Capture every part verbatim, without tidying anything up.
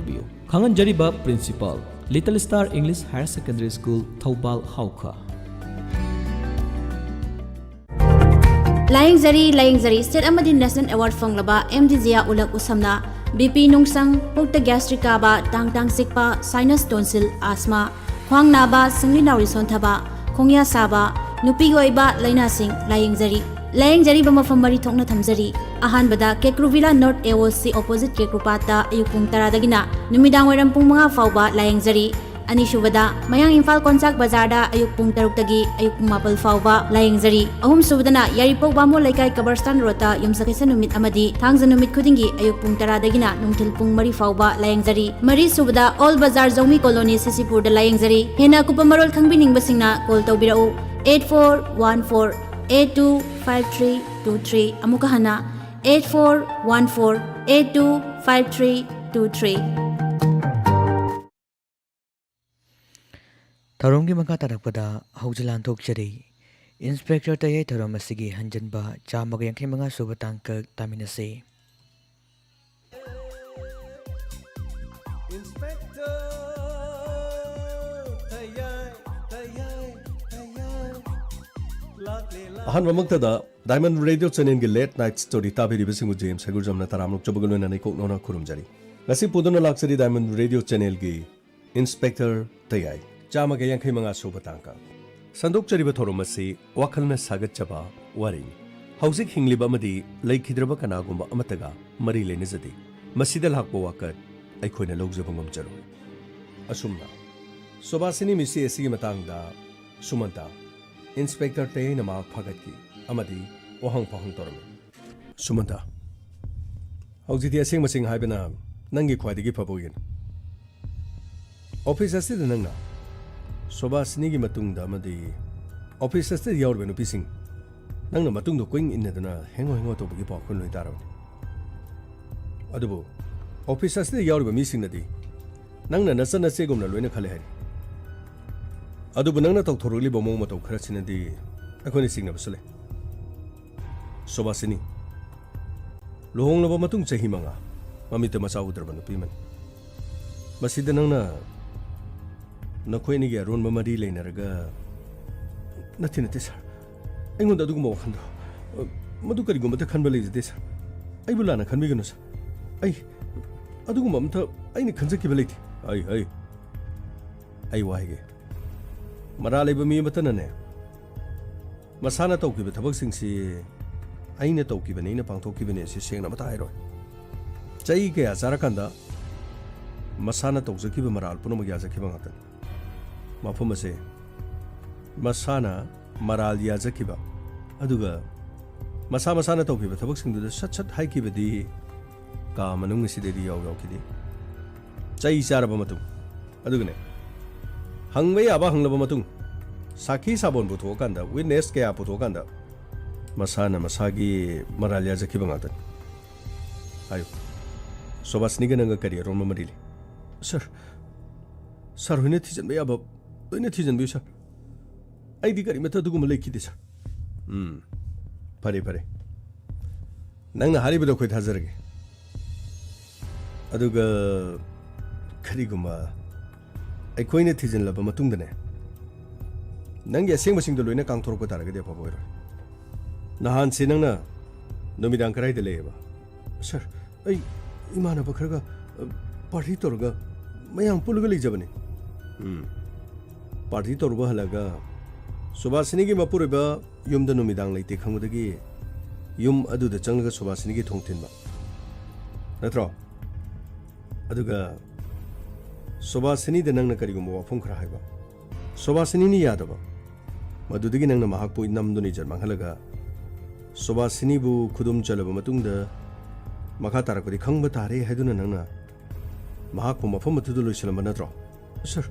ꯇꯧꯕꯤꯌꯨ꯫ ꯈꯪꯍꯟꯖꯔꯤꯕ Principal, Little Star English Higher Secondary School, Thoubal, ꯍꯥꯎꯈ꯫ ꯂꯥꯌꯦꯡꯖꯔꯤ, ꯂꯥꯌꯦꯡꯖꯔꯤ꯫ State ꯑꯃꯗꯤ National Award ꯐꯪꯂꯕ ꯑꯦꯝ ꯗꯤ ꯖꯤꯌꯥ ꯎꯂꯛ ꯎꯁꯝꯅ, ꯕꯤ ꯄꯤ ꯅꯨꯡꯁꯪ, ꯄꯨꯛꯇ gastric ꯀꯥꯕ, ꯇꯥꯡ ꯇꯥꯡ ꯆꯤꯛꯄ, sinus, tonsil, asthma, ꯈ꯭ꯋꯥꯡ ꯅꯥꯕ, ꯁꯤꯡꯂꯤ ꯅꯥꯎꯔꯤ ꯁꯣꯟꯊꯕ, ꯈꯣꯡꯌꯥ ꯁꯥꯕ, ꯅꯨꯄꯤꯒꯤ ꯑꯣꯏꯕ ꯂꯥꯏꯅꯥꯁꯤꯡ ꯂꯥꯌꯦꯡꯖꯔꯤ꯫ ꯂꯥꯌꯦꯡꯖꯔꯤꯕ ꯃꯐꯝ ꯃꯔꯤ ꯊꯣꯛꯅ ꯊꯝꯖꯔꯤ꯫ ꯑꯍꯥꯟꯕꯗ ꯀꯦꯀ꯭ꯔꯨꯚꯤꯂꯥ North A O C opposite ꯀꯦꯀ꯭ꯔꯨꯄꯥꯠꯇ ꯑꯌꯨꯛ ꯄꯨꯡ ꯇꯔꯥꯗꯒꯤꯅ ꯅꯨꯃꯤꯗꯥꯡ ꯋꯥꯏꯔꯝ ꯄꯨꯡ ꯃꯉꯥ ꯐꯥꯎꯕ ꯂꯥꯌꯦꯡꯖꯔꯤ꯫ ꯑꯅꯤꯁꯨꯕꯗ ꯃꯌꯥꯡ ꯏꯝꯐꯥꯜ ꯀꯣꯟꯆꯥꯛ ꯕꯖꯥꯔꯗ ꯑꯌꯨꯛ ꯄꯨꯡ ꯇꯔꯨꯛꯇꯒꯤ ꯑꯌꯨꯛ ꯄꯨꯡ ꯃꯥꯄꯜ ꯐꯥꯎꯕ ꯂꯥꯌꯦꯡꯖꯔꯤ꯫ ꯑꯍꯨꯝꯁꯨꯕꯗꯅ ꯌꯥꯏꯔꯤꯄꯣꯛ ꯕꯥꯃꯣꯟ ꯂꯩꯀꯥꯏ ꯀꯕꯔꯁꯇꯥꯟ ꯔꯣꯗꯇ ꯌꯨꯝꯁꯀꯩꯁ ꯅꯨꯃꯤꯠ ꯑꯃꯗꯤ ꯊꯥꯡꯖ ꯅꯨꯃꯤꯠ ꯈꯨꯗꯤꯡꯒꯤ ꯑꯌꯨꯛ ꯄꯨꯡ ꯇꯔꯥꯗꯒꯤꯅ ꯅꯨꯡꯊꯤꯜ ꯄꯨꯡ ꯃꯔꯤ ꯐꯥꯎꯕ ꯂꯥꯌꯦꯡꯖꯔꯤ꯫ ꯃꯔꯤꯁꯨꯕꯗ ꯑꯣꯜ ꯕꯖꯥꯔ ꯖꯧꯃꯤ ꯀꯣꯂꯣꯅꯤ ꯁꯤꯁꯤꯄꯨꯔꯗ ꯂꯥꯌꯦꯡꯖꯔꯤ꯫ ꯍꯦꯟꯅ ꯑꯀꯨꯞꯄ ꯃꯔꯣꯜ ꯈꯪꯕꯤꯅꯤꯡꯕꯁꯤꯡꯅ call ꯇꯧꯕꯤꯔꯛꯎ, eight four one four eight two five three two three꯫ ꯑꯃꯨꯛꯀ ꯍꯟꯅ, eight four one four eight two five three two three꯫ ꯊꯧꯔꯝꯒꯤ ꯃꯈꯥ ꯇꯥꯔꯛꯄꯗ ꯍꯧꯖꯤꯛ ꯂꯥꯟꯊꯣꯛꯆꯔꯤ꯫ ꯏꯟꯁꯄꯦꯛꯇꯔ ꯇꯌꯥꯏ ꯊꯧꯔꯝ ꯑꯁꯤꯒꯤ ꯍꯟꯖꯤꯟꯕ ꯆꯥꯝꯃꯒ ꯌꯥꯡꯈꯩ ꯃꯉꯥ ꯁꯨꯕ ꯇꯥꯡꯀꯛ ꯇꯥꯃꯤꯟꯅꯁꯤ꯫ Inspector ꯇꯌꯥꯏ, ꯇꯌꯥꯏ, ꯇꯌꯥꯏ꯫ ꯂꯥꯛꯂꯦ, ꯂꯥꯛꯂꯦ꯫ ꯑꯍꯥꯟꯕꯃꯛꯇꯗ Diamond Radio Channelꯒꯤ Late Night Story ꯇꯥꯕꯤꯔꯤꯕꯁꯤꯡꯕꯨ ꯖꯦꯝꯁ ꯍꯩꯒꯨꯔꯖꯝꯅ ꯇꯔꯥꯝꯅ ꯑꯣꯛꯆꯕꯒ ꯂꯣꯏꯅꯅ ꯏꯀꯣꯛꯅꯧꯅ ꯈꯨꯔꯨꯝꯖꯔꯤ꯫ ꯉꯁꯤ ꯄꯨꯗꯨꯅ ꯂꯥꯛꯆꯔꯤ Diamond Radio Channelꯒꯤ ꯏꯟꯁꯄꯦꯛꯇꯔ ꯇꯌꯥꯏ, ꯆꯥꯝꯃꯒ ꯌꯥꯡꯈꯩ ꯃꯉꯥ ꯁꯨꯕ ꯇꯥꯡꯀꯛ꯫ ꯁꯟꯗꯣꯛꯆꯔꯤꯕ ꯊꯧꯔꯝ ꯑꯁꯤ ꯋꯥꯈꯜꯅ ꯁꯥꯒꯠꯆꯕ ꯋꯥꯔꯤꯅꯤ꯫ ꯍꯧꯖꯤꯛ ꯍꯤꯡꯂꯤꯕ ꯑꯃꯗꯤ ꯂꯩꯈꯤꯗ꯭ꯔꯕ ꯀꯅꯥꯒꯨꯝꯕ ꯑꯃꯠꯇꯒ ꯃꯔꯤ ꯂꯩꯅꯖꯗꯦ꯫ ꯃꯁꯤꯗ ꯂꯥꯛꯄ ꯋꯥꯀꯠ ꯑꯩꯈꯣꯏꯅ ꯂꯧꯖꯕ ꯉꯝꯖꯔꯣꯏ꯫ ꯑꯁꯨꯝꯅ ꯁꯨꯕꯥꯁꯤꯅꯤ ꯃꯤꯁꯤ ꯑꯁꯤꯒꯤ ꯃꯇꯥꯡꯗ ꯁꯨꯃꯟꯇ, ꯏꯟꯁꯄꯦꯛꯇꯔ ꯇꯌꯥꯏꯅ ꯃꯍꯥꯛ ꯐꯥꯒꯠꯈꯤ ꯑꯃꯗꯤ ꯋꯥꯍꯪ ꯄꯥꯎꯍꯪ ꯇꯧꯔꯝꯃꯤ꯫ ꯁꯨꯃꯟꯇ, ꯍꯧꯖꯤꯛꯇꯤ ꯑꯁꯦꯡꯕꯁꯤꯡ ꯍꯥꯏꯕꯅ ꯅꯪꯒꯤ ꯈ꯭ꯋꯥꯏꯗꯒꯤ ꯐꯕ ꯑꯣꯏꯒꯅꯤ꯫ ꯑꯣꯐꯤꯁ ꯑꯁꯤꯗ ꯅꯪꯅ ꯁꯣꯕꯥꯁꯤꯅꯤꯒꯤ ꯃꯇꯨꯡꯗ ꯑꯃꯗꯤ ꯑꯣꯐꯤꯁ ꯑꯁꯤꯗ ꯌꯥꯎꯔꯤꯕ ꯅꯨꯄꯤꯁꯤꯡ, ꯅꯪꯅ ꯃꯇꯨꯡꯗ ꯀꯣꯏꯏꯟ ꯏꯟꯅꯗꯨꯅ ꯍꯦꯡꯉꯣ ꯍꯦꯡꯉꯣ ꯇꯧꯕꯒꯤ ꯄꯥꯎꯈꯨꯝ ꯂꯣꯏ ꯇꯥꯔꯕꯅꯤ꯫ ꯑꯗꯨꯕꯨ ꯑꯣꯐꯤꯁ ꯑꯁꯤꯗ ꯌꯥꯎꯔꯤꯕ ꯃꯤꯁꯤꯡꯅꯗꯤ ꯅꯪꯅ ꯅꯆꯟ ꯅꯆꯦꯒꯨꯝꯅ ꯂꯣꯏꯅ ꯈꯜꯂꯦ ꯍꯥꯏꯔꯤ꯫ ꯑꯗꯨꯕꯨ ꯅꯪꯅ ꯇꯧꯊꯣꯔꯛꯂꯤꯕ ꯃꯑꯣꯡ ꯃꯇꯧ ꯈꯔꯁꯤꯅꯗꯤ ꯑꯩꯈꯣꯏꯅ ꯆꯤꯡꯅꯕꯁꯨ ꯂꯩ꯫ ꯁꯣꯕꯥꯁꯤꯅꯤ, ꯂꯨꯍꯣꯡꯂꯕ ꯃꯇꯨꯡ ꯆꯍꯤ ꯃꯉꯥ ꯃꯃꯤꯠꯇ ꯃꯆꯥ ꯎꯗ꯭ꯔꯕ ꯅꯨꯄꯤ ꯑꯃꯅꯤ꯫ ꯃꯁꯤꯗ ꯅꯪꯅ ꯅꯈꯣꯏ ꯑꯅꯤꯒꯤ ꯑꯔꯣꯟꯕ ꯃꯔꯤ ꯂꯩꯅꯔꯒ, ꯅꯠꯇꯦ, ꯅꯠꯇꯦ, ꯁꯥꯔ꯫ ꯑꯩꯉꯣꯟꯗ ꯑꯗꯨꯒꯨꯝꯕ ꯋꯥꯈꯜꯗꯣ, ꯑ, ꯃꯗꯨ ꯀꯔꯤꯒꯨꯝꯕꯇ ꯈꯟꯕ ꯂꯩꯖꯗꯦ, ꯁꯥꯔ꯫ ꯑꯩꯕꯨ ꯂꯥꯟꯅ ꯈꯟꯕꯤꯒꯅꯨ, ꯁꯥꯔ꯫ ꯑꯩ ꯑꯗꯨꯒꯨꯝꯕ ꯑꯝꯇ ꯑꯩꯅ ꯈꯟꯖꯈꯤꯕ ꯂꯩꯇꯦ꯫ ꯑꯩ, ꯑꯩ, ꯑꯩ ꯋꯥ ꯍꯥꯏꯒꯦ꯫ ꯃꯔꯥꯜ ꯂꯩꯕ ꯃꯤ ꯑꯃꯠꯇꯅꯅꯦ, ꯃꯁꯥꯅ ꯇꯧꯈꯤꯕ ꯊꯕꯛꯁꯤꯡꯁꯤ ꯑꯩꯅ ꯇꯧꯈꯤꯕꯅꯤ, ꯑꯩꯅ ꯄꯥꯡꯊꯣꯛꯈꯤꯕꯅꯤ ꯑꯁꯤ ꯁꯦꯡꯅ ꯑꯃꯠꯇ ꯍꯥꯏꯔꯣꯏ꯫ ꯆꯩ ꯀꯌꯥ ꯆꯥꯔꯀꯥꯟꯗ ꯃꯁꯥꯅ ꯇꯧꯖꯈꯤꯕ ꯃꯔꯥꯜ ꯄꯨꯝꯅꯃꯛ ꯌꯥꯖꯈꯤꯕ ꯉꯥꯛꯇꯅꯤ꯫ ꯃꯐꯝ ꯑꯁꯦ ꯃꯁꯥꯅ ꯃꯔꯥꯜ ꯌꯥꯖꯈꯤꯕ, ꯑꯗꯨꯒ ꯃꯁꯥ ꯃꯁꯥꯅ ꯇꯧꯈꯤꯕ ꯊꯕꯛꯁꯤꯡꯗꯨꯗ ꯁꯠ ꯁꯠ ꯍꯥꯏꯈꯤꯕꯗꯤ ꯀꯥ ꯃꯅꯨꯡ ꯑꯁꯤꯗꯗꯤ ꯌꯥꯎ ꯌꯥꯎꯈꯤꯗꯦ꯫ ꯆꯩ ꯆꯥꯔꯕ ꯃꯇꯨꯡ, ꯑꯗꯨꯒꯅꯦ, ꯍꯪꯕ ꯌꯥꯕ ꯍꯪꯂꯕ ꯃꯇꯨꯡ, ꯁꯥꯈꯤ ꯁꯥꯕꯣꯟ ꯄꯨꯊꯣꯛꯑꯀꯥꯟꯗ, ꯋꯤꯠꯅꯦꯁ ꯀꯌꯥ ꯄꯨꯊꯣꯛꯑꯀꯥꯟꯗ, ꯃꯁꯥꯅ ꯃꯁꯥꯒꯤ ꯃꯔꯥꯜ ꯌꯥꯖꯈꯤꯕ ꯉꯥꯛꯇꯅꯤ꯫ ꯍꯥꯏꯌꯨ, ꯁꯣꯕꯥꯁꯤꯅꯤꯒ ꯅꯪꯒ ꯀꯔꯤ ꯑꯔꯣꯟꯕ ꯃꯔꯤ ꯂꯩ? ꯁꯥꯔ, ꯁꯥꯔ ꯍꯣꯏꯅ ꯊꯤꯖꯤꯟꯕ ꯌꯥꯕ ꯂꯣꯏꯅ ꯊꯤꯖꯤꯟꯕꯤꯌꯨ, ꯁꯥꯔ꯫ ꯑꯩꯗꯤ ꯀꯔꯤꯃꯠꯇ ꯑꯗꯨꯒꯨꯝꯕ ꯂꯩꯈꯤꯗꯦ, ꯁꯥꯔ꯫ ꯎꯝ, ꯐꯔꯦ, ꯐꯔꯦ꯫ ꯅꯪꯅ ꯍꯥꯏꯔꯤꯕꯗꯣ ꯑꯩꯈꯣꯏ ꯊꯥꯖꯔꯒꯦ꯫ ꯑꯗꯨꯒ ꯀꯔꯤꯒꯨꯝꯕ ꯑꯩꯈꯣꯏꯅ ꯊꯤꯖꯤꯜꯂꯕ ꯃꯇꯨꯡꯗꯅꯦ, ꯅꯪꯒꯤ ꯑꯁꯦꯡꯕꯁꯤꯡꯗꯣ ꯂꯣꯏꯅ ꯀꯥꯡꯊꯣꯔꯛꯄ ꯇꯥꯔꯒꯗꯤ ꯑꯐꯕ ꯑꯣꯏꯔꯣꯏ꯫ ꯅꯍꯥꯟꯁꯦ ꯅꯪꯅ ꯅꯨꯃꯤꯗꯥꯡ ꯀꯗꯥꯏꯗ ꯂꯩꯌꯦꯕ? ꯁꯥꯔ, ꯑꯩ ꯏꯃꯥꯟꯅꯕ ꯈꯔꯒ, ꯑ, ꯄꯥꯔꯇꯤ ꯇꯧꯔꯒ ꯃꯌꯥꯝ ꯄꯨꯜꯂꯒ ꯂꯩꯖꯕꯅꯤ꯫ ꯎꯝ꯫ ꯄꯥꯔꯇꯤ ꯇꯧꯔꯨꯕ ꯍꯜꯂꯒ ꯁꯨꯕꯥꯁꯤꯅꯤꯒꯤ ꯃꯄꯨꯔꯣꯏꯕ ꯌꯨꯝꯗ ꯅꯨꯃꯤꯗꯥꯡ ꯂꯩꯇꯦ ꯈꯪꯕꯗꯒꯤ ꯌꯨꯝ ꯑꯗꯨꯗ ꯆꯪꯂꯒ ꯁꯨꯕꯥꯁꯤꯅꯤꯒꯤ ꯊꯣꯡ ꯊꯤꯟꯕ꯫ ꯅꯠꯇ꯭ꯔꯣ? ꯑꯗꯨꯒ ꯁꯨꯕꯥꯁꯤꯅꯤꯗ ꯅꯪꯅ ꯀꯔꯤꯒꯨꯝꯕ ꯋꯥꯐꯝ ꯈꯔ ꯍꯥꯏꯕ꯫ ꯁꯨꯕꯥꯁꯤꯅꯤꯅ ꯌꯥꯗꯕ꯫ ꯃꯗꯨꯗꯒꯤ ꯅꯪꯅ ꯃꯍꯥꯛꯄꯨ ꯅꯝꯗꯨꯅ ꯏꯖꯠ ꯃꯥꯡꯍꯜꯂꯒ ꯁꯨꯕꯥꯁꯤꯅꯤꯕꯨ ꯈꯨꯗꯨꯝ ꯆꯜꯂꯕ ꯃꯇꯨꯡꯗ ꯃꯈꯥ ꯇꯥꯔꯛꯄꯗꯤ ꯈꯪꯕ ꯇꯥꯔꯦ ꯍꯥꯏꯗꯨꯅ ꯅꯪꯅ ꯃꯍꯥꯛꯄꯨ ꯃꯐꯝ ꯑꯗꯨꯗ ꯂꯣꯏꯁꯤꯜꯂꯝꯕ ꯅꯠꯇ꯭ꯔꯣ? ꯁꯥꯔ,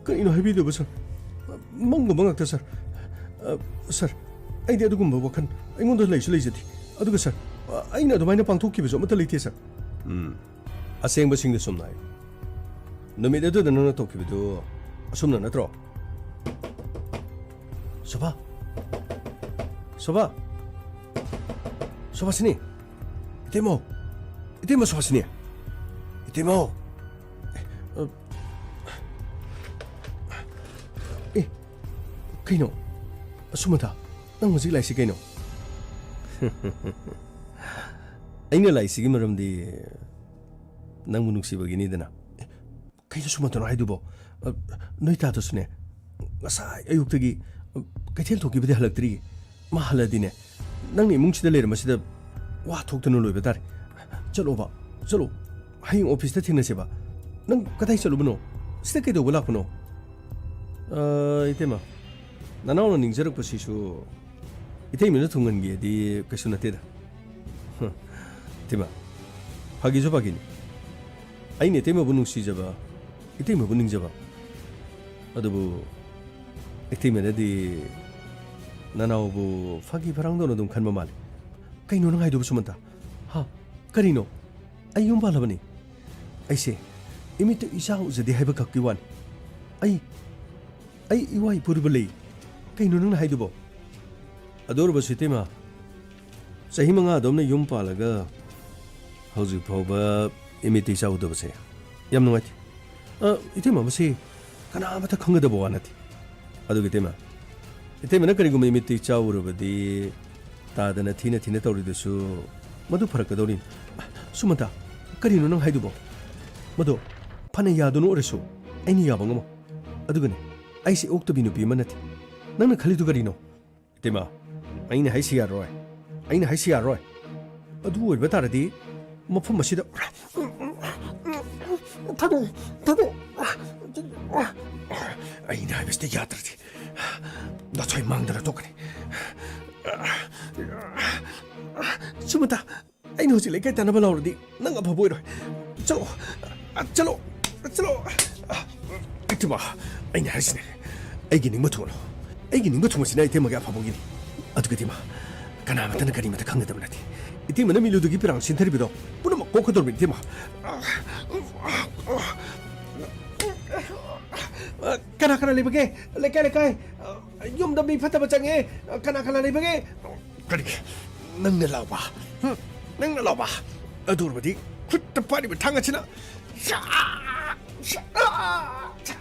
ꯀꯔꯤꯅꯣ ꯍꯥꯏꯕꯤꯗꯣꯏꯕ, ꯁꯥꯔ? ꯃꯪꯒꯨꯝꯕ ꯉꯥꯛꯇ, ꯁꯥꯔ꯫ ꯑ, ꯁꯥꯔ, ꯑꯩꯗꯤ ꯑꯗꯨꯒꯨꯝꯕ ꯋꯥꯈꯜ ꯑꯩꯉꯣꯟꯗ ꯂꯩꯁꯨ ꯂꯩꯖꯗꯦ꯫ ꯑꯗꯨꯒ, ꯁꯥꯔ, ꯑ, ꯑꯩꯅ ꯑꯗꯨꯃꯥꯏꯅ ꯄꯥꯡꯊꯣꯛꯈꯤꯕꯁꯨ ꯑꯃꯠꯇ ꯂꯩꯇꯦ, ꯁꯥꯔ꯫ ꯎꯝ꯫ ꯑꯁꯦꯡꯕꯁꯤꯡꯗꯨ ꯁꯨꯝꯅ ꯍꯥꯏꯌꯨ꯫ ꯅꯨꯃꯤꯠ ꯑꯗꯨꯗ ꯅꯪꯅ ꯇꯧꯈꯤꯕꯗꯨ ꯑꯁꯨꯝꯅ ꯅꯠꯇ꯭ꯔꯣ? ꯁꯣꯚꯥ! ꯁꯣꯚꯥ! ꯁꯣꯚꯥꯁꯤꯅꯤ! ꯏꯇꯩꯃꯧ! ꯏꯇꯩꯃꯧ ꯁꯣꯚꯥꯁꯤꯅꯤ! ꯏꯇꯩꯃꯧ! ꯑꯦ, ꯑ, ꯀꯩꯅꯣ? ꯁꯨꯃꯟꯇꯥ, ꯅꯪ ꯍꯧꯖꯤꯛ ꯂꯥꯛꯏꯁꯤ ꯀꯩꯅꯣ? ꯑꯩꯅ ꯂꯥꯛꯏꯁꯤꯒꯤ ꯃꯔꯝꯗꯤ ꯅꯪꯕꯨ ꯅꯨꯡꯁꯤꯕꯒꯤꯅꯤꯗꯅ꯫ ꯀꯩꯅꯣ ꯁꯨꯃꯟꯇꯅꯣ ꯍꯥꯏꯗꯨꯕꯣ? ꯑ, ꯅꯣꯏ ꯇꯥꯗꯁꯨꯅꯦ, ꯉꯁꯥꯏ ꯑꯌꯨꯛꯇꯒꯤ, ꯑ, ꯀꯩꯊꯦꯜ ꯊꯣꯛꯈꯤꯕꯗꯤ ꯍꯜꯂꯛꯇ꯭ꯔꯤ꯫ ꯃꯥ ꯍꯜꯂꯗꯤꯅꯦ, ꯅꯪꯅ ꯏꯃꯨꯡꯁꯤꯗ ꯂꯩꯔꯝꯕꯁꯤꯗ ꯋꯥ ꯊꯣꯛꯇꯅ ꯂꯣꯏꯕ ꯇꯥꯔꯦ꯫ ꯆꯠꯂꯣꯕ, ꯆꯠꯂꯣ꯫ ꯍꯌꯦꯡ ꯑꯣꯐꯤꯁꯇ ꯊꯦꯡꯅꯁꯦꯕ꯫ ꯅꯪ ꯀꯗꯥꯏ ꯆꯠꯂꯨꯕꯅꯣ? ꯁꯤꯗ ꯀꯩꯗꯧꯕ ꯂꯥꯛꯄꯅꯣ? ꯑ, ꯏꯇꯩꯃ, ꯅꯅꯥꯎꯅ ꯅꯤꯡꯖꯔꯛꯄꯁꯤꯁꯨ ꯏꯇꯩꯃꯅ ꯊꯨꯡꯍꯟꯒꯦꯗꯤ ꯀꯩꯁꯨ ꯅꯠꯇꯦꯗ꯫ ꯍ, ꯏꯇꯩꯃ, ꯐꯥꯒꯤꯁꯨ ꯐꯥꯒꯤꯅꯤ꯫ ꯑꯩꯅ ꯏꯇꯩꯃꯕꯨ ꯅꯨꯡꯁꯤꯖꯕ, ꯏꯇꯩꯃꯕꯨ ꯅꯤꯡꯖꯕ꯫ ꯑꯗꯨꯕꯨ ꯏꯇꯩꯃꯅꯗꯤ ꯅꯅꯥꯎꯕꯨ ꯐꯥꯒꯤ ꯐꯔꯥꯡꯗꯧꯅ ꯑꯗꯨꯝ ꯈꯟꯕ ꯃꯥꯜꯂꯤ꯫ ꯀꯩꯅꯣ ꯅꯪ ꯍꯥꯏꯗꯨꯕꯨ, ꯁꯨꯃꯟꯇꯥ? ꯍꯥ? ꯀꯔꯤꯅꯣ? ꯑꯩ ꯌꯨꯝ ꯄꯥꯜꯂꯕꯅꯤ꯫ ꯑꯩꯁꯦ ꯏꯃꯤꯠꯇ ꯏꯆꯥ ꯎꯖꯗꯦ ꯍꯥꯏꯕ ꯈꯛꯀꯤ ꯋꯥꯅꯤ꯫ ꯑꯩ, ꯑꯩ ꯏꯋꯥ ꯏꯄꯨꯔꯤꯕ ꯂꯩ꯫ ꯀꯩꯅꯣ ꯅꯪꯅ ꯍꯥꯏꯗꯨꯕꯣ? ꯑꯗꯨ ꯑꯣꯏꯔꯕꯁꯨ ꯏꯇꯩꯃ, ꯆꯍꯤ ꯃꯉꯥ ꯑꯗꯨꯝꯅ ꯌꯨꯝ ꯄꯥꯜꯂꯒ ꯍꯧꯖꯤꯛ ꯐꯥꯎꯕ ꯏꯃꯤꯠꯇ ꯏꯆꯥ ꯎꯗꯕꯁꯦ ꯌꯥꯝ ꯅꯨꯡꯉꯥꯏꯇꯦ꯫ ꯑ, ꯏꯇꯩꯃ, ꯃꯁꯤ ꯀꯅꯥꯃꯠꯇ ꯈꯪꯒꯗꯕ ꯋꯥ ꯅꯠꯇꯦ꯫ ꯑꯗꯨꯒ ꯏꯇꯩꯃ, ꯏꯇꯩꯃꯅ ꯀꯔꯤꯒꯨꯝꯕ ꯏꯃꯤꯠꯇ ꯏꯆꯥ ꯎꯔꯕꯗꯤ ꯇꯥꯗꯅ ꯊꯤꯅ ꯊꯤꯅ ꯇꯧꯔꯤꯗꯨꯁꯨ ꯃꯗꯨ ꯐꯔꯛꯀꯗꯧꯔꯤꯅꯤ꯫ ꯁꯨꯃꯟꯇꯥ, ꯀꯔꯤꯅꯣ ꯅꯪ ꯍꯥꯏꯗꯨꯕꯣ? ꯃꯗꯣ ꯐꯅ ꯌꯥꯗꯨꯅ ꯑꯣꯏꯔꯁꯨ ꯑꯩꯅ ꯌꯥꯕ ꯉꯝꯃꯣ꯫ ꯑꯗꯨꯒꯅꯦ, ꯑꯩꯁꯦ ꯑꯣꯛꯇꯕꯤ ꯅꯨꯄꯤ ꯑꯃ ꯅꯠꯇꯦ꯫ ꯅꯪꯅ ꯈꯜꯂꯤꯗꯨ ꯀꯔꯤꯅꯣ? ꯏꯇꯩꯃ, ꯑꯩꯅ ꯍꯥꯏꯁꯤ ꯌꯥꯔꯣꯏ꯫ ꯑꯩꯅ ꯍꯥꯏꯁꯤ ꯌꯥꯔꯣꯏ꯫ ꯑꯗꯨ ꯑꯣꯏꯕ ꯇꯥꯔꯗꯤ ꯃꯐꯝ ꯑꯁꯤꯗ ꯊꯥꯗꯣꯛ, ꯊꯥꯗꯣꯛ꯫ ꯑꯩꯅ ꯍꯥꯏꯕꯁꯤꯗ ꯌꯥꯗ꯭ꯔꯗꯤ ꯅꯊꯣꯏ ꯃꯥꯡꯗꯅ ꯇꯣꯛꯀꯅꯤ꯫ ꯁꯨꯃꯟꯇꯥ, ꯑꯩꯅ ꯍꯧꯖꯤꯛ ꯂꯩꯀꯥꯏ ꯇꯥꯟꯅꯕ ꯂꯥꯎꯔꯗꯤ ꯅꯪ ꯑꯐꯕ ꯑꯣꯏꯔꯣꯏ꯫ ꯆꯠꯂꯣ, ꯆꯠꯂꯣ, ꯆꯠꯂꯣ꯫ ꯏꯇꯩꯃ, ꯑꯩꯅ ꯍꯥꯏꯁꯤꯅꯦ, ꯑꯩꯒꯤ ꯅꯤꯡꯕ ꯊꯨꯡꯍꯜꯂꯣ꯫ ꯑꯩꯒꯤ ꯅꯤꯡꯕ ꯊꯨꯡꯕꯁꯤꯅ ꯏꯇꯩꯃꯒꯤ ꯑꯐꯕꯒꯤꯅꯤ꯫ ꯑꯗꯨꯒ ꯏꯇꯩꯃ, ꯀꯅꯥꯃꯠꯇꯅ ꯀꯔꯤꯃꯠꯇ ꯈꯪꯒꯗꯕ ꯅꯠꯇꯦ꯫ ꯏꯇꯩꯃꯅ ꯃꯤꯂꯨꯗꯒꯤ ꯄꯤꯔꯥꯡ ꯁꯤꯟꯊꯔꯤꯕꯗꯣ ꯄꯨꯝꯅꯃꯛ ꯀꯣꯛꯀꯗꯧꯔꯕꯅꯤ ꯏꯇꯩꯃ꯫ ꯀꯅꯥ ꯀꯅꯥ ꯂꯩꯕꯒꯦ? ꯂꯩꯀꯥꯏ, ꯂꯩꯀꯥꯏ꯫ ꯌꯨꯝꯗ ꯃꯤ ꯐꯠꯇꯕ ꯆꯪꯉꯦ꯫ ꯀꯅꯥ ꯀꯅꯥ ꯂꯩꯕꯒꯦ? ꯀꯔꯤ? ꯅꯪꯅ ꯂꯥꯎꯕ? ꯍꯨꯝ? ꯅꯪꯅ ꯂꯥꯎꯕ? ꯑꯗꯨ ꯑꯣꯏꯔꯕꯗꯤ ꯈꯨꯠꯇ ꯄꯥꯏꯔꯤꯕ ꯊꯥꯡ ꯑꯁꯤꯅ ꯁꯥ-, ꯁꯥ-, ꯁꯥ-,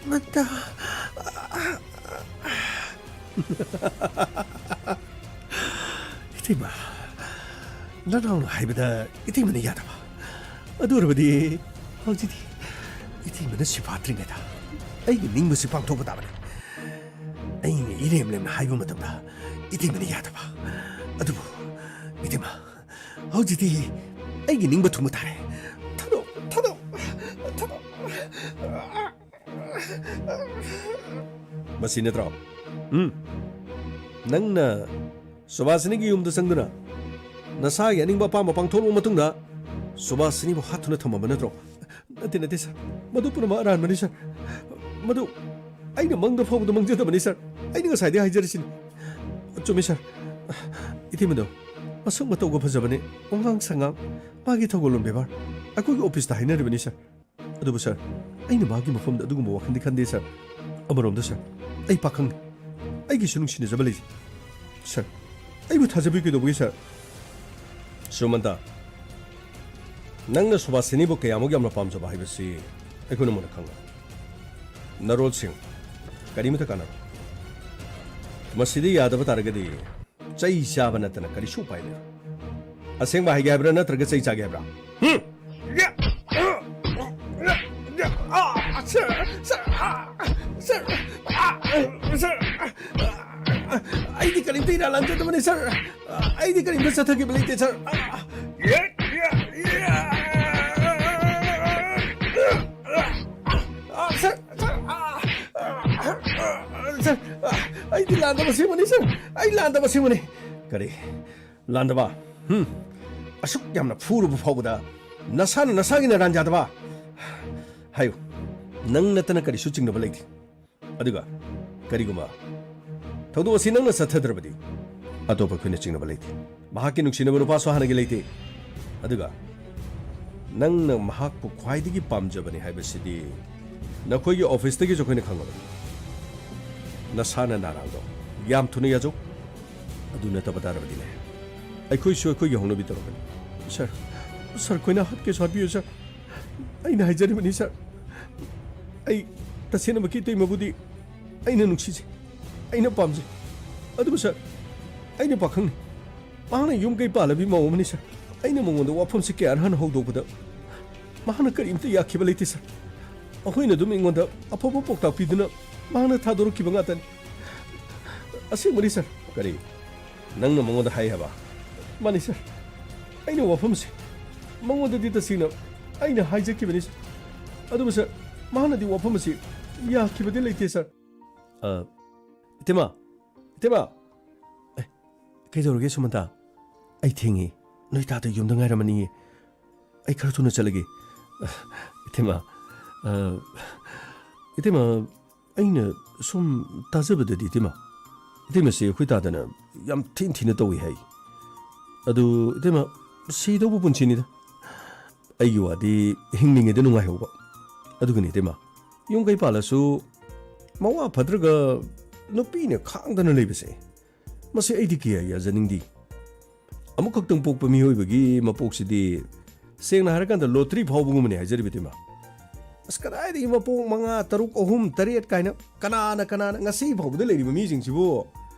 ꯃꯇꯥ꯫ ꯏꯇꯩꯃ, ꯅꯅꯥꯎꯅ ꯍꯥꯏꯕꯗ ꯏꯇꯩꯃꯅ ꯌꯥꯗꯕ꯫ ꯑꯗꯨ ꯑꯣꯏꯔꯕꯗꯤ ꯍꯧꯖꯤꯛꯇꯤ ꯏꯇꯩꯃꯅ ꯁꯤꯐꯥꯠꯇ꯭ꯔꯤꯉꯩꯗ ꯑꯩꯒꯤ ꯅꯤꯡꯕꯁꯤ ꯄꯥꯡꯊꯣꯛꯄ ꯇꯥꯕꯅꯤ꯫ ꯑꯩꯅ ꯏꯔꯦꯝ ꯂꯦꯝꯅ ꯍꯥꯏꯕ ꯃꯇꯝꯗ ꯏꯇꯩꯃꯅ ꯌꯥꯗꯕ꯫ ꯑꯗꯨꯕꯨ ꯏꯇꯩꯃ, ꯍꯧꯖꯤꯛꯇꯤ ꯑꯩꯒꯤ ꯅꯤꯡꯕ ꯊꯨꯡꯕ ꯇꯥꯔꯦ꯫ ꯊꯥꯗꯣꯛ, ꯊꯥꯗꯣꯛ, ꯊꯥꯗꯣꯛ꯫ ꯃꯁꯤ ꯅꯠꯇ꯭ꯔꯣ? ꯎꯝ? ꯅꯪꯅ ꯁꯨꯕꯥꯁꯤꯅꯤꯒꯤ ꯌꯨꯝꯗ ꯆꯪꯗꯨꯅ ꯅꯁꯥꯒꯤ ꯑꯅꯤꯡꯕ ꯑꯄꯥꯝꯕ ꯄꯥꯡꯊꯣꯛꯂꯕ ꯃꯇꯨꯡꯗ ꯁꯨꯕꯥꯁꯤꯅꯤꯕꯨ ꯍꯥꯠꯇꯨꯅ ꯊꯝꯃꯝꯕ ꯅꯠꯇ꯭ꯔꯣ? ꯅꯠꯇꯦ, ꯅꯠꯇꯦ, ꯁꯥꯔ꯫ ꯃꯗꯨ ꯄꯨꯝꯅꯃꯛ ꯑꯔꯥꯟꯕꯅꯤ, ꯁꯥꯔ꯫ ꯃꯗꯨ ꯑꯩꯅ ꯃꯪꯗ ꯐꯥꯎꯕꯗ ꯃꯪꯖꯗꯕꯅꯤ, ꯁꯥꯔ꯫ ꯑꯩꯅ ꯉꯁꯥꯏꯗꯩ ꯍꯥꯏꯖꯔꯤꯁꯤꯅꯤ꯫ ꯆꯨꯝꯃꯤ, ꯁꯥꯔ꯫ ꯏꯇꯩꯃꯗꯣ ꯃꯁꯛ ꯃꯇꯧꯒ ꯐꯖꯕꯅꯤ, ꯋꯥꯉꯥꯡ ꯁꯉꯥꯡ, ꯃꯥꯒꯤ ꯊꯧꯒꯜꯂꯣꯟ ꯕꯦꯕꯥꯔ ꯑꯩꯈꯣꯏꯒꯤ ꯑꯣꯐꯤꯁꯇ ꯍꯥꯏꯅꯔꯤꯕꯅꯤ, ꯁꯥꯔ꯫ ꯑꯗꯨꯕꯨ ꯁꯥꯔ, ꯑꯩꯅ ꯃꯥꯒꯤ ꯃꯐꯝꯗ ꯑꯗꯨꯒꯨꯝꯕ ꯋꯥꯈꯜꯗꯤ ꯈꯟꯗꯦ ꯁꯥꯔ꯫ ꯑꯃꯔꯣꯝꯗ ꯁꯥꯔ, ꯑꯩ ꯄꯥꯈꯪꯅꯤ꯫ ꯑꯩꯒꯤꯁꯨ ꯅꯨꯡꯁꯤꯅꯖꯕ ꯂꯩ ꯁꯥꯔ꯫ ꯑꯩꯕꯨ ꯊꯥꯖꯕꯤꯌꯨ ꯀꯩꯗꯧꯕꯒꯤ ꯁꯥꯔ? ꯁꯨꯃꯟꯇ, ꯅꯪꯅ ꯁꯨꯕꯥꯁꯤꯅꯤꯕꯨ ꯀꯌꯥꯃꯨꯛ ꯌꯥꯝꯅ ꯄꯥꯝꯖꯕ ꯍꯥꯏꯕꯁꯤ ꯑꯩꯈꯣꯏꯅ ꯃꯨꯟꯅ ꯈꯪꯂꯦ꯫ ꯅꯔꯣꯜꯁꯤꯡ ꯀꯔꯤꯃꯇ ꯀꯥꯟꯅꯔꯣꯏ꯫ ꯃꯁꯤꯗꯤ ꯌꯥꯗꯕ ꯇꯥꯔꯒꯗꯤ ꯆꯩ ꯆꯥꯕ ꯅꯠꯇꯅ ꯀꯔꯤꯁꯨ ꯎꯄꯥꯏ ꯂꯩꯔꯣꯏ꯫ ꯑꯁꯦꯡꯕ ꯍꯥꯏꯒꯦ ꯍꯥꯏꯕ꯭ꯔꯥ ꯅꯠꯇ꯭ꯔꯒ ꯆꯩ ꯆꯥꯒꯦ ꯍꯥꯏꯕ꯭ꯔꯥ? ꯍꯨꯝ? ꯑꯥ, ꯁꯥꯔ, ꯁꯥꯔ, ꯑꯥ, ꯁꯥꯔ, ꯑꯥ, ꯁꯥꯔ, ꯑꯥ, ꯑꯩꯗꯤ ꯀꯔꯤꯝꯇ ꯏꯔꯥꯟ ꯂꯥꯟꯖꯗꯕꯅꯤ, ꯁꯥꯔ꯫ ꯑꯥ, ꯑꯩꯗꯤ ꯀꯔꯤꯝꯇ ꯆꯠꯊꯈꯤꯕ ꯂꯩꯇꯦ, ꯁꯥꯔ꯫ ꯑꯥ, ꯑꯥ, ꯁꯥꯔ, ꯁꯥꯔ, ꯑꯥ, ꯑꯥ, ꯁꯥꯔ, ꯑꯥ, ꯑꯩꯗꯤ ꯂꯥꯟꯗꯕ ꯁꯤꯃꯅꯤ, ꯁꯥꯔ꯫ ꯑꯩ ꯂꯥꯟꯗꯕ ꯁꯤꯃꯅꯤ꯫ ꯀꯔꯤ? ꯂꯥꯟꯗꯕ? ꯍꯨꯝ? ꯑꯁꯨꯛ ꯌꯥꯝꯅ ꯐꯨꯔꯕ ꯐꯥꯎꯕꯗ ꯅꯁꯥꯅ ꯅꯁꯥꯒꯤ ꯅꯔꯥꯟ ꯌꯥꯗꯕ? ꯍꯥꯏꯌꯨ, ꯅꯪ ꯅꯠꯇꯅ ꯀꯔꯤꯁꯨ ꯆꯤꯡꯅꯕ ꯂꯩꯇꯦ꯫ ꯑꯗꯨꯒ ꯀꯔꯤꯒꯨꯝꯕ ꯊꯧꯗꯣꯛ ꯑꯁꯤ ꯅꯪꯅ ꯆꯠꯊꯗ꯭ꯔꯕꯗꯤ ꯑꯇꯣꯞꯄ ꯑꯩꯈꯣꯏꯅ ꯆꯤꯡꯅꯕ ꯂꯩꯇꯦ꯫ ꯃꯍꯥꯛꯀꯤ ꯅꯨꯡꯁꯤꯅꯕ ꯅꯨꯄꯥꯁꯨ ꯍꯥꯟꯅꯒꯤ ꯂꯩꯇꯦ꯫ ꯑꯗꯨꯒ ꯅꯪꯅ ꯃꯍꯥꯛꯄꯨ ꯈ꯭ꯋꯥꯏꯗꯒꯤ ꯄꯥꯝꯖꯕꯅꯤ ꯍꯥꯏꯕꯁꯤꯗꯤ ꯅꯈꯣꯏꯒꯤ ꯑꯣꯐꯤꯁꯇꯒꯤꯁꯨ ꯑꯩꯈꯣꯏꯅ ꯈꯪꯉꯕꯅꯤ꯫ ꯅꯁꯥꯅ ꯅꯥꯔꯥꯡꯗꯣ ꯌꯥꯝ ꯊꯨꯅ ꯌꯥꯖꯧ꯫ ꯑꯗꯨ ꯅꯠꯇꯕ ꯇꯥꯔꯕꯗꯤꯅꯦ, ꯑꯩꯈꯣꯏꯁꯨ ꯑꯩꯈꯣꯏꯒꯤ ꯍꯧꯅꯕꯤ ꯇꯧꯔꯛꯀꯅꯤ꯫ ꯁꯥꯔ, ꯁꯥꯔ, ꯑꯩꯈꯣꯏꯅ ꯍꯥꯠꯀꯦꯁꯨ ꯍꯥꯠꯄꯤꯌꯨ, ꯁꯥꯔ꯫ ꯑꯩꯅ ꯍꯥꯏꯖꯔꯤꯕꯅꯤ, ꯁꯥꯔ꯫ ꯑꯩ, ꯇꯁꯦꯡꯅꯃꯛꯀꯤ ꯏꯇꯩꯃꯕꯨꯗꯤ ꯑꯩꯅ ꯅꯨꯡꯁꯤꯖꯩ, ꯑꯩꯅ ꯄꯥꯝꯖꯩ꯫ ꯑꯗꯨꯕꯨ ꯁꯥꯔ, ꯑꯩꯅ ꯄꯥꯈꯪꯅꯤ꯫ ꯃꯍꯥꯛꯅ ꯌꯨꯝ ꯀꯩ ꯄꯥꯜꯂꯕꯤ ꯃꯧ ꯑꯃꯅꯤ ꯁꯥꯔ꯫ ꯑꯩꯅ ꯃꯉꯣꯟꯗ ꯋꯥꯐꯝꯁꯤ ꯀꯌꯥꯔꯛ ꯍꯟꯅ ꯍꯧꯗꯣꯛꯄꯗ ꯃꯍꯥꯛꯅ ꯀꯔꯤꯝꯇ ꯌꯥꯈꯤꯕ ꯂꯩꯇꯦ ꯁꯥꯔ꯫ ꯑꯩꯈꯣꯏꯅ ꯑꯗꯨꯝ ꯑꯩꯉꯣꯟꯗ ꯑꯐꯕ ꯄꯥꯎꯇꯥꯛ ꯄꯤꯗꯨꯅ ꯃꯍꯥꯛꯅ ꯊꯥꯗꯣꯔꯛꯈꯤꯕ ꯉꯥꯛꯇꯅꯤ꯫ ꯑꯁꯦꯡꯕꯅꯤ ꯁꯥꯔ꯫ ꯀꯔꯤ? ꯅꯪꯅ ꯃꯉꯣꯟꯗ ꯍꯥꯏ ꯍꯥꯏꯕ? ꯃꯥꯅꯤ ꯁꯥꯔ꯫ ꯑꯩꯅ ꯋꯥꯐꯝꯁꯦ ꯃꯉꯣꯟꯗꯗꯤ ꯇꯁꯦꯡꯅ ꯑꯩꯅ ꯍꯥꯏꯖꯈꯤꯕꯅꯤ ꯁꯥꯔ꯫ ꯑꯗꯨꯕꯨ ꯁꯥꯔ, ꯃꯍꯥꯛꯅꯗꯤ ꯋꯥꯐꯝ ꯑꯁꯤ ꯌꯥꯈꯤꯕꯗꯤ ꯂꯩꯇꯦ ꯁꯥꯔ꯫ ꯑ, ꯏꯇꯩꯃ, ꯏꯇꯩꯃ! ꯑꯦ, ꯀꯩꯗꯧꯔꯒꯦ ꯁꯨꯃꯟꯇꯥ? ꯑꯩ ꯊꯦꯡꯉꯦ꯫ ꯅꯣꯏ ꯇꯥꯗ ꯌꯨꯝꯗ ꯉꯥꯏꯔꯝꯃꯅꯤꯌꯦ꯫ ꯑꯩ ꯈꯔ ꯊꯨꯅ ꯆꯠꯂꯒꯦ꯫ ꯏꯇꯩꯃ, ꯑ, ꯏꯇꯩꯃ, ꯑꯩꯅ ꯁꯨꯝ ꯇꯥꯖꯕꯗꯗꯤ, ꯏꯇꯩꯃ, ꯏꯇꯩꯃꯁꯦ ꯑꯩꯈꯣꯏ ꯇꯥꯗꯅ ꯌꯥꯝ ꯊꯤꯅ ꯊꯤꯅ ꯇꯧꯏ ꯍꯥꯏ꯫ ꯑꯗꯨ, ꯏꯇꯩꯃ, ꯁꯤꯗꯧꯕ ꯄꯨꯟꯁꯤꯅꯤꯗ꯫ ꯑꯩꯒꯤ ꯋꯥꯗꯤ ꯍꯤꯡꯂꯤꯉꯩꯗ ꯅꯨꯡꯉꯥꯏꯍꯧꯕ꯫ ꯑꯗꯨꯒꯅꯤ, ꯏꯇꯩꯃ, ꯌꯨꯝ ꯀꯩ ꯄꯥꯜꯂꯁꯨ ꯃꯋꯥ ꯐꯗ꯭ꯔꯒ ꯅꯨꯄꯤꯅ ꯈꯥꯡꯗꯅ ꯂꯩꯕꯁꯦ, ꯃꯁꯤ ꯑꯩꯗꯤ ꯀꯌꯥ ꯌꯥꯖꯅꯤꯡꯗꯦ꯫ ꯑꯃꯨꯛꯈꯛꯇꯪ ꯄꯣꯛꯄ ꯃꯤꯑꯣꯏꯕꯒꯤ ꯃꯄꯣꯛꯁꯤꯗꯤ, ꯁꯦꯡꯅ ꯍꯥꯏꯔꯀꯥꯟꯗ, ꯂꯣꯇ꯭ꯔꯤ ꯐꯥꯎꯕꯒꯨꯝꯕꯅꯦ ꯍꯥꯏꯖꯔꯤꯕ, ꯏꯇꯩꯃ꯫ ꯑꯁ, ꯀꯗꯥꯏꯗꯒꯤ ꯃꯄꯣꯛ ꯃꯉꯥ, ꯇꯔꯨꯛ, ꯑꯍꯨꯝ, ꯇꯔꯦꯠ ꯀꯥꯏꯅ, ꯀꯅꯥꯅ, ꯀꯅꯥꯅ ꯉꯁꯤ ꯐꯥꯎꯕꯗ ꯂꯩꯔꯤꯕ ꯃꯤꯁꯤꯡꯁꯤꯕꯨ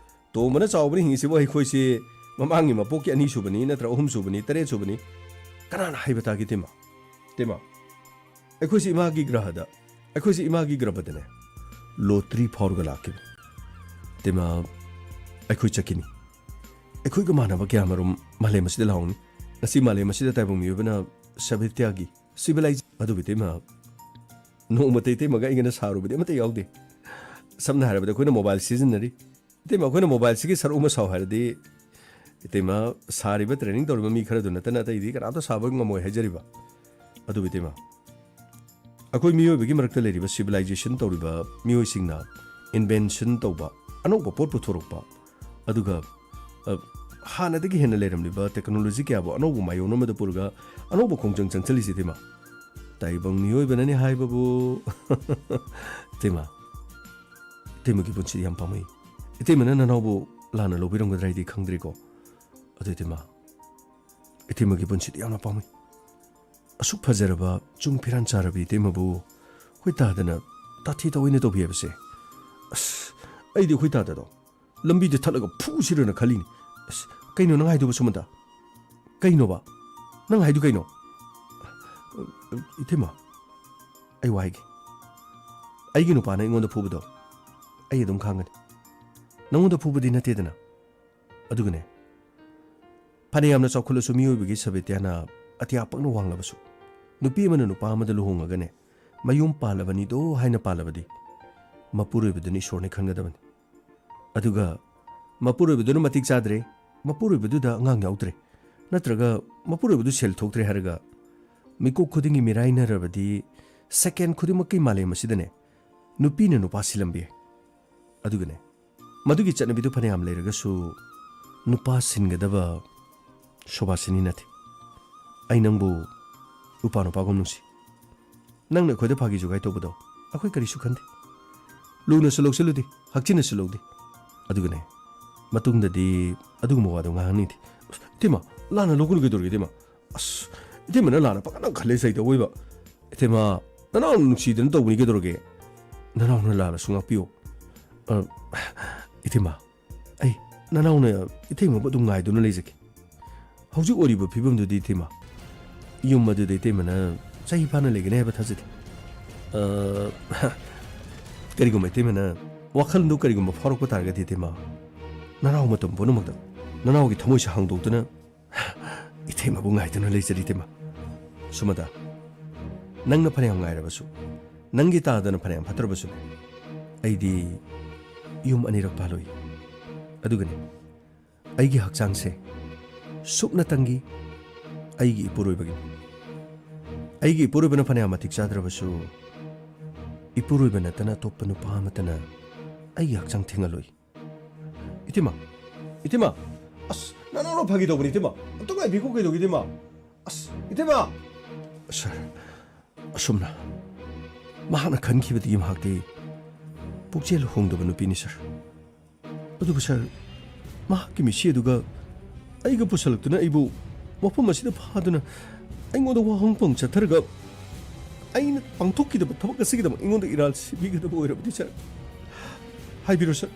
ꯇꯣꯝꯕꯅ ꯆꯥꯎꯕꯅ ꯍꯤꯡꯉꯤꯁꯤꯕꯨ ꯑꯩꯈꯣꯏꯁꯤ ꯃꯃꯥꯡꯒꯤ ꯃꯄꯣꯛꯀꯤ ꯑꯅꯤꯁꯨꯕꯅꯤ ꯅꯠꯇ꯭ꯔ ꯑꯍꯨꯝꯁꯨꯕꯅꯤ, ꯇꯔꯦꯠꯁꯨꯕꯅꯤ꯫ ꯀꯅꯥꯅ ꯍꯥꯏꯕ ꯇꯥꯒꯦ, ꯏꯇꯩꯃ? ꯏꯇꯩꯃ, ꯑꯩꯈꯣꯏꯁꯤ ꯏꯃꯥꯒꯤ ꯒ꯭ꯔꯍꯗ, ꯑꯩꯈꯣꯏꯁꯤ ꯏꯃꯥꯒꯤ ꯒ꯭ꯔꯍꯗꯅꯦ ꯂꯣꯇ꯭ꯔꯤ ꯐꯥꯎꯔꯒ ꯂꯥꯛꯈꯤꯕꯅꯤ꯫ ꯏꯇꯩꯃ, ꯑꯩꯈꯣꯏ ꯆꯠꯈꯤꯅꯤ꯫ ꯑꯩꯈꯣꯏꯒ ꯃꯥꯟꯅꯕ ꯀꯌꯥꯃꯔꯨꯝ ꯃꯥꯂꯦꯝ ꯑꯁꯤꯗ ꯂꯥꯛꯍꯧꯅꯤ꯫ ꯉꯁꯤ ꯃꯥꯂꯦꯝ ꯑꯁꯤꯗ ꯇꯥꯏꯕꯪ ꯃꯤꯑꯣꯏꯕꯅ ꯁꯚ꯭ꯌꯇꯥꯒꯤ, ꯁꯤꯚꯤꯂꯥꯏꯖ-, ꯑꯗꯨꯕꯨ ꯏꯇꯩꯃ, ꯅꯣꯡꯃꯇ ꯏꯇꯩꯃꯒ ꯑꯩꯒꯅ ꯁꯥꯔꯨꯕꯗꯤ ꯑꯃꯠꯇ ꯌꯥꯎꯗꯦ꯫ ꯁꯝꯅ ꯍꯥꯏꯔꯕꯗ ꯑꯩꯈꯣꯏꯅ ꯃꯣꯕꯥꯏꯜ ꯁꯤꯖꯤꯟꯅꯔꯤ꯫ ꯏꯇꯩꯃ, ꯑꯩꯈꯣꯏꯅ ꯃꯣꯕꯥꯏꯜꯁꯤꯒꯤ ꯁꯔꯨꯛ ꯑꯃ ꯁꯥꯎ ꯍꯥꯏꯔꯗꯤ, ꯏꯇꯩꯃ, ꯁꯥꯔꯤꯕ, ꯇ꯭ꯔꯦꯅꯤꯡ ꯇꯧꯔꯤꯕ ꯃꯤ ꯈꯔꯗꯨ ꯅꯠꯇꯅ ꯑꯇꯩꯗꯤ ꯀꯅꯥꯝꯇ ꯁꯥꯕ ꯉꯝꯃꯣꯏ ꯍꯥꯏꯖꯔꯤꯕ꯫ ꯑꯗꯨꯕꯨ ꯏꯇꯩꯃ, ꯑꯩꯈꯣꯏ ꯃꯤꯑꯣꯏꯕꯒꯤ ꯃꯔꯛꯇ ꯂꯩꯔꯤꯕ ꯁꯤꯚꯤꯂꯥꯏꯖꯦꯁꯟ ꯇꯧꯔꯤꯕ ꯃꯤꯑꯣꯏꯁꯤꯡꯅ ꯏꯟꯚꯦꯟꯁꯟ ꯇꯧꯕ, ꯑꯅꯧꯕ ꯄꯣꯠ ꯄꯨꯊꯣꯔꯛꯄ, ꯑꯗꯨꯒ, ꯑ, ꯍꯥꯟꯅꯗꯒꯤ ꯍꯦꯟꯅ ꯂꯩꯔꯝꯂꯤꯕ ꯇꯦꯛꯅꯣꯂꯣꯖꯤ ꯀꯌꯥꯕꯨ ꯑꯅꯧꯕ ꯃꯥꯏꯑꯣꯟ ꯑꯃꯗ ꯄꯨꯔꯒ ꯑꯅꯧꯕ ꯈꯣꯡꯖꯪ ꯆꯪꯁꯤꯜꯂꯤꯁꯤ, ꯏꯇꯩꯃ꯫ ꯇꯥꯏꯕꯪ ꯃꯤꯑꯣꯏꯕꯅꯅꯤ ꯍꯥꯏꯕꯕꯨ꯫ ꯏꯇꯩꯃ, ꯏꯇꯩꯃꯒꯤ ꯄꯨꯟꯁꯤꯗꯤ ꯌꯥꯝ ꯄꯥꯝꯃꯨꯏ꯫ ꯏꯇꯩꯃꯅ ꯅꯅꯥꯎꯕꯨ ꯂꯥꯟꯅ ꯂꯧꯕꯤꯔꯝꯒꯗ꯭ꯔꯥ ꯍꯥꯏꯗꯤ ꯈꯪꯗ꯭ꯔꯦꯀꯣ꯫ ꯑꯗꯨ ꯏꯇꯩꯃ, ꯏꯇꯩꯃꯒꯤ ꯄꯨꯟꯁꯤꯗꯤ ꯌꯥꯝꯅ ꯄꯥꯝꯃꯨꯏ꯫ ꯑꯁꯨꯛ ꯐꯖꯔꯕ ꯆꯨꯡ ꯐꯤꯔꯥꯟ ꯆꯥꯔꯕꯤ ꯏꯇꯩꯃꯕꯨ ꯑꯩꯈꯣꯏ ꯇꯥꯗꯅ ꯇꯥꯊꯤ ꯇꯥꯑꯣꯏꯅ ꯇꯧꯕꯤ ꯍꯥꯏꯕꯁꯦ꯫ ꯑꯁ, ꯑꯩꯗꯤ ꯑꯩꯈꯣꯏ ꯇꯥꯗꯗꯣ ꯂꯝꯕꯤꯗ ꯊꯠꯂꯒ ꯐꯨꯁꯤꯔꯅ ꯈꯜꯂꯤꯅꯤ꯫ ꯑꯁ, ꯀꯩꯅꯣ ꯅꯪ ꯍꯥꯏꯗꯨꯕꯨ ꯁꯨꯃꯟꯇ? ꯀꯩꯅꯣꯕ? ꯅꯪ ꯍꯥꯏꯗꯨ ꯀꯩꯅꯣ? ꯏꯊꯦꯝꯃ, ꯑꯩ ꯋꯥ ꯍꯥꯏꯒꯦ꯫ ꯑꯩꯒꯤ ꯅꯨꯄꯥꯅ ꯑꯩꯉꯣꯟꯗ ꯐꯨꯕꯗꯣ ꯑꯩ ꯑꯗꯨꯝ ꯈꯥꯡꯒꯅꯤ꯫ ꯅꯪꯉꯣꯟꯗ ꯐꯨꯕꯗꯤ ꯅꯠꯇꯦꯗꯅ꯫ ꯑꯗꯨꯒꯅꯦ, ꯐꯅꯌꯥꯝꯅ ꯆꯥꯎꯈꯠꯂꯁꯨ ꯃꯤꯑꯣꯏꯕꯒꯤ ꯁꯕꯤꯇ꯭ꯌꯥꯅ ꯑꯇꯤꯌꯥ ꯄꯛꯅ ꯋꯥꯡꯂꯕꯁꯨ, ꯅꯨꯄꯤ ꯑꯃꯅ ꯅꯨꯄꯥ ꯑꯃꯗ ꯂꯨꯍꯣꯡꯉꯒꯅꯦ, ꯃꯌꯨꯝ ꯄꯥꯜꯂꯕꯅꯤꯗꯣ ꯍꯥꯏꯅ ꯄꯥꯜꯂꯕꯗꯤ, ꯃꯄꯨꯔꯣꯏꯕꯗꯨꯅ ꯏꯁꯣꯔꯅꯤ ꯈꯟꯒꯗꯕꯅꯤ꯫ ꯑꯗꯨꯒ ꯃꯄꯨꯔꯣꯏꯕꯗꯨꯅ ꯃꯇꯤꯛ ꯆꯥꯗ꯭ꯔꯦ, ꯃꯄꯨꯔꯣꯏꯕꯗꯨꯗ ꯑꯉꯥꯡ ꯌꯥꯎꯗ꯭ꯔꯦ, ꯅꯠꯇ꯭ꯔꯒ ꯃꯄꯨꯔꯣꯏꯕꯗꯨ ꯁꯦꯜ ꯊꯣꯛꯇ꯭ꯔꯦ ꯍꯥꯏꯔꯒ ꯃꯤꯀꯨꯞ ꯈꯨꯗꯤꯡꯒꯤ ꯃꯤꯔꯥꯏꯅꯔꯕꯗꯤ, ꯁꯦꯀꯦꯟ ꯈꯨꯗꯤꯡꯃꯛꯀꯤ ꯃꯥꯂꯦꯝ ꯑꯁꯤꯗꯅꯦ, ꯅꯨꯄꯤꯅ ꯅꯨꯄꯥ ꯁꯤꯜꯂꯝꯕ ꯌꯥꯏ꯫ ꯑꯗꯨꯒꯅꯦ, ꯃꯗꯨꯒꯤ ꯆꯠꯅꯕꯤꯗꯨ ꯐꯅꯌꯥꯝ ꯂꯩꯔꯒꯁꯨ, ꯅꯨꯄꯥ ꯁꯤꯟꯒꯗꯕ ꯁꯣꯚꯥꯁꯤꯅꯤ ꯅꯠꯇꯦ꯫ ꯑꯩ ꯅꯪꯕꯨ ꯅꯨꯄꯥ ꯅꯨꯄꯥꯒꯨꯝ ꯅꯨꯡꯁꯤ꯫ ꯅꯪꯅ ꯑꯩꯈꯣꯏꯗ ꯐꯥꯒꯤ ꯖꯨꯒꯥꯏ ꯇꯧꯕꯗꯣ ꯑꯩꯈꯣꯏ ꯀꯔꯤꯁꯨ ꯈꯟꯗꯦ꯫ ꯂꯨꯅꯁꯨ ꯂꯧꯁꯤꯜꯂꯨꯗꯦ, ꯍꯛꯆꯤꯟꯅꯁꯨ ꯂꯧꯗꯦ꯫ ꯑꯗꯨꯒꯅꯦ, ꯃꯇꯨꯡꯗꯗꯤ ꯑꯗꯨꯒꯨꯝꯕ ꯋꯥꯗꯣ ꯉꯥꯡꯍꯟꯅꯤꯡꯗꯦ꯫ ꯑꯁ, ꯏꯇꯩꯃ, ꯂꯥꯟꯅ ꯂꯧꯒꯅꯨ ꯀꯩꯗꯧꯔꯒꯦ, ꯏꯇꯩꯃ? ꯑꯁ, ꯏꯇꯩꯃꯅ ꯂꯥꯟꯅ ꯄꯪꯈꯟꯗ ꯈꯜꯂꯦ, ꯁꯩꯇ ꯑꯣꯏꯕ꯫ ꯏꯇꯩꯃ, ꯅꯅꯥꯎ ꯅꯨꯡꯁꯤꯗꯅ ꯇꯧꯕꯅꯤ ꯀꯩꯗꯧꯔꯒꯦ? ꯅꯅꯥꯎꯅ ꯂꯥꯜꯂꯁꯨ ꯉꯥꯛꯄꯤꯌꯨ꯫ ꯑ, ꯏꯇꯩꯃ, ꯑꯩ ꯅꯅꯥꯎꯅ ꯏꯇꯩꯃꯕꯨ ꯑꯗꯨꯝ ꯉꯥꯏꯗꯨꯅ ꯂꯩꯖꯒꯦ꯫ ꯍꯧꯖꯤꯛ ꯑꯣꯏꯔꯤꯕ ꯐꯤꯕꯝꯗꯨꯗꯤ ꯏꯇꯩꯃ, ꯌꯨꯝ ꯑꯗꯨꯗ ꯏꯇꯩꯃꯅ ꯆꯍꯤ ꯐꯥꯅ ꯂꯩꯒꯅꯤ ꯍꯥꯏꯕ ꯊꯥꯖꯗꯦ꯫ ꯑ, ꯀꯔꯤꯒꯨꯝꯕ ꯏꯇꯩꯃꯅ ꯋꯥꯈꯜꯗꯨ ꯀꯔꯤꯒꯨꯝꯕ ꯐꯥꯎꯔꯛꯄ ꯇꯥꯔꯒꯗꯤ ꯏꯇꯩꯃ, ꯅꯅꯥꯎ ꯃꯇꯝ ꯄꯨꯝꯅꯃꯛꯇ ꯅꯅꯥꯎꯒꯤ ꯊꯃꯣꯏꯁꯦ ꯍꯥꯡꯗꯣꯛꯇꯨꯅ ꯏꯇꯩꯃꯕꯨ ꯉꯥꯏꯗꯨꯅ ꯂꯩꯖꯔꯤ ꯏꯇꯩꯃ꯫ ꯁꯨꯃꯟꯇ, ꯅꯪꯅ ꯐꯅꯌꯥꯝ ꯉꯥꯏꯔꯕꯁꯨ, ꯅꯪꯒꯤ ꯇꯥꯗꯅ ꯐꯅꯌꯥꯝ ꯐꯠꯇ꯭ꯔꯕꯁꯨ, ꯑꯩꯗꯤ ꯌꯨꯝ ꯑꯅꯤꯔꯛ ꯄꯥꯜꯂꯣꯏ꯫ ꯑꯗꯨꯒꯅꯤ, ꯑꯩꯒꯤ ꯍꯛꯆꯥꯡꯁꯦ ꯁꯨꯞꯅꯇꯪꯒꯤ ꯑꯩꯒꯤ ꯏꯄꯨꯔꯣꯏꯕꯒꯤꯅꯤ꯫ ꯑꯩꯒꯤ ꯏꯄꯨꯔꯣꯏꯕꯅ ꯐꯅꯌꯥꯝ ꯃꯇꯤꯛ ꯆꯥꯗ꯭ꯔꯕꯁꯨ, ꯏꯄꯨꯔꯣꯏꯕ ꯅꯠꯇꯅ ꯑꯇꯣꯞꯄ ꯅꯨꯄꯥ ꯑꯃꯠꯇꯅ ꯑꯩꯒꯤ ꯍꯛꯆꯥꯡ ꯊꯤꯡꯍꯜꯂꯣꯏ꯫ ꯏꯇꯩꯃ, ꯏꯇꯩꯃ, ꯑꯁ, ꯅꯅꯥꯎꯅ ꯐꯥꯒꯤ ꯇꯧꯕꯅꯤ, ꯏꯇꯩꯃ꯫ ꯑꯝꯇ ꯉꯥꯏꯕꯤꯈꯣ, ꯀꯩꯗꯧꯒꯦ, ꯏꯇꯩꯃ? ꯑꯁ, ꯏꯇꯩꯃ! ꯁꯥꯔ, ꯑꯁꯨꯝꯅ ꯃꯍꯥꯛꯅ ꯈꯟꯈꯤꯕꯗꯒꯤ ꯃꯍꯥꯛꯇꯤ ꯄꯨꯛꯆꯦꯜ ꯍꯣꯡꯗꯕ ꯅꯨꯄꯤꯅꯤ, ꯁꯥꯔ꯫ ꯑꯗꯨꯕꯨ, ꯁꯥꯔ, ꯃꯍꯥꯛꯀꯤ ꯃꯤꯠꯁꯤ ꯑꯗꯨꯒ ꯑꯩꯒ ꯄꯨꯁꯜꯂꯛꯇꯨꯅ ꯑꯩꯕꯨ ꯃꯐꯝ ꯑꯁꯤꯗ ꯐꯥꯗꯨꯅ ꯑꯩꯉꯣꯟꯗ ꯋꯥꯍꯪ ꯄꯪ ꯆꯠꯊꯔꯒ ꯑꯩꯅ ꯄꯥꯡꯊꯣꯛꯈꯤꯗꯕ ꯊꯕꯛ ꯑꯁꯤꯒꯤꯗꯃꯛ ꯑꯩꯉꯣꯟꯗ ꯏꯔꯥꯜ ꯁꯤꯕꯤꯒꯗꯕ ꯑꯣꯏꯔꯕꯗꯤ, ꯁꯥꯔ, ꯍꯥꯏꯕꯤꯔꯣ, ꯁꯥꯔ꯫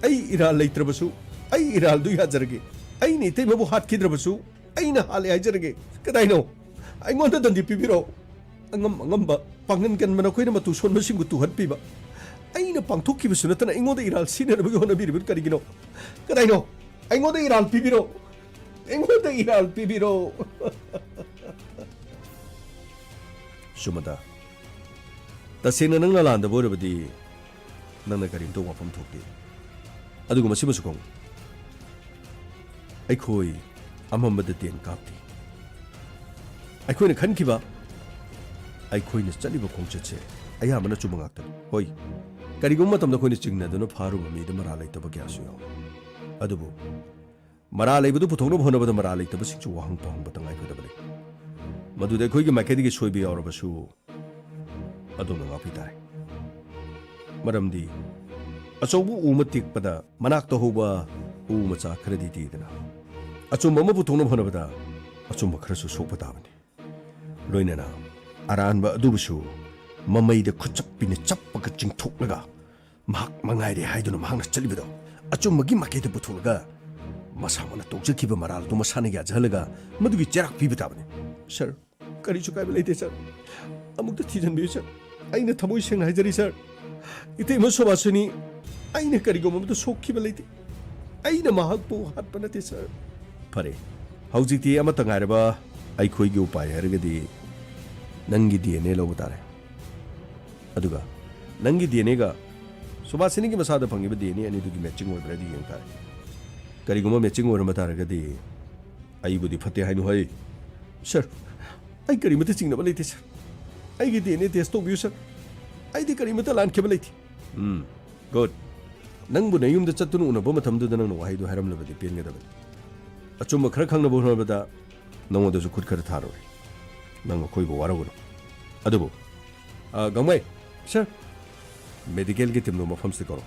ꯑꯩ ꯏꯔꯥꯜ ꯂꯩꯇ꯭ꯔꯕꯁꯨ, ꯑꯩ ꯏꯔꯥꯜꯗꯨ ꯌꯥꯖꯔꯒꯦ꯫ ꯑꯩꯅ ꯏꯇꯩꯃꯕꯨ ꯍꯥꯠꯈꯤꯗ꯭ꯔꯕꯁꯨ, ꯑꯩꯅ ꯍꯥꯠꯂꯦ ꯍꯥꯏꯖꯔꯒꯦ꯫ ꯀꯗꯥꯏꯅꯣ? ꯑꯩꯉꯣꯟꯗ ꯗꯟꯗꯤ ꯄꯤꯕꯤꯔꯣ꯫ ꯑꯉꯝ ꯑꯉꯝꯕ ꯄꯥꯡꯒꯟ ꯀꯟꯕ ꯅꯈꯣꯏꯅ ꯃꯇꯨ ꯁꯣꯟꯕꯁꯤꯡꯕꯨ ꯇꯨꯍꯠꯄꯤꯕ꯫ ꯑꯩꯅ ꯄꯥꯡꯊꯣꯛꯈꯤꯕꯁꯨ ꯅꯠꯇꯅ ꯑꯩꯉꯣꯟꯗ ꯏꯔꯥꯜ ꯁꯤꯅꯅꯕꯒꯤ ꯍꯣꯠꯅꯕꯤꯔꯤꯕ ꯀꯔꯤꯒꯤꯅꯣ? ꯀꯗꯥꯏꯅꯣ? ꯑꯩꯉꯣꯟꯗ ꯏꯔꯥꯜ ꯄꯤꯕꯤꯔꯣ꯫ ꯑꯩꯉꯣꯟꯗ ꯏꯔꯥꯜ ꯄꯤꯕꯤꯔꯣ꯫ ꯁꯨꯃꯟꯇ, ꯇꯁꯦꯡꯅ ꯅꯪꯅ ꯂꯥꯟꯗꯕ ꯑꯣꯏꯔꯕꯗꯤ ꯅꯪꯅ ꯀꯔꯤꯝꯇ ꯋꯥꯐꯝ ꯊꯣꯛꯇꯦ꯫ ꯑꯗꯨꯒ ꯃꯁꯤꯃꯁꯨ ꯈꯪꯉꯨ, ꯑꯩꯈꯣꯏ ꯑꯃꯝꯕꯗ ꯇꯦꯟ ꯀꯥꯞꯇꯦ꯫ ꯑꯩꯈꯣꯏꯅ ꯈꯟꯈꯤꯕ, ꯑꯩꯈꯣꯏꯅ ꯆꯠꯂꯤꯕ ꯈꯣꯡꯆꯠꯁꯦ ꯑꯌꯥꯝꯕꯅ ꯑꯆꯨꯝꯕ ꯉꯥꯛꯇꯅꯤ꯫ ꯍꯣꯏ, ꯀꯔꯤꯒꯨꯝꯕ ꯃꯇꯝꯗ ꯑꯩꯈꯣꯏꯅ ꯆꯤꯡꯅꯗꯨꯅ ꯐꯥꯔꯨꯕ ꯃꯤꯗ ꯃꯔꯥꯜ ꯂꯩꯇꯕ ꯀꯌꯥꯁꯨ ꯌꯥꯎꯏ꯫ ꯑꯗꯨꯕꯨ ꯃꯔꯥꯜ ꯂꯩꯕꯗꯨ ꯄꯨꯊꯣꯛꯅꯕ ꯍꯣꯠꯅꯕꯗ ꯃꯔꯥꯜ ꯂꯩꯇꯕꯁꯤꯡꯁꯨ ꯋꯥꯍꯪ ꯄꯥꯎꯍꯪꯕ ꯇꯉꯥꯏꯐꯗꯕ ꯂꯩ꯫ ꯃꯗꯨꯗ ꯑꯩꯈꯣꯏꯒꯤ ꯃꯥꯏꯀꯩꯗꯒꯤ ꯁꯣꯏꯕ ꯌꯥꯎꯔꯕꯁꯨ ꯑꯗꯣꯝꯅ ꯉꯥꯛꯄꯤ ꯇꯥꯔꯦ꯫ ꯃꯔꯝꯗꯤ ꯑꯆꯧꯕ ꯎ ꯑꯃ ꯇꯦꯛꯄꯗ ꯃꯅꯥꯛꯇ ꯍꯧꯕ ꯎ ꯃꯆꯥ ꯈꯔꯗꯤ ꯇꯦꯛꯏꯗꯅ꯫ ꯑꯆꯨꯝꯕ ꯑꯃ ꯄꯨꯊꯣꯛꯅꯕ ꯍꯣꯠꯅꯕꯗ ꯑꯆꯨꯝꯕ ꯈꯔꯁꯨ ꯁꯣꯛꯄ ꯇꯥꯕꯅꯤ꯫ ꯂꯣꯏꯅꯅ ꯑꯔꯥꯟꯕ ꯑꯗꯨꯕꯨꯁꯨ ꯃꯃꯩꯗ ꯈꯨꯠꯆꯞꯄꯤꯅ ꯆꯞꯄꯒ ꯆꯤꯡꯊꯣꯛꯂꯒ ꯃꯍꯥꯛ ꯃꯉꯥꯏꯔꯦ ꯍꯥꯏꯗꯨꯅ ꯃꯍꯥꯛꯅ ꯆꯠꯂꯤꯕꯗꯣ ꯑꯆꯨꯝꯕꯒꯤ ꯃꯥꯏꯀꯩꯗ ꯄꯨꯊꯣꯛꯂꯒ ꯃꯁꯥꯃꯛꯅ ꯇꯧꯖꯈꯤꯕ ꯃꯔꯥꯜꯗꯨ ꯃꯁꯥꯅ ꯌꯥꯖꯍꯜꯂꯒ ꯃꯗꯨꯒꯤ ꯆꯩꯔꯥꯛ ꯄꯤꯕ ꯇꯥꯕꯅꯤ꯫ ꯁꯥꯔ, ꯀꯔꯤꯁꯨ ꯀꯥꯏꯕ ꯂꯩꯇꯦ, ꯁꯥꯔ꯫ ꯑꯃꯨꯛꯇ ꯊꯤꯖꯤꯟꯕꯤꯌꯨ, ꯁꯥꯔ꯫ ꯑꯩꯅ ꯊꯃꯣꯏ ꯁꯦꯡꯅ ꯍꯥꯏꯖꯔꯤ, ꯁꯥꯔ꯫ ꯏꯇꯩꯃ ꯁꯣꯕꯥꯁꯤꯅꯤ, ꯑꯩꯅ ꯀꯔꯤꯒꯨꯝꯕ ꯑꯃꯠꯇ ꯁꯣꯛꯈꯤꯕ ꯂꯩꯇꯦ꯫ ꯑꯩꯅ ꯃꯍꯥꯛꯄꯨ ꯍꯥꯠꯄ ꯅꯠꯇꯦ, ꯁꯥꯔ꯫ ꯐꯔꯦ, ꯍꯧꯖꯤꯛꯇꯤ ꯑꯃꯠꯇ ꯉꯥꯏꯔꯕ ꯑꯩꯈꯣꯏꯒꯤ ꯎꯄꯥꯏ ꯍꯥꯏꯔꯒꯗꯤ ꯅꯪꯒꯤ ꯗꯤ ꯑꯦꯟ ꯑꯦ ꯂꯧꯕ ꯇꯥꯔꯦ꯫ ꯑꯗꯨꯒ ꯅꯪꯒꯤ ꯗꯤ ꯑꯦꯟ ꯑꯦꯒ ꯁꯨꯕꯥꯁꯤꯅꯤꯒꯤ ꯃꯁꯥꯗ ꯐꯪꯉꯤꯕ ꯗꯤ ꯑꯦꯟ ꯑꯦ ꯑꯅꯤꯗꯨꯒꯤ ꯃꯦꯆꯤꯡ ꯑꯣꯏꯕ꯭ꯔꯥꯗꯤ ꯌꯦꯡ ꯇꯥꯔꯦ꯫ ꯀꯔꯤꯒꯨꯝꯕ ꯃꯦꯆꯤꯡ ꯑꯣꯏꯔꯝꯕ ꯇꯥꯔꯒꯗꯤ ꯑꯩꯕꯨꯗꯤ ꯐꯠꯇꯦ ꯍꯥꯏꯅꯨ ꯍꯩ꯫ ꯁꯥꯔ, ꯑꯩ ꯀꯔꯤꯃꯠꯇ ꯆꯤꯡꯅꯕ ꯂꯩꯇꯦ, ꯁꯥꯔ꯫ ꯑꯩꯒꯤ ꯗꯤ ꯑꯦꯟ ꯑꯦ ꯇꯦꯁ ꯇꯧꯕꯤꯌꯨ, ꯁꯥꯔ꯫ ꯑꯩꯗꯤ ꯀꯔꯤꯃꯠꯇ ꯂꯥꯟꯈꯤꯕ ꯂꯩꯇꯦ꯫ ꯎꯝ, ꯒꯨꯗ꯫ ꯅꯪꯕꯨ ꯅꯌꯨꯝꯗ ꯆꯠꯇꯨꯅ ꯎꯅꯕ ꯃꯇꯝꯗꯨꯗ ꯅꯪꯅ ꯋꯥꯍꯩꯗꯨ ꯍꯥꯏꯔꯝꯂꯕꯗꯤ ꯄꯦꯟꯒꯗꯕꯅꯤ꯫ ꯑꯆꯨꯝꯕ ꯈꯔ ꯈꯪꯅꯕ ꯍꯣꯠꯅꯕꯗ ꯅꯉꯣꯟꯗꯁꯨ ꯈꯨꯠ ꯈꯔ ꯊꯥꯔꯨꯔꯦ꯫ ꯅꯪ ꯑꯩꯈꯣꯏꯕꯨ ꯋꯥꯔꯧꯒꯅꯨ꯫ ꯑꯗꯨꯕꯨ, ꯑ, ꯒꯥꯡꯃꯩ, ꯁꯥꯔ, ꯃꯦꯗꯤꯀꯦꯜꯒꯤ ꯇꯤꯝꯗꯨ ꯃꯐꯝꯁꯤꯗ ꯀꯧꯔꯣ꯫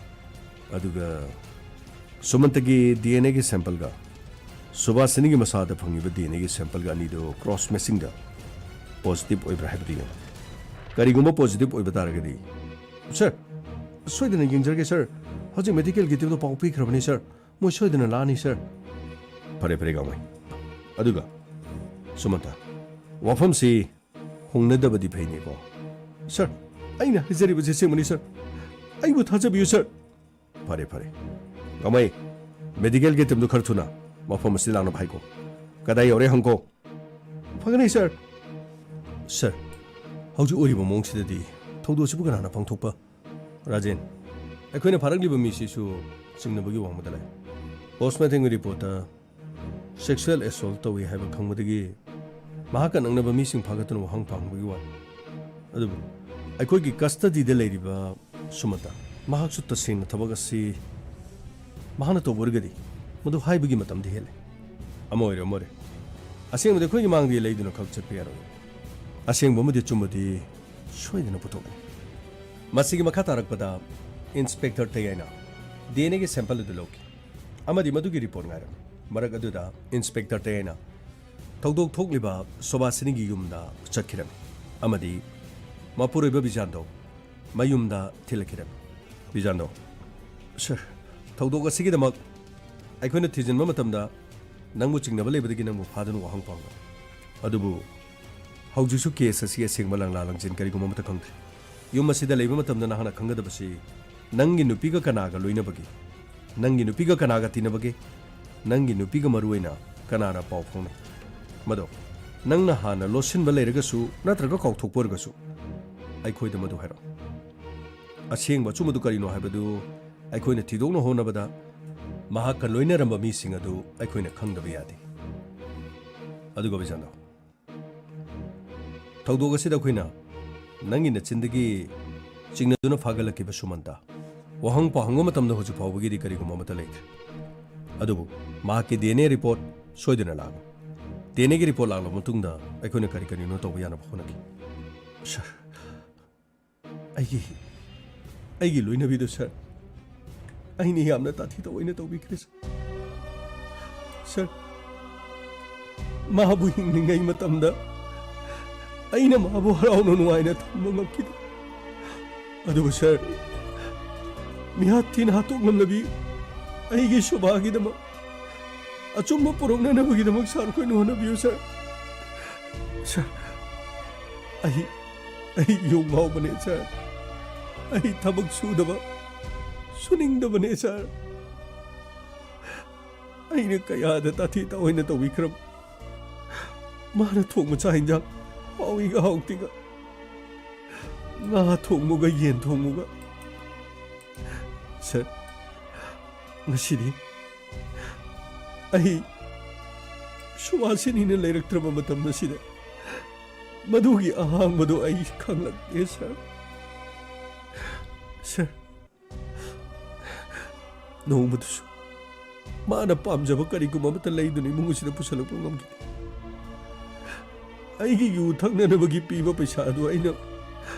ꯑꯗꯨꯒ ꯁꯨꯃꯟꯇꯒꯤ ꯗꯤ ꯑꯦꯟ ꯑꯦꯒꯤ ꯁꯦꯝꯄꯜꯒ ꯁꯨꯕꯥꯁꯤꯅꯤꯒꯤ ꯃꯁꯥꯗ ꯐꯪꯉꯤꯕ ꯗꯤ ꯑꯦꯟ ꯑꯦꯒꯤ ꯁꯦꯝꯄꯜꯒ ꯑꯅꯤꯗꯨ ꯀ꯭ꯔꯣꯁ ꯃꯦꯆꯤꯡꯗ ꯄꯣꯖꯤꯇꯤꯚ ꯑꯣꯏꯕ꯭ꯔꯥ ꯍꯥꯏꯕꯗꯨ ꯌꯦꯡꯉꯨ꯫ ꯀꯔꯤꯒꯨꯝꯕ positive ꯑꯣꯏꯕ ꯇꯥꯔꯒꯗꯤ? Sir, ꯁꯣꯏꯗꯅ ꯌꯦꯡꯖꯔꯒꯦ, sir. ꯍꯧꯖꯤꯛ medical-ꯒꯤ team-ꯗ ꯄꯥꯎ ꯄꯤꯈ꯭ꯔꯕꯅꯤ, sir. ꯃꯣꯏ ꯁꯣꯏꯗꯅ ꯂꯥꯛꯑꯅꯤ, sir. ꯐꯔꯦ, ꯐꯔꯦ, ꯒꯥꯡꯃꯩ꯫ ꯑꯗꯨꯒ, ꯁꯨꯃꯟꯇ, ꯋꯥꯐꯝꯁꯤ ꯍꯣꯡꯅꯗꯕꯗꯤ ꯐꯩꯅꯦꯀꯣ? Sir, ꯑꯩꯅ ꯍꯥꯏꯖꯔꯤꯕꯁꯤ ꯑꯁꯦꯡꯕꯅꯤ, sir. ꯑꯩꯕꯨ ꯊꯥꯖꯕꯤꯌꯨ, sir. ꯐꯔꯦ, ꯐꯔꯦ꯫ ꯒꯥꯡꯃꯩ, medical-ꯒꯤ team-ꯗꯨ ꯈꯔ ꯊꯨꯅ ꯃꯐꯝ ꯑꯁꯤꯗ ꯂꯥꯛꯅꯕ ꯍꯥꯏꯀꯣ꯫ ꯀꯗꯥꯏ ꯌꯧꯔꯦ ꯍꯪꯀꯣ꯫ ꯐꯒꯅꯤ, sir. Sir, ꯍꯧꯖꯤꯛ ꯑꯣꯏꯔꯤꯕ ꯃꯑꯣꯡꯁꯤꯗꯗꯤ ꯊꯧꯗꯣꯛꯁꯤꯕꯨ ꯀꯅꯥꯅ ꯄꯥꯡꯊꯣꯛꯄ? ꯔꯥꯖꯦꯟ, ꯑꯩꯈꯣꯏꯅ ꯐꯥꯔꯛꯂꯤꯕ ꯃꯤꯁꯤꯁꯨ ꯆꯤꯡꯅꯕꯒꯤ ꯋꯥꯡꯃꯗ ꯂꯩ꯫ Postmortem-ꯒꯤ report-ꯇ sexual assault ꯇꯧꯏ ꯍꯥꯏꯕ ꯈꯪꯕꯗꯒꯤ ꯃꯍꯥꯛꯀ ꯅꯛꯅꯕ ꯃꯤꯁꯤꯡ ꯐꯥꯒꯠꯇꯨꯅ ꯋꯥꯍꯪ ꯄꯥꯡꯕꯒꯤ ꯋꯥꯅꯤ꯫ ꯑꯗꯨꯕꯨ ꯑꯩꯈꯣꯏꯒꯤ custody-ꯗ ꯂꯩꯔꯤꯕ ꯁꯨꯃꯟꯇ, ꯃꯍꯥꯛꯁꯨ ꯇꯁꯦꯡꯅ ꯊꯕꯛ ꯑꯁꯤ ꯃꯍꯥꯛꯅ ꯇꯧꯕ ꯑꯣꯏꯔꯒꯗꯤ ꯃꯗꯨ ꯍꯥꯏꯕꯒꯤ ꯃꯇꯝꯗꯤ ꯍꯦꯜꯂꯦ꯫ ꯑꯃ ꯑꯣꯏꯔꯦ, ꯑꯃ ꯑꯣꯏꯔꯦ꯫ ꯑꯁꯦꯡꯕꯗꯤ ꯑꯩꯈꯣꯏꯒꯤ ꯃꯥꯡꯗ ꯂꯩꯗꯨꯅ ꯈꯛ ꯆꯠꯄ ꯌꯥꯔꯣꯏ꯫ ꯑꯁꯦꯡꯕ ꯑꯃꯗꯤ ꯑꯆꯨꯝꯕꯗꯤ ꯁꯣꯏꯗꯅ ꯄꯨꯊꯣꯛꯀꯅꯤ꯫ ꯃꯁꯤꯒꯤ ꯃꯈꯥ ꯇꯥꯔꯛꯄꯗ Inspector ꯇꯌꯥꯏꯅ D N A-ꯒꯤ sample ꯑꯗꯨ ꯂꯧꯈꯤ ꯑꯃꯗꯤ ꯃꯗꯨꯒꯤ report ꯉꯥꯏꯔꯝꯃꯤ꯫ ꯃꯔꯛ ꯑꯗꯨꯗ Inspector ꯇꯌꯥꯏꯅ ꯊꯧꯗꯣꯛ ꯊꯣꯛꯂꯤꯕ ꯁꯣꯕꯥꯁꯤꯅꯤꯒꯤ ꯌꯨꯝꯗ ꯆꯠꯈꯤꯔꯝꯃꯤ ꯑꯃꯗꯤ ꯃꯄꯨꯔꯣꯏꯕ ꯕꯤꯖꯥꯟꯗꯣ ꯃꯌꯨꯝꯗ ꯊꯤꯜꯂꯛꯈꯤꯔꯝꯃꯤ꯫ ꯕꯤꯖꯥꯟꯗꯣ, "Sir, ꯊꯧꯗꯣꯛ ꯑꯁꯤꯒꯤꯗꯃꯛ ꯑꯩꯈꯣꯏꯅ ꯊꯤꯖꯤꯟꯕ ꯃꯇꯝꯗ ꯅꯪꯕꯨ ꯆꯤꯡꯅꯕ ꯂꯩꯕꯗꯒꯤ ꯅꯪꯕꯨ ꯐꯥꯗꯨꯅ ꯋꯥꯍꯪ ꯄꯥꯡꯕꯅꯤ꯫ ꯑꯗꯨꯕꯨ ꯍꯧꯖꯤꯛꯁꯨ case ꯑꯁꯤ ꯑꯁꯦꯡꯕ ꯂꯪꯂꯥ ꯂꯪꯖꯤꯟ ꯀꯔꯤꯒꯨꯝꯕ ꯑꯃꯠꯇ ꯈꯪꯗ꯭ꯔꯤ꯫ ꯌꯨꯝ ꯑꯁꯤꯗ ꯂꯩꯕ ꯃꯇꯝꯗ ꯅꯍꯥꯛꯅ ꯈꯪꯒꯗꯕꯁꯤ ꯅꯪꯒꯤ ꯅꯨꯄꯤꯒ ꯀꯅꯥꯒ ꯂꯣꯏꯅꯕꯒꯦ, ꯅꯪꯒꯤ ꯅꯨꯄꯤꯒ ꯀꯅꯥꯒ ꯇꯤꯟꯅꯕꯒꯦ, ꯅꯪꯒꯤ ꯅꯨꯄꯤꯒ ꯃꯔꯨ ꯑꯣꯏꯅ ꯀꯅꯥꯅ ꯄꯥꯎ ꯐꯥꯎꯅꯩ? ꯃꯗꯣ ꯅꯪꯅ ꯍꯥꯟꯅ ꯂꯣꯠꯁꯤꯟꯕ ꯂꯩꯔꯒꯁꯨ ꯅꯠꯇ꯭ꯔꯒ ꯀꯥꯎꯊꯣꯛꯄ ꯑꯣꯏꯔꯒꯁꯨ ꯑꯩꯈꯣꯏꯗ ꯃꯗꯨ ꯍꯥꯏꯔꯛꯎ꯫ ꯑꯁꯦꯡꯕ ꯑꯆꯨꯝꯕꯗꯨ ꯀꯔꯤꯅꯣ ꯍꯥꯏꯕꯗꯨ ꯑꯩꯈꯣꯏꯅ ꯊꯤꯗꯣꯛꯅ ꯍꯣꯠꯅꯕꯗ ꯃꯍꯥꯛꯀ ꯂꯣꯏꯅꯔꯝꯕ ꯃꯤꯁꯤꯡ ꯑꯗꯨ ꯑꯩꯈꯣꯏꯅ ꯈꯪꯗꯕ ꯌꯥꯗꯦ꯫ ꯑꯗꯨꯒ ꯕꯤꯖꯥꯟꯗꯣ, ꯊꯧꯗꯣꯛ ꯑꯁꯤꯗ ꯑꯩꯈꯣꯏꯅ ꯅꯪꯒꯤ ꯅꯆꯤꯟꯗꯒꯤ ꯆꯤꯡꯅꯗꯨꯅ ꯐꯥꯒꯠꯂꯛꯈꯤꯕ ꯁꯨꯃꯟꯇ ꯋꯥꯍꯪ ꯄꯥꯎꯍꯪꯕ ꯃꯇꯝꯗ ꯍꯧꯖꯤꯛ ꯐꯥꯎꯕꯒꯤꯗꯤ ꯀꯔꯤꯒꯨꯝꯕ ꯑꯃꯠꯇ ꯂꯩꯇ꯭ꯔꯤ꯫ ꯑꯗꯨꯕꯨ ꯃꯍꯥꯛꯀꯤ D N A report ꯁꯣꯏꯗꯅ ꯂꯥꯛꯂꯅꯤ꯫ D N A-ꯒꯤ report ꯂꯥꯛꯂꯕ ꯃꯇꯨꯡꯗ ꯑꯩꯈꯣꯏꯅ ꯀꯔꯤ ꯀꯔꯤꯅꯣ ꯇꯧꯕ ꯌꯥꯅꯕ ꯍꯣꯠꯅꯈꯤ꯫ Sir, ꯑꯩꯒꯤ, ꯑꯩꯒꯤ ꯂꯣꯏꯅꯕꯤꯗꯨ, sir, ꯑꯩꯅ ꯌꯥꯝꯅ ꯇꯥꯊꯤ ꯇꯥꯑꯣꯏꯅ ꯇꯧꯕꯤꯈ꯭ꯔꯦ, sir꯫ Sir, ꯃꯥꯕꯨ ꯍꯤꯡꯂꯤꯉꯩ ꯃꯇꯝꯗ ꯑꯩꯅ ꯃꯥꯕꯨ ꯍꯔꯥꯎꯅ ꯅꯨꯡꯉꯥꯏꯅ ꯊꯝꯕ ꯉꯝꯈꯤꯗꯦ꯫ ꯑꯗꯨꯕꯨ ꯁꯥꯔ, ꯃꯤꯍꯥꯠ ꯊꯤꯅ ꯍꯥꯠꯇꯣꯛꯂꯝꯂꯕꯤ ꯑꯩꯒꯤ ꯁꯣꯚꯥꯒꯤꯗꯃꯛ ꯑꯆꯨꯝꯕ ꯄꯨꯔꯛꯅꯅꯕꯒꯤꯗꯃꯛ ꯁꯥꯔ ꯈꯣꯏꯅ ꯍꯣꯠꯅꯕꯤꯌꯨ ꯁꯥꯔ꯫ ꯁꯥꯔ, ꯑꯩ, ꯑꯩ ꯌꯨ ꯉꯥꯎꯕꯅꯦ ꯁꯥꯔ꯫ ꯑꯩ ꯊꯕꯛ ꯁꯨꯗꯕ, ꯁꯨꯅꯤꯡꯗꯕꯅꯦ ꯁꯥꯔ꯫ ꯑꯩꯅ ꯀꯌꯥꯗ ꯇꯥꯊꯤ ꯇꯥꯑꯣꯏꯅ ꯇꯧꯕꯤꯈ꯭ꯔꯕ꯫ ꯃꯥꯅ ꯊꯣꯡꯕ ꯆꯥꯛ ꯏꯟꯖꯥꯡ ꯍꯥꯎꯏꯒ ꯍꯥꯎꯇꯦꯒ, ꯉꯥ ꯊꯣꯡꯕꯒ ꯌꯦꯟ ꯊꯣꯡꯕꯒ꯫ ꯁꯥꯔ, ꯉꯁꯤꯗꯤ ꯑꯩ ꯁꯨꯕꯥꯁꯤꯅꯤꯅ ꯂꯩꯔꯛꯇ꯭ꯔꯕ ꯃꯇꯝ ꯑꯁꯤꯗ ꯃꯗꯨꯒꯤ ꯑꯍꯥꯡꯕꯗꯨ ꯑꯩ ꯈꯪꯂꯛꯇꯦ ꯁꯥꯔ꯫ ꯁꯥꯔ, ꯅꯣꯡꯃꯗꯨꯁꯨ ꯃꯥꯅ ꯄꯥꯝꯖꯕ ꯀꯔꯤꯒꯨꯝꯕ ꯑꯃꯠꯇ ꯂꯩꯗꯨꯅ ꯏꯃꯨꯡ ꯑꯁꯤꯗ ꯄꯨꯁꯜꯂꯛꯄ ꯉꯝꯈꯤꯗꯦ꯫ ꯑꯩꯒꯤ ꯌꯨ ꯊꯛꯅꯅꯕꯒꯤ ꯄꯤꯕ ꯄꯩꯁꯥ ꯑꯗꯨ ꯑꯩꯅ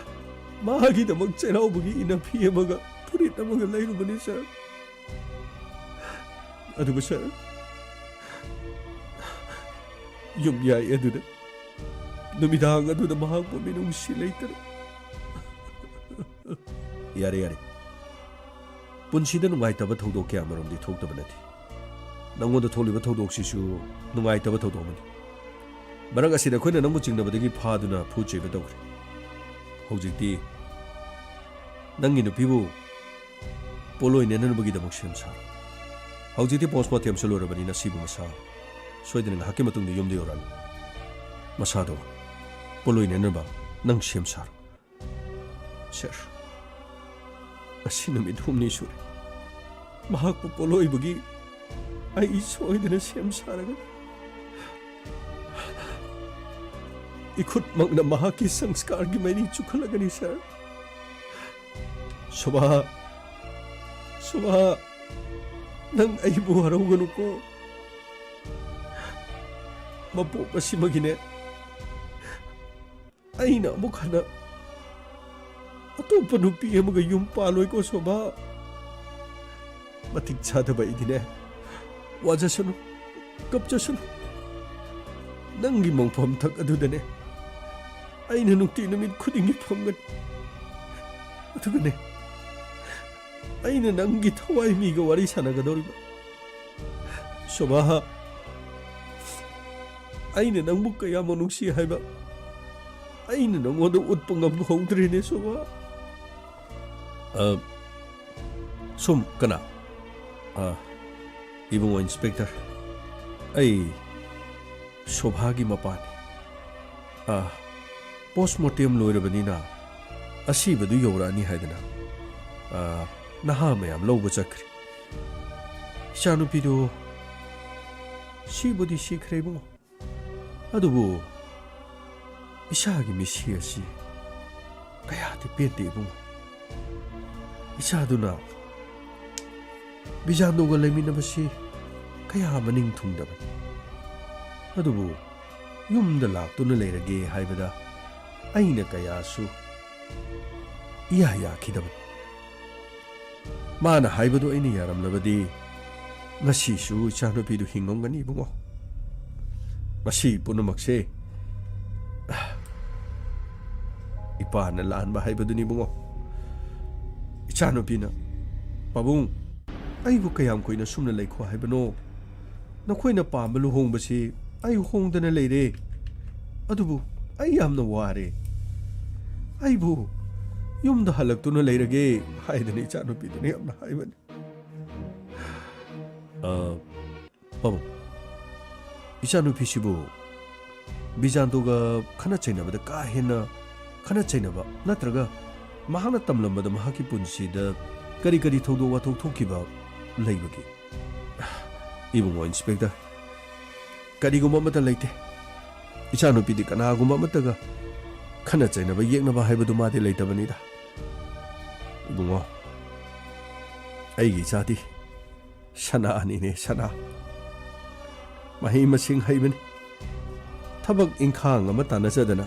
ꯃꯥꯒꯤꯗꯃꯛ ꯆꯩꯔꯥꯎꯕꯒꯤ ꯏꯅꯐꯤ ꯑꯃꯒ ꯐꯨꯔꯤꯠ ꯑꯃꯒ ꯂꯩꯔꯨꯕꯅꯤ ꯁꯥꯔ꯫ ꯑꯗꯨꯕꯨ ꯁꯥꯔ, ꯌꯨꯝꯌꯥꯏ ꯑꯗꯨꯗ ꯅꯨꯃꯤꯗꯥꯡ ꯑꯗꯨꯗ ꯃꯍꯥꯛꯄꯨ ꯃꯤꯅꯨꯡꯁꯤ ꯂꯩꯇꯅ꯫ ꯌꯥꯔꯦ, ꯌꯥꯔꯦ꯫ ꯄꯨꯟꯁꯤꯗ ꯅꯨꯡꯉꯥꯏꯇꯕ ꯊꯧꯗꯣꯛ ꯀꯌꯥ ꯑꯃꯔꯣꯝꯗꯤ ꯊꯣꯛꯇꯕ ꯅꯠꯇꯦ꯫ ꯅꯪꯉꯣꯟꯗ ꯊꯣꯛꯂꯤꯕ ꯊꯧꯗꯣꯛꯁꯤꯁꯨ ꯅꯨꯡꯉꯥꯏꯇꯕ ꯊꯧꯗꯣꯛ ꯑꯃꯅꯤ꯫ ꯃꯔꯛ ꯑꯁꯤꯗ ꯑꯩꯈꯣꯏꯅ ꯅꯪꯕꯨ ꯆꯤꯡꯅꯕꯗꯒꯤ ꯐꯥꯗꯨꯅ ꯐꯨ ꯆꯩꯕ ꯇꯧꯈ꯭ꯔꯦ꯫ ꯍꯧꯖꯤꯛꯇꯤ ꯅꯪꯒꯤ ꯅꯨꯄꯤꯕꯨ ꯄꯣꯠꯂꯣꯏ ꯅꯦꯠꯅꯅꯕꯒꯤꯗꯃꯛ ꯁꯦꯝ ꯁꯥꯔꯣ꯫ ꯍꯧꯖꯤꯛꯇꯤ ꯄꯣꯁꯃꯣꯔꯇꯦꯝꯁꯨ ꯂꯣꯏꯔꯕꯅꯤꯅ ꯁꯤꯕꯨ ꯃꯁꯥ ꯁꯣꯏꯗꯅ ꯉꯥꯏꯍꯥꯛꯀꯤ ꯃꯇꯨꯡꯗ ꯌꯨꯝꯗ ꯌꯧꯔꯛꯑꯅꯤ꯫ ꯃꯁꯥꯗꯣ ꯄꯣꯠꯂꯣꯏ ꯅꯦꯠꯅꯕ ꯅꯪ ꯁꯦꯝ ꯁꯥꯔꯣ꯫ ꯁꯥꯔ, ꯉꯁꯤ ꯅꯨꯃꯤꯠ ꯍꯨꯝꯅꯤ ꯁꯨꯔꯦ꯫ ꯃꯍꯥꯛꯄꯨ ꯄꯣꯠꯂꯣꯏꯕꯒꯤ ꯑꯩ ꯁꯣꯏꯗꯅ ꯁꯦꯝ ꯁꯥꯔꯒꯅꯤ꯫ ꯏꯈꯨꯠꯃꯛꯅ ꯃꯍꯥꯛꯀꯤ ꯁꯪꯁꯀꯥꯔꯒꯤ ꯃꯩꯔꯤ ꯆꯨꯈꯠꯂꯒꯅꯤ, ꯁꯥꯔ꯫ ꯁꯣꯚꯥ, ꯁꯣꯚꯥ, ꯅꯪ ꯑꯩꯕꯨ ꯋꯥꯔꯧꯒꯅꯨꯀꯣ꯫ ꯃꯄꯣꯛ ꯑꯁꯤꯃꯒꯤꯅꯦ, ꯑꯩꯅ ꯑꯃꯨꯛ ꯍꯟꯅ ꯑꯇꯣꯞꯄ ꯅꯨꯄꯤ ꯑꯃꯒ ꯌꯨꯝ ꯄꯥꯜꯂꯣꯏꯀꯣ, ꯁꯣꯚꯥ꯫ ꯃꯇꯤꯛ ꯆꯥꯗꯕ ꯑꯩꯗꯤꯅꯦ, ꯋꯥꯖꯁꯅꯨ, ꯀꯞꯆꯁꯅꯨ꯫ ꯅꯪꯒꯤ ꯃꯣꯡꯐꯝ ꯊꯛ ꯑꯗꯨꯗꯅꯦ ꯑꯩꯅ ꯅꯨꯡꯇꯤ ꯅꯨꯃꯤꯠ ꯈꯨꯗꯤꯡꯒꯤ ꯐꯝꯒꯅꯤ꯫ ꯑꯗꯨꯒꯅꯦ, ꯑꯩꯅ ꯅꯪꯒꯤ ꯊꯋꯥꯏ ꯃꯤꯒ ꯋꯥꯔꯤ ꯁꯥꯟꯅꯒꯗꯧꯔꯤꯕ꯫ ꯁꯣꯚꯥ, ꯑꯩꯅ ꯅꯪꯕꯨ ꯀꯌꯥꯃꯨꯛ ꯅꯨꯡꯁꯤ ꯍꯥꯏꯕ ꯑꯩꯅ ꯅꯪꯉꯣꯟꯗ ꯎꯠꯄ ꯉꯝꯍꯧꯗ꯭ꯔꯦꯅꯦ, ꯁꯣꯚꯥ꯫ ꯑ, ꯁꯨꯝ, ꯀꯅꯥ? ꯑ, ꯏꯕꯨꯡꯉꯣ ꯏꯟꯁꯄꯦꯛꯇꯔ, ꯑꯩ ꯁꯣꯚꯥꯒꯤ ꯃꯄꯥꯅꯤ꯫ ꯑ, ꯄꯣꯁꯃꯣꯔꯇꯦꯝ ꯂꯣꯏꯔꯕꯅꯤꯅ ꯑꯁꯤꯕꯗꯨ ꯌꯧꯔꯛꯑꯅꯤ ꯍꯥꯏꯗꯅ, ꯑ, ꯅꯍꯥ ꯃꯌꯥꯝ ꯂꯧꯕ ꯆꯠꯈ꯭ꯔꯦ꯫ ꯏꯆꯥꯅꯨꯄꯤꯗꯨ ꯁꯤꯕꯨꯗꯤ ꯁꯤꯈ꯭ꯔꯦ, ꯏꯕꯨꯡꯉꯣ꯫ ꯑꯗꯨꯕꯨ ꯏꯆꯥꯒꯤ ꯃꯤꯠꯁꯤ ꯑꯁꯤ ꯀꯌꯥꯗꯤ ꯄꯦꯟꯗꯦ, ꯏꯕꯨꯡꯉꯣ꯫ ꯏꯆꯥꯗꯨꯅ ꯕꯤꯖꯥꯟꯗꯣꯒ ꯂꯩꯃꯤꯟꯅꯕꯁꯤ ꯀꯌꯥ ꯃꯅꯤꯡ ꯊꯨꯡꯗꯕꯅꯤ꯫ ꯑꯗꯨꯕꯨ ꯌꯨꯝꯗ ꯂꯥꯛꯇꯨꯅ ꯂꯩꯔꯒꯦ ꯍꯥꯏꯕꯗ ꯑꯩꯅ ꯀꯌꯥꯁꯨ ꯏꯌꯥ ꯌꯥꯈꯤꯗꯕꯅꯤ꯫ ꯃꯥꯅ ꯍꯥꯏꯕꯗꯨ ꯑꯩꯅ ꯌꯥꯔꯝꯂꯕꯗꯤ ꯉꯁꯤꯁꯨ ꯏꯆꯥꯅꯨꯄꯤꯗꯨ ꯍꯤꯡꯉꯝꯒꯅꯤ, ꯏꯕꯨꯡꯉꯣ꯫ ꯃꯁꯤ ꯄꯨꯝꯅꯃꯛꯁꯦ ꯏꯄꯥꯅ ꯂꯥꯟꯕ ꯍꯥꯏꯕꯗꯨꯅꯤ, ꯏꯕꯨꯡꯉꯣ꯫ ꯏꯆꯥꯅꯨꯄꯤꯅ, "ꯄꯥꯕꯨꯡ, ꯑꯩꯕꯨ ꯀꯌꯥꯝ ꯀꯨꯏꯅ ꯁꯨꯝꯅ ꯂꯩꯈꯣ ꯍꯥꯏꯕꯅꯣ? ꯅꯈꯣꯏꯅ ꯄꯥꯝꯕ ꯂꯨꯍꯣꯡꯕꯁꯤ ꯑꯩ ꯍꯣꯡꯗꯅ ꯂꯩꯔꯦ꯫ ꯑꯗꯨꯕꯨ ꯑꯩ ꯌꯥꯝꯅ ꯋꯥꯔꯦ꯫ ꯑꯩꯕꯨ ꯌꯨꯝꯗ ꯍꯜꯂꯛꯇꯨꯅ ꯂꯩꯔꯒꯦ" ꯍꯥꯏꯗꯅ ꯏꯆꯥꯅꯨꯄꯤꯗꯨꯅ ꯌꯥꯝꯅ ꯍꯥꯏꯕꯅꯤ꯫ ꯑ, ꯄꯥꯕꯨꯡ, ꯏꯆꯥꯅꯨꯄꯤꯁꯤꯕꯨ ꯕꯤꯖꯥꯟꯗꯣꯒ ꯈꯠꯅ ꯆꯩꯅꯕꯗ ꯀꯥ ꯍꯦꯟꯅ ꯈꯠꯅ ꯆꯩꯅꯕ ꯅꯠꯇ꯭ꯔꯒ ꯃꯍꯥꯛꯅ ꯇꯝꯂꯝꯕꯗ ꯃꯍꯥꯛꯀꯤ ꯄꯨꯟꯁꯤꯗ ꯀꯔꯤ ꯀꯔꯤ ꯊꯧꯗꯣꯛ ꯋꯥꯊꯣꯛ ꯊꯣꯛꯈꯤꯕ ꯂꯩꯕꯒꯦ? ꯏꯕꯨꯡꯉꯣ ꯏꯟꯁꯄꯦꯛꯇꯔ, ꯀꯔꯤꯒꯨꯝꯕ ꯑꯃꯠꯇ ꯂꯩꯇꯦ꯫ ꯏꯆꯥꯅꯨꯄꯤꯗꯤ ꯀꯅꯥꯒꯨꯝꯕ ꯑꯃꯠꯇꯒ ꯈꯠꯅ ꯆꯩꯅꯕ, ꯌꯦꯛꯅꯕ ꯍꯥꯏꯕꯗꯨ ꯃꯥꯗꯤ ꯂꯩꯇꯕꯅꯤꯗ꯫ ꯏꯕꯨꯡꯉꯣ, ꯑꯩꯒꯤ ꯏꯆꯥꯗꯤ ꯁꯅꯥꯅꯤꯅꯦ, ꯁꯅꯥ꯫ ꯃꯍꯩ ꯃꯁꯤꯡ ꯍꯩꯕꯅꯤ꯫ ꯊꯕꯛ ꯏꯪꯈꯥꯡ ꯑꯃ ꯇꯥꯟꯅꯖꯗꯅ,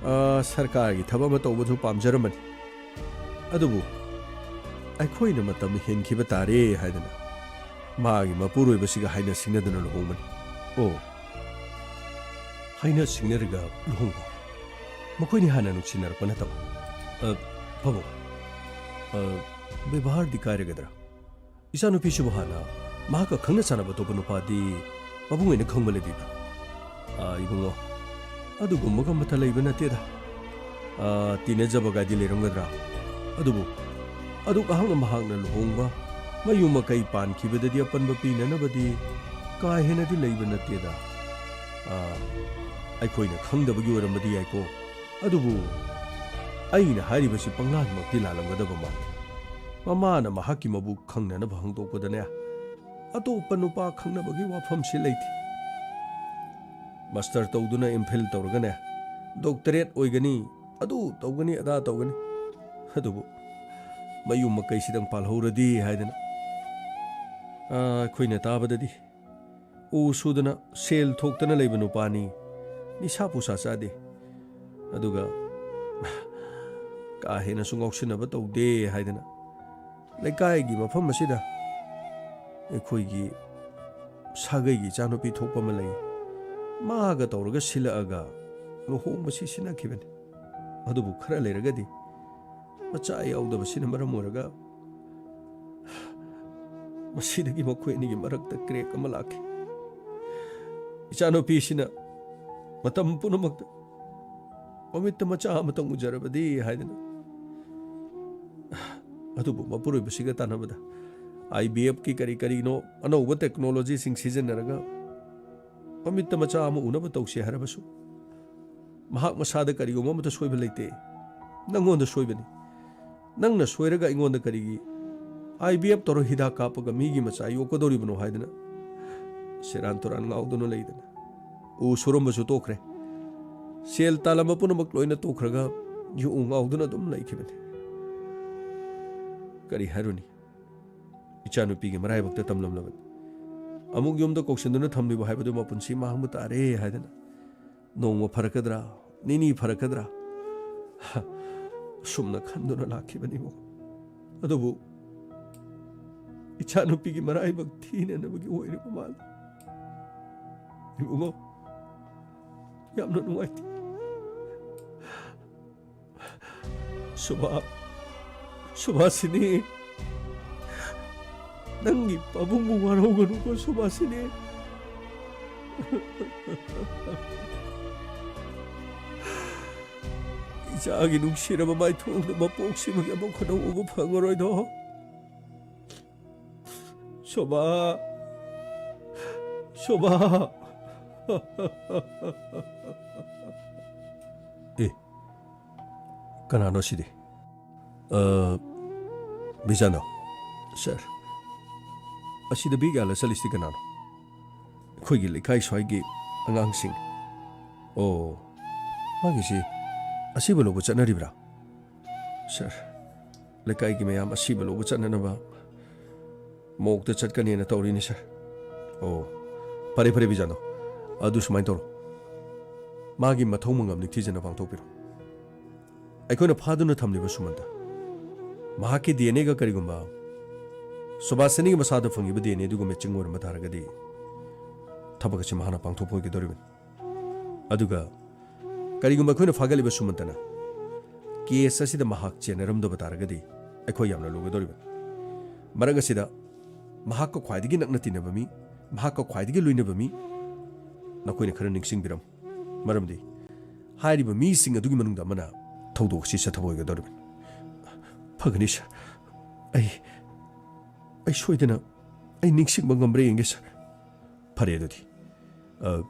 ꯑ, ꯁꯔꯀꯥꯔꯒꯤ ꯊꯕꯛ ꯑꯃ ꯇꯧꯕꯁꯨ ꯄꯥꯝꯖꯔꯝꯕꯅꯤ꯫ ꯑꯗꯨꯕꯨ ꯑꯩꯈꯣꯏꯅ ꯃꯇꯝ ꯍꯦꯟꯈꯤꯕ ꯇꯥꯔꯦ ꯍꯥꯏꯗꯅ ꯃꯥꯒꯤ ꯃꯄꯨꯔꯣꯏꯕꯁꯤꯒ ꯍꯥꯏꯅ ꯁꯤꯡꯅꯗꯨꯅ ꯂꯨꯍꯣꯡꯕꯅꯤ꯫ ꯑꯣ, ꯍꯥꯏꯅ ꯁꯤꯡꯅꯔꯒ ꯂꯨꯍꯣꯡꯕ꯫ ꯃꯈꯣꯏꯅꯤ ꯍꯥꯟꯅ ꯅꯨꯡꯁꯤꯅꯔꯛꯄ ꯅꯠꯇꯕ꯫ ꯑ, ꯄꯥꯕꯨꯡ, ꯑ, ꯕꯦꯕꯥꯔꯗꯤ ꯀꯥꯏꯔꯒꯗ꯭ꯔꯥ? ꯏꯆꯥꯅꯨꯄꯤꯁꯤꯕꯨ ꯍꯥꯟꯅ ꯃꯍꯥꯛꯀ ꯈꯪꯅ ꯆꯥꯟꯅꯕ ꯑꯇꯣꯞꯄ ꯅꯨꯄꯥꯗꯤ ꯄꯥꯕꯨꯡ ꯑꯣꯏꯅ ꯈꯪꯕ ꯂꯩꯕꯤꯕ꯭ꯔꯥ? ꯑ, ꯏꯕꯨꯡꯉꯣ, ꯑꯗꯨꯒꯨꯝꯕꯒ ꯑꯃꯠꯇ ꯂꯩꯕ ꯅꯠꯇꯦꯗ꯫ ꯑ, ꯇꯤꯟꯅꯖꯕꯒꯥꯏꯗꯤ ꯂꯩꯔꯝꯒꯗ꯭ꯔꯥ? ꯑꯗꯨꯕꯨ ꯑꯗꯨꯛ ꯍꯥꯛꯅ ꯃꯍꯥꯛꯅ ꯂꯨꯍꯣꯡꯕ, ꯃꯌꯨꯝ ꯃꯀꯩ ꯄꯥꯟꯈꯤꯕꯗꯗꯤ ꯑꯄꯟꯕ ꯄꯤꯅꯅꯕꯗꯤ ꯀꯥ ꯍꯦꯟꯅꯗꯤ ꯂꯩꯕ ꯅꯠꯇꯦꯗ꯫ ꯑ, ꯑꯩꯈꯣꯏꯅ ꯈꯪꯗꯕꯒꯤ ꯑꯣꯏꯔꯝꯕꯗꯤ ꯌꯥꯏꯀꯣ꯫ ꯑꯗꯨꯕꯨ ꯑꯩꯅ ꯍꯥꯏꯔꯤꯕꯁꯤ ꯄꯪꯂꯥꯟꯃꯛꯇꯤ ꯂꯥꯜꯂꯝꯒꯗꯕ ꯃꯥꯜꯂꯤ꯫ ꯃꯃꯥꯅ ꯃꯍꯥꯛꯀꯤ ꯃꯕꯨꯛ ꯈꯪꯅꯅꯕ ꯍꯪꯗꯣꯛꯄꯗꯅꯦ, ꯑꯇꯣꯞꯄ ꯅꯨꯄꯥ ꯈꯪꯅꯕꯒꯤ ꯋꯥꯐꯝꯁꯤ ꯂꯩꯇꯦ꯫ ꯃꯥꯁꯇꯔ ꯇꯧꯗꯨꯅ ꯑꯦꯝ ꯐꯤꯜ ꯇꯧꯔꯒꯅꯦ, ꯗꯣꯛꯇꯔꯦꯠ ꯑꯣꯏꯒꯅꯤ, ꯑꯗꯨ ꯇꯧꯒꯅꯤ, ꯑꯗꯥ ꯇꯧꯒꯅꯤ꯫ ꯑꯗꯨꯕꯨ ꯃꯌꯨꯝ ꯃꯀꯩꯁꯤꯗꯪ ꯄꯥꯜꯍꯧꯔꯗꯤ ꯍꯥꯏꯗꯅ꯫ ꯑꯥ, ꯑꯩꯈꯣꯏꯅ ꯇꯥꯕꯗꯗꯤ ꯎ ꯁꯨꯗꯅ ꯁꯦꯜ ꯊꯣꯛꯇꯅ ꯂꯩꯕ ꯅꯨꯄꯥꯅꯤ, ꯅꯤꯁꯥ ꯄꯨꯁꯥ ꯆꯥꯗꯦ, ꯑꯗꯨꯒ ꯀꯥ ꯍꯦꯟꯅꯁꯨ ꯉꯥꯎꯁꯤꯟꯅꯕ ꯇꯧꯗꯦ ꯍꯥꯏꯗꯅ ꯂꯩꯀꯥꯏꯒꯤ ꯃꯐꯝ ꯑꯁꯤꯗ ꯑꯩꯈꯣꯏꯒꯤ ꯁꯥꯒꯩꯒꯤ ꯏꯆꯥꯅꯨꯄꯤ ꯊꯣꯛꯄ ꯑꯃ ꯂꯩ꯫ ꯃꯥꯒ ꯇꯧꯔꯒ ꯁꯤꯜꯂꯛꯑꯒ ꯂꯨꯍꯣꯡꯕꯁꯤ ꯁꯤꯟꯅꯈꯤꯕꯅꯤ꯫ ꯑꯗꯨꯕꯨ ꯈꯔ ꯂꯩꯔꯒꯗꯤ ꯃꯆꯥ ꯌꯥꯎꯗꯕꯁꯤꯅ ꯃꯔꯝ ꯑꯣꯏꯔꯒ ꯃꯁꯤꯗꯒꯤ ꯃꯈꯣꯏ ꯑꯅꯤꯒꯤ ꯃꯔꯛꯇ ꯀ꯭ꯔꯦꯛ ꯑꯃ ꯂꯥꯛꯈꯤ꯫ ꯏꯆꯥꯅꯨꯄꯤꯁꯤꯅ ꯃꯇꯝ ꯄꯨꯝꯅꯃꯛꯇ ꯃꯃꯤꯠꯇ ꯃꯆꯥ ꯑꯃꯇꯪ ꯎꯖꯔꯕꯗꯤ ꯍꯥꯏꯗꯅ꯫ ꯑꯗꯨꯕꯨ ꯃꯄꯨꯔꯣꯏꯕꯁꯤꯒ ꯇꯥꯟꯅꯕꯗ IVFꯀꯤ ꯀꯔꯤ ꯀꯔꯤꯅꯣ ꯑꯅꯧꯕ ꯇꯦꯛꯅꯣꯂꯣꯖꯤꯁꯤꯡ ꯁꯤꯖꯤꯟꯅꯔꯒ ꯃꯃꯤꯠꯇ ꯃꯆꯥ ꯑꯃ ꯎꯅꯕ ꯇꯧꯁꯤ ꯍꯥꯏꯔꯕꯁꯨ, ꯃꯍꯥꯛ ꯃꯁꯥꯗ ꯀꯔꯤꯒꯨꯝꯕ ꯑꯃꯠꯇ ꯁꯣꯏꯕ ꯂꯩꯇꯦ꯫ ꯅꯪꯉꯣꯟꯗ ꯁꯣꯏꯕꯅꯤ꯫ ꯅꯪꯅ ꯁꯣꯏꯔꯒ ꯑꯩꯉꯣꯟꯗ ꯀꯔꯤꯒꯤ IVF ꯇꯧꯔ ꯍꯤꯗꯥꯛ ꯀꯥꯞꯄꯒ ꯃꯤꯒꯤ ꯃꯆꯥ ꯌꯣꯛꯀꯗꯧꯔꯤꯕꯅꯣ ꯍꯥꯏꯗꯅ ꯁꯦꯔꯥꯟ ꯇꯨꯔꯥꯟ ꯉꯥꯎꯗꯨꯅ ꯂꯩꯗꯅ꯫ ꯎ ꯁꯨꯔꯝꯕꯁꯨ ꯇꯣꯛꯈ꯭ꯔꯦ꯫ ꯁꯦꯜ ꯇꯥꯜꯂꯝꯕ ꯄꯨꯝꯅꯃꯛ ꯂꯣꯏꯅ ꯇꯣꯛꯈ꯭ꯔꯒ ꯌꯨ ꯉꯥꯎꯗꯨꯅ ꯑꯗꯨꯝ ꯂꯩꯈꯤꯕꯅꯤ꯫ ꯀꯔꯤ ꯍꯥꯏꯔꯨꯅꯤ? ꯏꯆꯥꯅꯨꯄꯤꯒꯤ ꯃꯔꯥꯏꯕꯛꯇ ꯇꯝꯂꯝꯂꯕꯅꯤ꯫ ꯑꯃꯨꯛ ꯌꯨꯝꯗ ꯀꯧꯁꯤꯟꯗꯨꯅ ꯊꯝꯂꯤꯕ ꯍꯥꯏꯕꯗꯨ ꯃꯄꯨꯟꯁꯤ ꯃꯥꯡꯕ ꯇꯥꯔꯦ ꯍꯥꯏꯗꯅ꯫ ꯅꯣꯡꯃ ꯐꯔꯛꯀꯗ꯭ꯔꯥ, ꯅꯤꯅꯤ ꯐꯔꯛꯀꯗ꯭ꯔꯥ, ꯑꯁꯨꯝꯅ ꯈꯟꯗꯨꯅ ꯂꯥꯛꯈꯤꯕꯅꯤꯕꯣ꯫ ꯑꯗꯨꯕꯨ ꯏꯆꯥꯅꯨꯄꯤꯒꯤ ꯃꯔꯥꯏꯕꯛ ꯊꯤꯅꯅꯕꯒꯤ ꯑꯣꯏꯔꯤꯕ ꯃꯥꯜꯂꯤ꯫ ꯏꯕꯨꯡꯉꯣ, ꯌꯥꯝꯅ ꯅꯨꯡꯉꯥꯏꯇꯦ꯫ ꯁꯨꯕꯥ, ꯁꯨꯕꯥꯁꯤꯅꯤ, ꯅꯪꯒꯤ ꯄꯥꯕꯨꯡꯕꯨ ꯋꯥꯔꯧꯒꯅꯨꯀꯣ ꯁꯨꯕꯥꯁꯤꯅꯤ꯫ ꯏꯆꯥꯒꯤ ꯅꯨꯡꯁꯤꯔꯕ ꯃꯥꯏꯊꯣꯡꯗ ꯃꯄꯣꯛꯁꯤꯃꯒꯤ ꯑꯃꯨꯛ ꯍꯟꯅ ꯎꯕ ꯐꯪꯉꯔꯣꯏꯗꯣ꯫ ꯁꯣꯃꯥ! ꯁꯣꯃꯥ! ꯑꯦ, ꯀꯅꯥꯅꯣ ꯁꯤꯗꯤ? ꯑ, ꯕꯤꯖꯥꯅꯣ꯫ ꯁꯥꯔ, ꯑꯁꯤꯗ ꯕꯦꯒ ꯌꯥꯜꯂ ꯆꯠꯂꯤꯁꯤꯗꯤ ꯀꯅꯥꯅꯣ? ꯑꯩꯈꯣꯏꯒꯤ ꯂꯩꯀꯥꯏ ꯁ꯭ꯋꯥꯏꯒꯤ ꯑꯉꯥꯡꯁꯤꯡ꯫ ꯑꯣ, ꯃꯥꯒꯤꯁꯤ ꯑꯁꯤꯕ ꯂꯧꯕ ꯆꯠꯅꯔꯤꯕ꯭ꯔꯥ? ꯁꯥꯔ, ꯂꯩꯀꯥꯏꯒꯤ ꯃꯌꯥꯝ ꯑꯁꯤꯕ ꯂꯧꯕ ꯆꯠꯅꯅꯕ ꯃꯣꯛꯇ ꯆꯠꯀꯅꯦꯅ ꯇꯧꯔꯤꯅꯤ, ꯁꯥꯔ꯫ ꯑꯣ, ꯐꯔꯦ, ꯐꯔꯦ, ꯕꯤꯖꯥꯅꯣ꯫ ꯑꯗꯨ ꯁꯨꯃꯥꯏꯅ ꯇꯧꯔꯣ꯫ ꯃꯥꯒꯤ ꯃꯊꯧ ꯃꯉꯝ ꯅꯤꯡꯊꯤꯖꯅ ꯄꯥꯡꯊꯣꯛꯄꯤꯔꯣ꯫ ꯑꯩꯈꯣꯏꯅ ꯐꯥꯗꯨꯅ ꯊꯝꯂꯤꯕ ꯁꯨꯃꯟꯇ, ꯃꯍꯥꯛꯀꯤ ꯗꯤ ꯑꯦꯟ ꯑꯦꯒ ꯀꯔꯤꯒꯨꯝꯕ ꯁꯨꯕꯥꯁꯤꯅꯤꯒꯤ ꯃꯁꯥꯗ ꯐꯪꯉꯤꯕ ꯗꯤ ꯑꯦꯟ ꯑꯦꯗꯨꯒ ꯃꯦꯆꯤꯡ ꯑꯣꯏꯔꯝꯕ ꯇꯥꯔꯒꯗꯤ, ꯊꯕꯛ ꯑꯁꯤ ꯃꯍꯥꯛꯅ ꯄꯥꯡꯊꯣꯛꯄ ꯑꯣꯏꯒꯗꯧꯔꯤꯕꯅꯤ꯫ ꯑꯗꯨꯒ ꯀꯔꯤꯒꯨꯝꯕ ꯑꯩꯈꯣꯏꯅ ꯐꯥꯒꯠꯂꯤꯕ ꯁꯨꯃꯟꯇꯅ ꯀꯦꯁ ꯑꯁꯤꯗ ꯃꯍꯥꯛ ꯆꯦꯟꯅꯔꯝꯗꯕ ꯇꯥꯔꯒꯗꯤ, ꯑꯩꯈꯣꯏ ꯌꯥꯝꯅ ꯂꯨꯒꯗꯧꯔꯤꯕꯅꯤ꯫ ꯃꯔꯛ ꯑꯁꯤꯗ ꯃꯍꯥꯛꯀ ꯈ꯭ꯋꯥꯏꯗꯒꯤ ꯅꯛꯅ ꯇꯤꯟꯅꯕ ꯃꯤ, ꯃꯍꯥꯛꯀ ꯈ꯭ꯋꯥꯏꯗꯒꯤ ꯂꯣꯏꯅꯕ ꯃꯤ, ꯅꯈꯣꯏꯅ ꯈꯔ ꯅꯤꯡꯁꯤꯡꯕꯤꯔꯝꯃꯨ꯫ ꯃꯔꯝꯗꯤ ꯍꯥꯏꯔꯤꯕ ꯃꯤꯁꯤꯡ ꯑꯗꯨꯒꯤ ꯃꯅꯨꯡꯗ ꯑꯃꯅ ꯊꯧꯗꯣꯛ ꯑꯁꯤ ꯆꯠꯊꯕ ꯑꯣꯏꯒꯗꯧꯔꯤꯕꯅꯤ꯫ ꯐꯒꯅꯤ, ꯁꯥꯔ꯫ ꯑꯩ, ꯑꯩ ꯁꯣꯏꯗꯅ, ꯑꯩ ꯅꯤꯡꯁꯤꯡꯕ ꯉꯝꯕ꯭ꯔꯥ ꯌꯦꯡꯒꯦ, ꯁꯥꯔ꯫ ꯐꯔꯦ ꯑꯗꯨꯗꯤ꯫ ꯑ,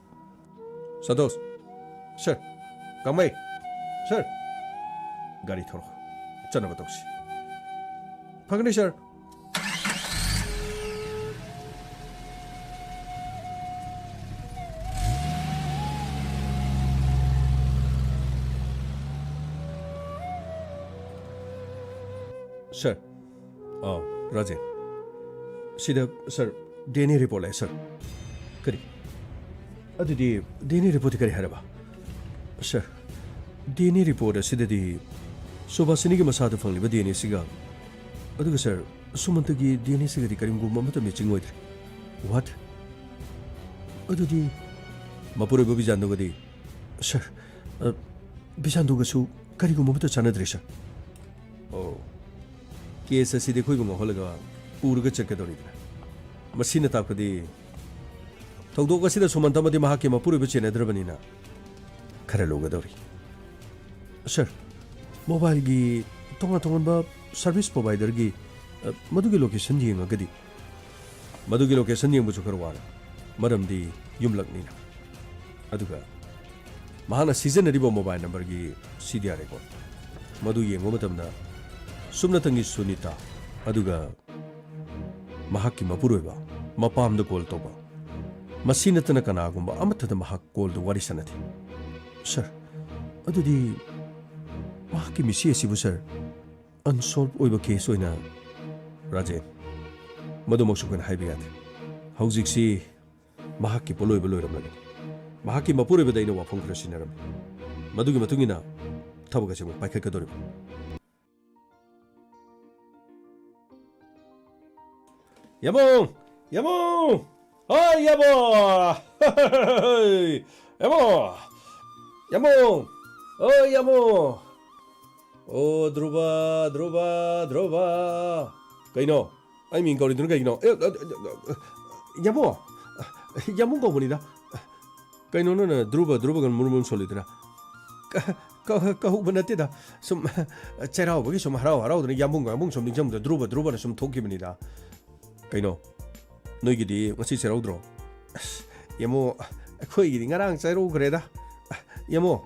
ꯁꯟꯇꯣꯁ꯫ ꯁꯥꯔ꯫ ꯀꯥꯃꯩ꯫ ꯁꯥꯔ꯫ ꯒꯥꯔꯤ ꯊꯧꯔꯣ꯫ ꯆꯠꯅꯕ ꯇꯧꯁꯤ꯫ ꯐꯒꯅꯤ, ꯁꯥꯔ꯫ ꯁꯥꯔ꯫ ꯑꯥ, ꯔꯥꯖꯦꯟ꯫ ꯁꯤꯗ, ꯁꯥꯔ, ꯗꯤ ꯑꯦꯟ ꯑꯦ ꯔꯤꯄꯣꯔꯠ ꯂꯥꯛꯑꯦ, ꯁꯥꯔ꯫ ꯀꯔꯤ? ꯑꯗꯨꯗꯤ ꯗꯤ ꯑꯦꯟ ꯑꯦ ꯔꯤꯄꯣꯔꯠꯇꯤ ꯀꯔꯤ ꯍꯥꯏꯔꯕ? ꯁꯥꯔ, ꯗꯤ ꯑꯦꯟ ꯑꯦ ꯔꯤꯄꯣꯔꯠ ꯑꯁꯤꯗꯗꯤ ꯁꯨꯚꯥꯁꯤꯅꯤꯒꯤ ꯃꯁꯥꯗ ꯐꯪꯂꯤꯕ ꯗꯤ ꯑꯦꯟ ꯑꯦꯁꯤꯒ, ꯑꯗꯨꯒ ꯁꯥꯔ, ꯁꯨꯃꯟꯇꯒꯤ ꯗꯤ ꯑꯦꯟ ꯑꯦꯁꯤꯒꯗꯤ ꯀꯔꯤꯒꯨꯝꯕ ꯑꯃꯠꯇ ꯃꯦꯆꯤꯡ ꯑꯣꯏꯗ꯭ꯔꯦ꯫ What? ꯑꯗꯨꯗꯤ ꯃꯄꯨꯔꯣꯏꯕ ꯕꯤꯖꯥꯟꯗꯣꯒꯗꯤ? ꯁꯥꯔ, ꯑ, ꯕꯤꯖꯥꯟꯗꯣꯒꯁꯨ ꯀꯔꯤꯒꯨꯝꯕ ꯑꯃꯠꯇ ꯆꯥꯟꯅꯗ꯭ꯔꯦ, ꯁꯥꯔ꯫ ꯀꯦꯁ ꯑꯁꯤꯗꯤ ꯑꯩꯈꯣꯏꯕꯨ ꯉꯥꯎꯍꯜꯂꯒ ꯄꯨꯔꯒ ꯆꯠꯀꯗꯧꯔꯤꯕ꯭ꯔꯥ? ꯃꯁꯤꯅ ꯇꯥꯛꯄꯗꯤ ꯊꯧꯗꯣꯛ ꯑꯁꯤꯗ ꯁꯨꯃꯟꯇ ꯑꯃꯗꯤ ꯃꯍꯥꯛꯀꯤ ꯃꯄꯨꯔꯣꯏꯕ ꯆꯦꯟꯅꯗ꯭ꯔꯕꯅꯤꯅ ꯈꯔ ꯂꯨꯒꯗꯧꯔꯤ꯫ ꯁꯥꯔ, ꯃꯣꯕꯥꯏꯜꯒꯤ ꯇꯣꯉꯥꯟ ꯇꯣꯉꯥꯟꯕ ꯁꯔꯚꯤꯁ ꯄ꯭ꯔꯣꯚꯥꯏꯗꯔꯒꯤ, ꯑ, ꯃꯗꯨꯒꯤ ꯂꯣꯀꯦꯁꯟ ꯌꯦꯡꯉꯒꯗꯤ? ꯃꯗꯨꯒꯤ ꯂꯣꯀꯦꯁꯟ ꯌꯦꯡꯕꯁꯨ ꯈꯔ ꯋꯥꯔꯦ, ꯃꯔꯝꯗꯤ ꯌꯨꯝꯂꯛꯅꯤꯅ꯫ ꯑꯗꯨꯒ ꯃꯍꯥꯛꯅ ꯁꯤꯖꯤꯟꯅꯔꯤꯕ ꯃꯣꯕꯥꯏꯜ ꯅꯝꯕꯔꯒꯤ ꯁꯤ ꯗꯤ ꯑꯥꯔ ꯔꯦꯀꯣꯔꯗ ꯃꯗꯨ ꯌꯦꯡꯕ ꯃꯇꯝꯗ ꯁꯨꯞꯅꯇꯪꯒꯤ ꯁꯨꯅꯤꯇꯥ, ꯑꯗꯨꯒ ꯃꯍꯥꯛꯀꯤ ꯃꯄꯨꯔꯣꯏꯕ, ꯃꯄꯥꯝꯗ ꯀꯣꯜ ꯇꯧꯕ, ꯃꯁꯤ ꯅꯠꯇꯅ ꯀꯅꯥꯒꯨꯝꯕ ꯑꯃꯠꯇꯗ ꯃꯍꯥꯛ ꯀꯣꯜꯗ ꯋꯥꯔꯤ ꯁꯥꯟꯅꯗꯦ꯫ ꯁꯥꯔ, ꯑꯗꯨꯗꯤ ꯃꯍꯥꯛꯀꯤ ꯃꯤꯁꯤ ꯑꯁꯤꯕꯨ, ꯁꯥꯔ, ꯑꯟꯁꯣꯜꯚ ꯑꯣꯏꯕ ꯀꯦꯁ ꯑꯣꯏꯅ, ꯔꯥꯖꯦꯟ, ꯃꯗꯨꯃꯛꯁꯨ ꯑꯩꯈꯣꯏꯅ ꯍꯥꯏꯕ ꯌꯥꯗꯦ꯫ ꯍꯧꯖꯤꯛꯁꯤ ꯃꯍꯥꯛꯀꯤ ꯄꯣꯠꯂꯣꯏꯕ ꯂꯣꯏꯔꯝꯂꯒꯅꯤ꯫ ꯃꯍꯥꯛꯀꯤ ꯃꯄꯨꯔꯣꯏꯕꯗ ꯑꯩꯅ ꯋꯥꯐꯝ ꯈꯔ ꯁꯤꯟꯅꯔꯝꯃꯤ꯫ ꯃꯗꯨꯒꯤ ꯃꯇꯨꯡ ꯏꯟꯅ ꯊꯕꯛ ꯑꯁꯤ ꯑꯃꯨꯛ ꯄꯥꯏꯈꯠꯀꯗꯧꯔꯤꯕꯅꯤ꯫ ꯌꯥꯃꯣ! ꯌꯥꯃꯣ! ꯍꯣꯏ, ꯌꯥꯃꯣ! ꯌꯥꯃꯣ! ꯌꯥꯃꯣ! ꯍꯣꯏ, ꯌꯥꯃꯣ! ꯑꯣ, ꯙ꯭ꯔꯨꯕ, ꯙ꯭ꯔꯨꯕ, ꯙ꯭ꯔꯨꯕ! ꯀꯩꯅꯣ? ꯑꯩ ꯃꯤꯡ ꯀꯧꯔꯤꯗꯨꯅ ꯀꯩꯒꯤꯅꯣ? ꯑꯦ, ꯑ, ꯑ, ꯑ, ꯌꯥꯃꯣ! ꯌꯥꯃꯣ ꯀꯧꯕꯅꯤꯗ꯫ ꯀꯩꯅꯣ ꯅꯪꯅ ꯙ꯭ꯔꯨꯕ, ꯙ꯭ꯔꯨꯕꯒ ꯃꯔꯨꯝ ꯃꯔꯨꯝ ꯁꯣꯜꯂꯤꯗꯨꯅ? ꯀ-, ꯀ-, ꯀꯍꯧꯕ ꯅꯠꯇꯦꯗ꯫ ꯁꯨꯝ ꯆꯩꯔꯥꯎꯕꯒꯤ ꯁꯨꯝ ꯍꯔꯥꯎ ꯍꯔꯥꯎꯗꯅ ꯌꯥꯝꯕꯨꯡ, ꯌꯥꯝꯕꯨꯡ ꯁꯨꯝ ꯅꯤꯡꯁꯤꯡꯕꯗ ꯙ꯭ꯔꯨꯕ, ꯙ꯭ꯔꯨꯕꯅ ꯁꯨꯝ ꯊꯣꯛꯈꯤꯕꯅꯤꯗ꯫ ꯀꯩꯅꯣ? ꯅꯣꯏꯒꯤꯗꯤ ꯉꯁꯤ ꯆꯩꯔꯥꯎꯗ꯭ꯔꯣ? ꯑꯁ, ꯌꯥꯃꯣ, ꯑꯩꯈꯣꯏꯒꯤꯗꯤ ꯉꯔꯥꯡ ꯆꯩꯔꯥꯎꯈ꯭ꯔꯦꯗ꯫ ꯌꯥꯃꯣ,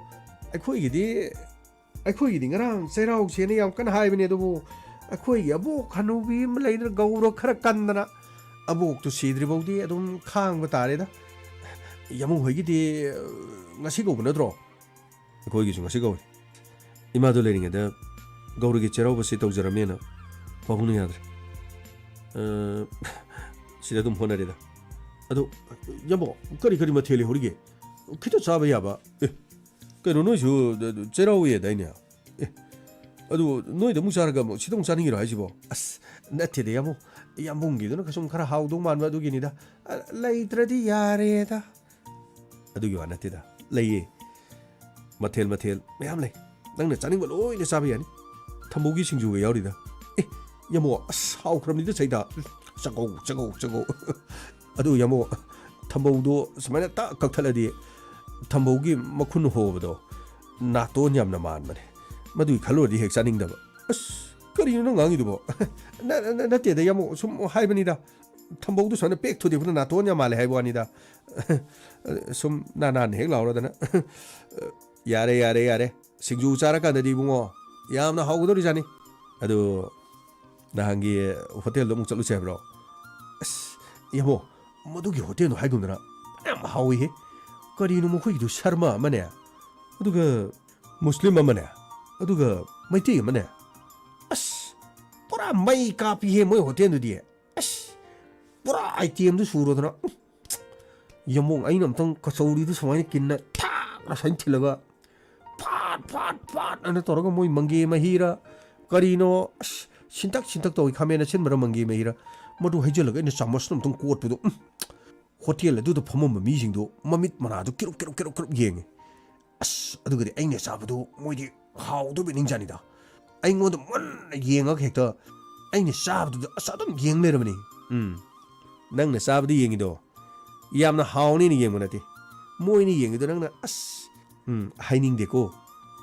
ꯑꯩꯈꯣꯏꯒꯤꯗꯤ, ꯑꯩꯈꯣꯏꯒꯤꯗꯤ ꯉꯔꯥꯡ ꯆꯩꯔꯥꯎꯁꯦꯅ ꯌꯥꯝ ꯀꯟꯅ ꯍꯥꯏꯕꯅꯦ, ꯑꯗꯨꯕꯨ ꯑꯩꯈꯣꯏꯒꯤ ꯑꯕꯣꯛ ꯍꯅꯨꯕꯤ ꯑꯃ ꯂꯩꯗꯅ, ꯒꯧꯔ ꯈꯔ ꯀꯟꯗꯅ, ꯑꯕꯣꯛꯇꯨ ꯁꯤꯗ꯭ꯔꯤꯐꯥꯎꯗꯤ ꯑꯗꯨꯝ ꯈꯥꯡꯕ ꯇꯥꯔꯦꯗ꯫ ꯌꯥꯃꯣ ꯍꯣꯏꯒꯤꯗꯤ, ꯑ, ꯉꯁꯤ ꯀꯧꯕ ꯅꯠꯇ꯭ꯔꯣ? ꯑꯩꯈꯣꯏꯒꯤꯁꯨ ꯉꯁꯤ ꯀꯧꯏ꯫ ꯏꯃꯥꯗꯣ ꯂꯩꯔꯤꯉꯩꯗ ꯒꯧꯔꯒꯤ ꯆꯩꯔꯥꯎꯕꯁꯤ ꯇꯧꯖꯔꯝꯃꯦꯅ ꯄꯥꯕꯨꯡꯅ ꯌꯥꯗ꯭ꯔꯦ꯫ ꯑ, ꯁꯤꯗ ꯑꯗꯨꯝ ꯍꯣꯠꯅꯔꯦꯗ꯫ ꯑꯗꯣ, ꯌꯥꯝꯕꯣ, ꯀꯔꯤ ꯀꯔꯤ ꯃꯊꯦꯜ ꯂꯩꯍꯧꯔꯤꯒꯦ? ꯈꯤꯇ ꯆꯥꯕ ꯌꯥꯕ꯫ ꯑꯦ, ꯀꯩꯅꯣ ꯅꯣꯏꯁꯨ ꯆꯩꯔꯥꯎꯋꯦꯗꯥꯏꯅꯦ? ꯑꯦ, ꯑꯗꯨ ꯅꯣꯏꯗ ꯑꯃꯨꯛ ꯆꯥꯔꯒ ꯑꯃꯨꯛ ꯁꯤꯗ ꯑꯃꯨꯛ ꯆꯥꯅꯤꯡꯉꯤꯔꯣ ꯍꯥꯏꯁꯤꯕꯣ? ꯑꯁ, ꯅꯠꯇꯦꯗ, ꯌꯥꯝꯕꯨꯡ꯫ ꯌꯥꯝꯕꯨꯡꯒꯤꯗꯨꯅ ꯀꯩꯁꯨꯝ ꯈꯔ ꯍꯥꯎꯗꯧ ꯃꯥꯟꯕ ꯑꯗꯨꯒꯤꯅꯤꯗ꯫ ꯑ, ꯂꯩꯇ꯭ꯔꯗꯤ ꯌꯥꯔꯦꯗ꯫ ꯑꯗꯨꯒꯤ ꯋꯥ ꯅꯠꯇꯦꯗ꯫ ꯂꯩꯌꯦ꯫ ꯃꯊꯦꯜ ꯃꯊꯦꯜ ꯃꯌꯥꯝ ꯂꯩ꯫ ꯅꯪꯅ ꯆꯥꯅꯤꯡꯕ ꯂꯣꯏꯅ ꯆꯥꯕ ꯌꯥꯅꯤ꯫ ꯊꯝꯕꯧꯒꯤ ꯁꯤꯡꯖꯨꯒ ꯌꯥꯎꯔꯤꯗ꯫ ꯑꯦ, "ꯌꯥꯃꯣ, ꯑꯁ, ꯍꯥꯎꯈ꯭ꯔꯕꯅꯤꯗ ꯁꯩꯗꯥ꯫ ꯆꯒꯧ, ꯆꯒꯧ, ꯆꯒꯧ꯫ ꯑꯗꯨ ꯌꯥꯃꯣ, ꯊꯝꯕꯧꯗꯣ ꯁꯨꯃꯥꯏꯅ ꯇꯛ ꯀꯛꯊꯠꯂꯗꯤ ꯊꯝꯕꯧꯒꯤ ꯃꯈꯨꯟ ꯍꯣꯕꯗꯣ ꯅꯥꯇꯣꯟ ꯌꯥꯝꯅ ꯃꯥꯟꯕꯅꯦ꯫ ꯃꯗꯨꯒꯤ ꯈꯜꯂꯨꯔꯗꯤ ꯍꯦꯛ ꯆꯥꯅꯤꯡꯗꯕ꯫" "ꯑꯁ, ꯀꯔꯤꯅꯣ ꯅꯪ ꯉꯥꯡꯉꯤꯗꯨꯕꯣ?" "ꯅ-, ꯅ-, ꯅꯠꯇꯦꯗ ꯌꯥꯃꯣ, ꯁꯨꯝ ꯍꯥꯏꯕꯅꯤꯗ꯫ ꯊꯝꯕꯧꯗꯨ ꯁꯨꯃꯥꯏꯅ ꯄꯦꯛ ꯊꯨꯗꯦꯛꯄꯗ ꯅꯥꯇꯣꯟ ꯌꯥꯝ ꯃꯥꯜꯂꯦ ꯍꯥꯏꯕ ꯋꯥꯅꯤꯗ꯫" ꯁꯨꯝ ꯅꯥꯟ ꯅꯥꯟ ꯍꯦꯛ ꯂꯥꯎꯔꯗꯅ꯫ "ꯌꯥꯔꯦ, ꯌꯥꯔꯦ, ꯌꯥꯔꯦ꯫ ꯁꯤꯡꯖꯨ ꯆꯥꯔꯀꯥꯟꯗꯗꯤ ꯏꯕꯨꯡꯉꯣ, ꯌꯥꯝꯅ ꯍꯥꯎꯒꯗꯧꯔꯤꯖꯥꯠꯅꯤ꯫ ꯑꯗꯨ ꯅꯍꯥꯟꯒꯤ ꯍꯣꯇꯦꯜꯗꯣ ꯑꯃꯨꯛ ꯆꯠꯂꯨꯁꯦ ꯍꯥꯏꯕ꯭ꯔꯣ?" "ꯑꯁ, ꯌꯥꯃꯣ, ꯃꯗꯨꯒꯤ ꯍꯣꯇꯦꯜꯗꯣ ꯍꯥꯏꯒꯨꯝꯗꯅ ꯌꯥꯝ ꯍꯥꯎꯋꯤꯍꯦ꯫ ꯀꯔꯤꯅꯣ ꯃꯈꯣꯏꯒꯤꯗꯨ ꯁꯔꯃ ꯑꯃꯅꯦ, ꯑꯗꯨꯒ ꯃꯨꯁꯂꯤꯝ ꯑꯃꯅꯦ, ꯑꯗꯨꯒ ꯃꯩꯇꯩ ꯑꯃꯅꯦ꯫ ꯑꯁ, ꯄꯨꯔꯥ ꯃꯩ ꯀꯥꯞꯄꯤꯍꯦ ꯃꯣꯏ ꯍꯣꯇꯦꯜꯗꯨꯗꯤ꯫ ꯑꯁ, ꯄꯨꯔꯥ ꯑꯥꯏꯇꯦꯝꯗꯨ ꯁꯨꯔꯗꯅ꯫ ꯎꯝ꯫ ꯌꯥꯃꯣ, ꯑꯩꯅ ꯑꯝꯇꯪ ꯀꯆꯧꯔꯤꯗꯨ ꯁꯨꯃꯥꯏꯅ ꯀꯤꯟꯅ ꯊꯥꯛ ꯂꯥꯎꯁꯟ ꯊꯤꯜꯂꯒ ꯐꯥꯠ, ꯐꯥꯠ, ꯐꯥꯠ ꯑꯅ ꯇꯧꯔꯒ ꯃꯣꯏ ꯃꯪꯒꯦ ꯃꯍꯤꯔ ꯀꯔꯤꯅꯣ, ꯑꯁ, ꯁꯤꯟꯇꯛ, ꯁꯤꯟꯇꯛ ꯇꯧꯏ, ꯈꯥꯃꯦꯟ ꯑꯁꯤꯟꯕꯔ ꯃꯪꯒꯦ ꯃꯍꯤꯔ, ꯃꯗꯨ ꯍꯩꯖꯤꯜꯂꯒ ꯑꯩꯅ ꯆꯥꯃꯁꯅ ꯑꯝꯇꯪ ꯀꯣꯠꯄꯗꯣ, ꯎꯝ, ꯍꯣꯇꯦꯜ ꯑꯗꯨꯗ ꯐꯝꯃꯝꯕ ꯃꯤꯁꯤꯡꯗꯣ ꯃꯃꯤꯠ ꯃꯅꯥꯗꯣ ꯀꯤꯔꯨꯞ, ꯀꯤꯔꯨꯞ, ꯀꯤꯔꯨꯞ, ꯀꯤꯔꯨꯞ ꯌꯦꯡꯉꯤ꯫ ꯑꯁ, ꯑꯗꯨꯒꯗꯤ ꯑꯩꯅ ꯆꯥꯕꯗꯨ ꯃꯣꯏꯗꯤ ꯍꯥꯎꯗꯕ ꯅꯤꯡꯖꯥꯅꯤꯗ꯫ ꯑꯩꯉꯣꯟꯗ ꯃꯨꯟꯅ ꯌꯦꯡꯉꯒ ꯍꯦꯛꯇ ꯑꯩꯅ ꯆꯥꯕꯗꯨꯗ ꯑꯁ ꯑꯗꯨꯝ ꯌꯦꯡ ꯂꯩꯔꯕꯅꯤ꯫ ꯎꯝ, ꯅꯪꯅ ꯆꯥꯕꯗꯤ ꯌꯦꯡꯉꯤꯗꯣ ꯌꯥꯝꯅ ꯍꯥꯎꯅꯦꯅ ꯌꯦꯡꯕ ꯅꯠꯇꯦ꯫ ꯃꯣꯏꯅ ꯌꯦꯡꯉꯤꯗꯣ ꯅꯪꯅ ꯑꯁ, ꯎꯝ, ꯍꯥꯏꯅꯤꯡꯗꯦꯀꯣ꯫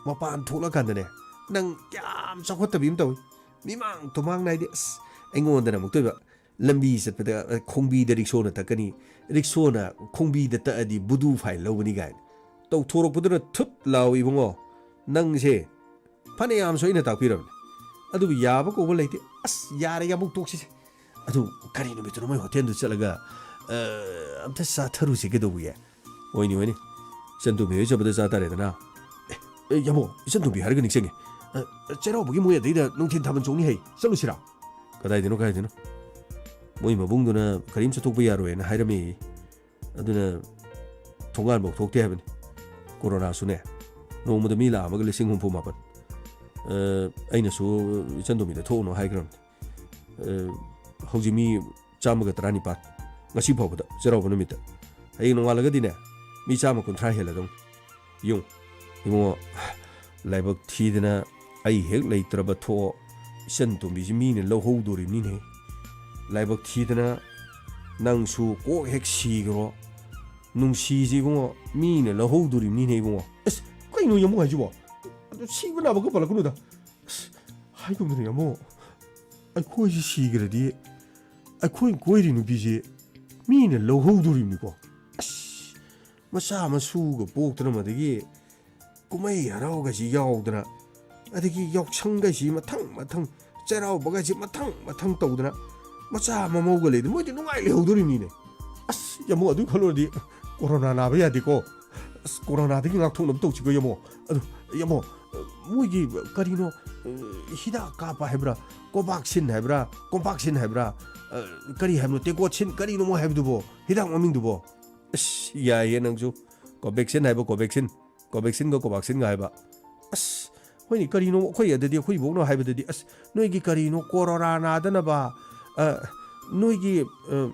ꯃꯄꯥꯟ ꯊꯣꯛꯂꯀꯥꯟꯗꯅꯦ, ꯅꯪ ꯌꯥꯝ ꯆꯥꯎꯈꯠꯇꯕꯤ ꯑꯃ ꯇꯧꯏ꯫ ꯃꯤꯃꯥꯡ ꯇꯨꯃꯥꯡ ꯅꯥꯏꯗꯦ꯫ ꯑꯁ, ꯑꯩꯉꯣꯟꯗꯅ ꯑꯃꯨꯛꯇꯣꯏꯕ꯫ ꯂꯝꯕꯤ ꯆꯠꯄꯗ, ꯑ, ꯈꯣꯡꯕꯤꯗ ꯔꯤꯛꯁꯣꯅ ꯇꯛꯀꯅꯤ, ꯔꯤꯛꯁꯣꯅ ꯈꯣꯡꯕꯤꯗ ꯇꯛꯑꯗꯤ ꯕꯨꯗꯨ ꯐꯥꯏꯟ ꯂꯧꯒꯅꯤ ꯀꯥꯏꯅ ꯇꯧꯊꯣꯔꯛꯄꯗꯨꯅ ꯊꯨꯠ ꯂꯥꯎꯏ ꯏꯕꯨꯡꯉꯣ꯫ ꯅꯪꯁꯦ ꯐꯅꯌꯥꯝꯁꯨ ꯑꯩꯅ ꯇꯥꯛꯄꯤꯔꯕꯅꯤ, ꯑꯗꯨꯕꯨ ꯌꯥꯕ ꯀꯧꯕ ꯂꯩꯇꯦ꯫ ꯑꯁ, ꯌꯥꯔꯦ, ꯌꯥꯝꯕꯨꯛ ꯇꯣꯛꯁꯤꯁꯦ꯫ ꯑꯗꯨ ꯀꯔꯤ ꯅꯨꯃꯤꯠꯇꯨꯅꯣ ꯃꯣꯏ ꯍꯣꯇꯦꯜꯗꯨ ꯆꯠꯂꯒ, ꯑ, ꯑꯝꯇ ꯆꯥꯊꯔꯨꯁꯤ ꯀꯩꯗꯧꯕꯒꯦ? ꯍꯣꯏꯅꯦ, ꯍꯣꯏꯅꯦ, ꯏꯆꯟꯇꯣꯝꯕꯤ ꯍꯣꯏ ꯆꯠꯄꯗ ꯆꯥ ꯇꯥꯔꯦꯗꯅ꯫ ꯑꯦ, ꯑꯦ, ꯌꯥꯃꯣ, ꯏꯆꯟꯇꯣꯝꯕꯤ ꯍꯥꯏꯔꯒ ꯅꯤꯡꯁꯤꯡꯉꯦ꯫ ꯑ, ꯆꯩꯔꯥꯎꯕꯒꯤ ꯃꯣꯏ ꯑꯗꯩꯗ ꯅꯨꯡꯊꯤꯟ ꯊꯥꯕꯜ ꯆꯣꯡꯅꯤ ꯍꯥꯏ, ꯆꯠꯂꯨꯁꯤꯔꯥ? ꯀꯗꯥꯏꯗꯅꯣ, ꯀꯗꯥꯏꯗꯅꯣ? ꯃꯣꯏ ꯃꯕꯨꯡꯗꯨꯅ ꯀꯔꯤꯝ ꯆꯠꯊꯣꯛꯄ ꯌꯥꯔꯣꯏꯅ ꯍꯥꯏꯔꯝꯃꯦꯌꯦ꯫ ꯑꯗꯨꯅ ꯊꯣꯡꯒꯥꯟꯐꯥꯎ ꯊꯣꯛꯇꯦ ꯍꯥꯏꯕꯅꯤ꯫ ꯀꯣꯔꯣꯅꯥꯁꯨꯅꯦ, ꯅꯣꯡꯃꯗ ꯃꯤ ꯂꯥꯛ ꯑꯃꯒ ꯂꯤꯁꯤꯡ ꯍꯨꯝꯐꯨ ꯃꯥꯄꯟ꯫ ꯑ, ꯑꯩꯅꯁꯨ ꯏꯆꯟꯇꯣꯝꯕꯤꯗ ꯊꯣꯛꯎꯅꯨ ꯍꯥꯏꯈ꯭ꯔꯕꯅꯤ꯫ ꯑ, ꯍꯧꯖꯤꯛ ꯃꯤ ꯆꯥꯝꯃꯒ ꯇꯔꯥꯅꯤꯄꯥꯟ, ꯉꯁꯤ ꯐꯥꯎꯕꯗ ꯆꯩꯔꯥꯎꯕ ꯅꯨꯃꯤꯠꯇ꯫ ꯍꯌꯦꯡ ꯅꯣꯡꯉꯥꯜꯂꯒꯗꯤꯅꯦ, ꯃꯤ ꯆꯥꯝꯃ ꯀꯨꯟꯊ꯭ꯔꯥ ꯍꯦꯜꯂꯗꯧꯅꯤ꯫ ꯌꯦꯡꯉꯨ, ꯏꯕꯨꯡꯉꯣ, ꯂꯥꯏꯕꯛ ꯊꯤꯗꯅ ꯑꯩ ꯍꯦꯛ ꯂꯩꯇ꯭ꯔꯕ ꯊꯣꯛꯑꯣ, ꯏꯆꯟ ꯇꯣꯝꯕꯤꯁꯤ ꯃꯤꯅ ꯂꯧꯍꯧꯗꯣꯔꯤꯕꯅꯤꯅꯦ꯫ ꯂꯥꯏꯕꯛ ꯊꯤꯗꯅ ꯅꯪꯁꯨ ꯀꯣꯛ ꯍꯦꯛ ꯁꯤꯈ꯭ꯔꯣ꯫ ꯅꯨꯡꯁꯤꯁꯤ ꯏꯕꯨꯡꯉꯣ, ꯃꯤꯅ ꯂꯧꯍꯧꯗꯣꯔꯤꯕꯅꯤꯅꯦ ꯏꯕꯨꯡꯉꯣ꯫ ꯑꯁ, ꯀꯩꯅꯣ ꯌꯥꯝꯕꯨꯡ ꯍꯥꯏꯁꯤꯕꯣ? ꯑꯗꯨ ꯁꯤꯕ ꯅꯥꯕꯒ ꯄꯜꯂꯛꯀꯅꯨꯗ꯫ ꯑꯁ, ꯍꯥꯏꯒꯨꯝꯗꯅ ꯌꯥꯝꯕꯨꯡ, ꯑꯩꯈꯣꯏꯁꯤ ꯁꯤꯈ꯭ꯔꯗꯤ ꯑꯩꯈꯣꯏ ꯀꯣꯏꯔꯤ ꯅꯨꯄꯤꯁꯤ ꯃꯤꯅ ꯂꯧꯍꯧꯗꯣꯔꯤꯕꯅꯤꯀꯣ꯫ ꯑꯁ, ꯃꯆꯥ ꯃꯁꯨꯒ ꯄꯣꯛꯇꯅ, ꯃꯗꯒꯤ ꯀꯨꯝꯍꯩ ꯍꯔꯥꯎꯒꯁꯤ ꯌꯥꯎꯗꯅ, ꯑꯗꯒꯤ ꯌꯥꯎꯁꯪꯒꯁꯤ ꯃꯊꯪ ꯃꯊꯪ, ꯆꯩꯔꯥꯎꯕꯒꯁꯤ ꯃꯊꯪ ꯃꯊꯪ ꯇꯧꯗꯅ, ꯃꯆꯥ ꯃꯃꯧꯒ ꯂꯩꯗꯅ ꯃꯣꯏꯗꯤ ꯅꯨꯡꯉꯥꯏ ꯂꯩꯍꯧꯗꯣꯔꯤꯕꯅꯤꯅꯦ꯫ ꯑꯁ, ꯌꯥꯝꯕꯨꯡ, ꯑꯗꯨꯒꯤ ꯈꯜꯂꯨꯔꯗꯤ ꯀꯣꯔꯣꯅꯥ ꯅꯥꯕ ꯌꯥꯗꯦꯀꯣ꯫ ꯑꯁ, ꯀꯣꯔꯣꯅꯥꯗꯒꯤ ꯉꯥꯛꯊꯣꯛꯅꯕ ꯇꯧꯁꯤꯀꯣ ꯌꯥꯝꯕꯨꯡ꯫ ꯑꯗꯨ ꯌꯥꯝꯕꯨꯡ, ꯃꯣꯏꯒꯤ ꯀꯔꯤꯅꯣ, ꯍꯤꯗꯥꯛ ꯀꯥꯞꯄ ꯍꯥꯏꯕ꯭ꯔꯥ, ꯀꯣꯕꯥꯛꯁꯤꯟ ꯍꯥꯏꯕ꯭ꯔꯥ, ꯀꯣꯝꯄꯥꯛꯁꯤꯟ ꯍꯥꯏꯕ꯭ꯔꯥ, ꯀꯔꯤ ꯍꯥꯏꯕꯅꯣ, ꯇꯦꯡꯀꯣꯠꯁꯤꯟ, ꯀꯔꯤꯅꯣ ꯃꯣꯏ ꯍꯥꯏꯕꯗꯨꯕꯣ, ꯍꯤꯗꯥꯛ ꯃꯃꯤꯡꯗꯨꯕꯣ? ꯑꯁ, ꯌꯥꯏꯌꯦ ꯅꯪꯁꯨ꯫ ꯀꯣꯕꯦꯛꯁꯤꯟ ꯍꯥꯏꯕ, ꯀꯣꯕꯦꯛꯁꯤꯟ, ꯀꯣꯕꯦꯛꯁꯤꯟꯒ ꯀꯣꯕꯥꯛꯁꯤꯟꯒ ꯍꯥꯏꯕ꯫ ꯑꯁ, ꯍꯣꯏꯅꯦ, ꯀꯔꯤꯅꯣ ꯑꯩꯈꯣꯏ ꯑꯗꯗꯤ, ꯑꯩꯈꯣꯏ ꯏꯕꯣꯛꯅ ꯍꯥꯏꯕꯗꯗꯤ, "ꯑꯁ, ꯅꯣꯏꯒꯤ ꯀꯔꯤꯅꯣ, ꯀꯣꯔꯣꯔꯥ ꯅꯥꯗꯅꯕ, ꯑ, ꯅꯣꯏꯒꯤ, ꯑ,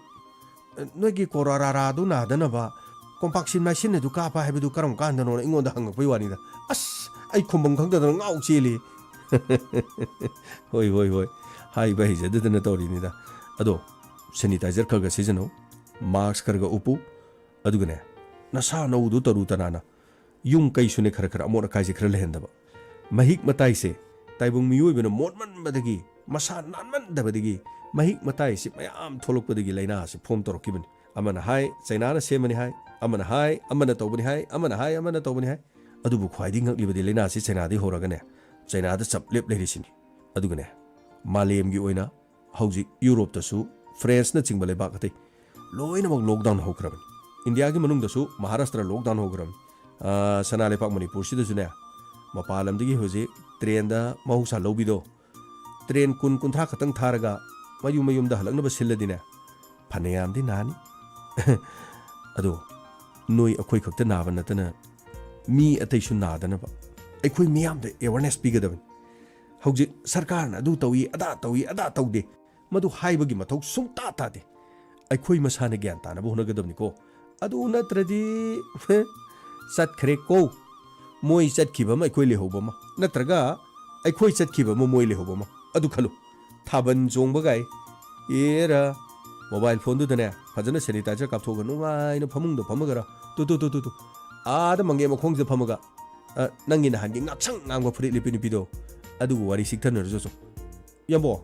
ꯅꯣꯏꯒꯤ ꯀꯣꯔꯣꯔꯥꯗꯨ ꯅꯥꯗꯅꯕ ꯀꯣꯝꯄꯥꯛꯁꯤꯟ ꯃꯥꯏꯁꯤꯟ ꯑꯗꯨ ꯀꯥꯞꯄ ꯍꯥꯏꯕꯗꯨ ꯀꯔꯝ ꯀꯥꯟꯗꯅꯣꯅ?" ꯑꯩꯉꯣꯟꯗ ꯍꯪꯉꯛꯄꯩ ꯋꯥꯅꯤꯗ꯫ ꯑꯁ, ꯑꯩ ꯈꯨꯝꯐꯝ ꯈꯪꯗꯗꯅ ꯉꯥꯎ ꯆꯦꯜꯂꯤ꯫ ꯍꯣꯏ, ꯍꯣꯏ, ꯍꯣꯏ, ꯍꯥꯏꯕ ꯍꯩꯖꯗꯗꯅ ꯇꯧꯔꯤꯅꯤꯗ꯫ ꯑꯗꯣ, ꯁꯦꯅꯤꯇꯥꯏꯖꯔ ꯈꯔ ꯈꯔ ꯁꯤꯖꯤꯟꯅꯧ, ꯃꯥꯛꯁ ꯈꯔ ꯈꯔ ꯎꯞꯄꯨ, ꯑꯗꯨꯒꯅꯦ, ꯅꯁꯥ ꯅꯧꯗꯨ ꯇꯔꯨ ꯇꯅꯥꯟꯅ ꯌꯨꯝ ꯀꯩꯁꯨꯅꯦ ꯈꯔ ꯈꯔ ꯑꯃꯣꯠ ꯑꯀꯥꯏꯁꯦ ꯈꯔ ꯂꯩꯍꯟꯗꯕ꯫ ꯃꯍꯤꯛ ꯃꯇꯥꯏꯁꯦ ꯇꯥꯏꯕꯪ ꯃꯤꯑꯣꯏꯕꯅ ꯃꯣꯠꯃꯟꯕꯗꯒꯤ, ꯃꯁꯥ ꯅꯥꯟꯃꯟꯗꯕꯗꯒꯤ ꯃꯍꯤꯛ ꯃꯇꯥꯏꯁꯤ ꯃꯌꯥꯝ ꯊꯣꯛꯂꯛꯄꯗꯒꯤ ꯂꯥꯏꯅꯥꯁꯤ ꯐꯣꯝ ꯇꯧꯔꯛꯈꯤꯕꯅꯤ꯫ ꯑꯃꯅ ꯍꯥꯏ ꯆꯩꯅꯥꯅ ꯁꯦꯝꯕꯅꯤ ꯍꯥꯏ, ꯑꯃꯅ ꯍꯥꯏ ꯑꯃꯅ ꯇꯧꯕꯅꯤ ꯍꯥꯏ, ꯑꯃꯅ ꯍꯥꯏ ꯑꯃꯅ ꯇꯧꯕꯅꯤ ꯍꯥꯏ꯫ ꯑꯗꯨꯕꯨ ꯈ꯭ꯋꯥꯏꯗꯒꯤ ꯉꯛꯂꯤꯕꯗꯤ ꯂꯥꯏꯅꯥꯁꯤ ꯆꯩꯅꯥꯗꯒꯤ ꯍꯧꯔꯒꯅꯦ, ꯆꯩꯅꯥꯗ ꯆꯞ ꯂꯦꯞ ꯂꯩꯔꯤꯁꯤꯅꯤ꯫ ꯑꯗꯨꯒꯅꯦ, ꯃꯥꯂꯦꯝꯒꯤ ꯑꯣꯏꯅ ꯍꯧꯖꯤꯛ ꯌꯨꯔꯣꯞꯇꯁꯨ, ꯐ꯭ꯔꯦꯟꯁꯅꯆꯤꯡꯕ ꯂꯩꯕꯥꯛ ꯑꯇꯩ ꯂꯣꯏꯅꯃꯛ ꯂꯣꯛꯗꯥꯎꯟ ꯍꯧꯈ꯭ꯔꯕꯅꯤ꯫ ꯏꯟꯗꯤꯌꯥꯒꯤ ꯃꯅꯨꯡꯗꯁꯨ ꯃꯍꯥꯔꯥꯁꯇ꯭ꯔ ꯂꯣꯛꯗꯥꯎꯟ ꯍꯧꯈ꯭ꯔꯕꯅꯤ꯫ ꯑꯥ, ꯁꯅꯥ ꯂꯩꯄꯥꯛ ꯃꯅꯤꯄꯨꯔꯁꯤꯗꯁꯨꯅꯦ, ꯃꯄꯥꯟ ꯂꯝꯗꯒꯤ ꯍꯧꯖꯤꯛ ꯇ꯭ꯔꯦꯟꯗ ꯃꯍꯧꯁꯥ ꯂꯧꯕꯤꯗꯣ, ꯇ꯭ꯔꯦꯟ ꯀꯨꯟ, ꯀꯨꯟꯊ꯭ꯔꯥ ꯈꯛꯇꯪ ꯊꯥꯔꯒ ꯃꯌꯨꯝ ꯃꯌꯨꯝꯗ ꯍꯜꯂꯛꯅꯕ ꯁꯤꯜꯂꯗꯤꯅꯦ, ꯐꯅꯌꯥꯝꯗꯤ ꯅꯥꯅꯤ꯫ ꯑꯗꯣ ꯅꯣꯏ ꯑꯩꯈꯣꯏ ꯈꯛꯇ ꯅꯥꯕ ꯅꯠꯇꯅ ꯃꯤ ꯑꯇꯩꯁꯨ ꯅꯥꯗꯅꯕ ꯑꯩꯈꯣꯏ ꯃꯤꯌꯥꯝꯗ ꯑꯦꯋꯥꯔꯅꯦꯁ ꯄꯤꯒꯗꯕꯅꯤ꯫ ꯍꯧꯖꯤꯛ ꯁꯔꯀꯥꯔꯅ ꯑꯗꯨ ꯇꯧꯏ, ꯑꯗꯥ ꯇꯧꯏ, ꯑꯗꯥ ꯇꯧꯗꯦ, ꯃꯗꯨ ꯍꯥꯏꯕꯒꯤ ꯃꯊꯧ ꯁꯨꯡꯇꯥ ꯇꯥꯗꯦ꯫ ꯑꯩꯈꯣꯏ ꯃꯁꯥꯅ ꯒ꯭ꯌꯥꯟ ꯇꯥꯅꯕ ꯍꯣꯠꯅꯒꯗꯕꯅꯤꯀꯣ꯫ ꯑꯗꯨ ꯅꯠꯇ꯭ꯔꯗꯤ ꯆꯠꯈ꯭ꯔꯦ ꯀꯣ꯫ ꯃꯣꯏ ꯆꯠꯈꯤꯕ ꯑꯃ, ꯑꯩꯈꯣꯏ ꯂꯩꯍꯧꯕ ꯑꯃ, ꯅꯠꯇ꯭ꯔꯒ ꯑꯩꯈꯣꯏ ꯆꯠꯈꯤꯕ ꯑꯃ, ꯃꯣꯏ ꯂꯩꯍꯧꯕ ꯑꯃ꯫ ꯑꯗꯨ ꯈꯜꯂꯨ, ꯊꯥꯕꯜ ꯆꯣꯡꯕꯒꯥꯏ, ꯑꯦꯔꯥ, ꯃꯣꯕꯥꯏꯜ ꯐꯣꯟꯗꯨꯗꯅꯦ ꯐꯖꯅ ꯁꯦꯅꯤꯇꯥꯏꯖꯔ ꯀꯥꯞꯊꯣꯛꯑꯒ ꯅꯨꯡꯉꯥꯏꯅ ꯐꯃꯨꯡꯗ ꯐꯝꯃꯒꯔ, ꯇꯨ ꯇꯨ ꯇꯨ ꯇꯨ ꯇꯨ, ꯑꯥꯗ ꯃꯪꯒꯦ ꯃꯈꯣꯡꯁꯤꯗ ꯐꯝꯃꯒ, ꯑ, ꯅꯪꯒꯤ ꯅꯍꯥꯟꯒꯤ ꯉꯥꯛꯁꯪ ꯉꯥꯡꯕ ꯐꯨꯔꯤꯠ ꯂꯤꯠꯄꯤ ꯅꯨꯄꯤꯗꯣ, ꯑꯗꯨꯒ ꯋꯥꯔꯤ ꯁꯤꯛꯊꯅꯔꯁꯨ ꯆꯣ꯫ ꯏꯌꯥꯝꯕꯣ,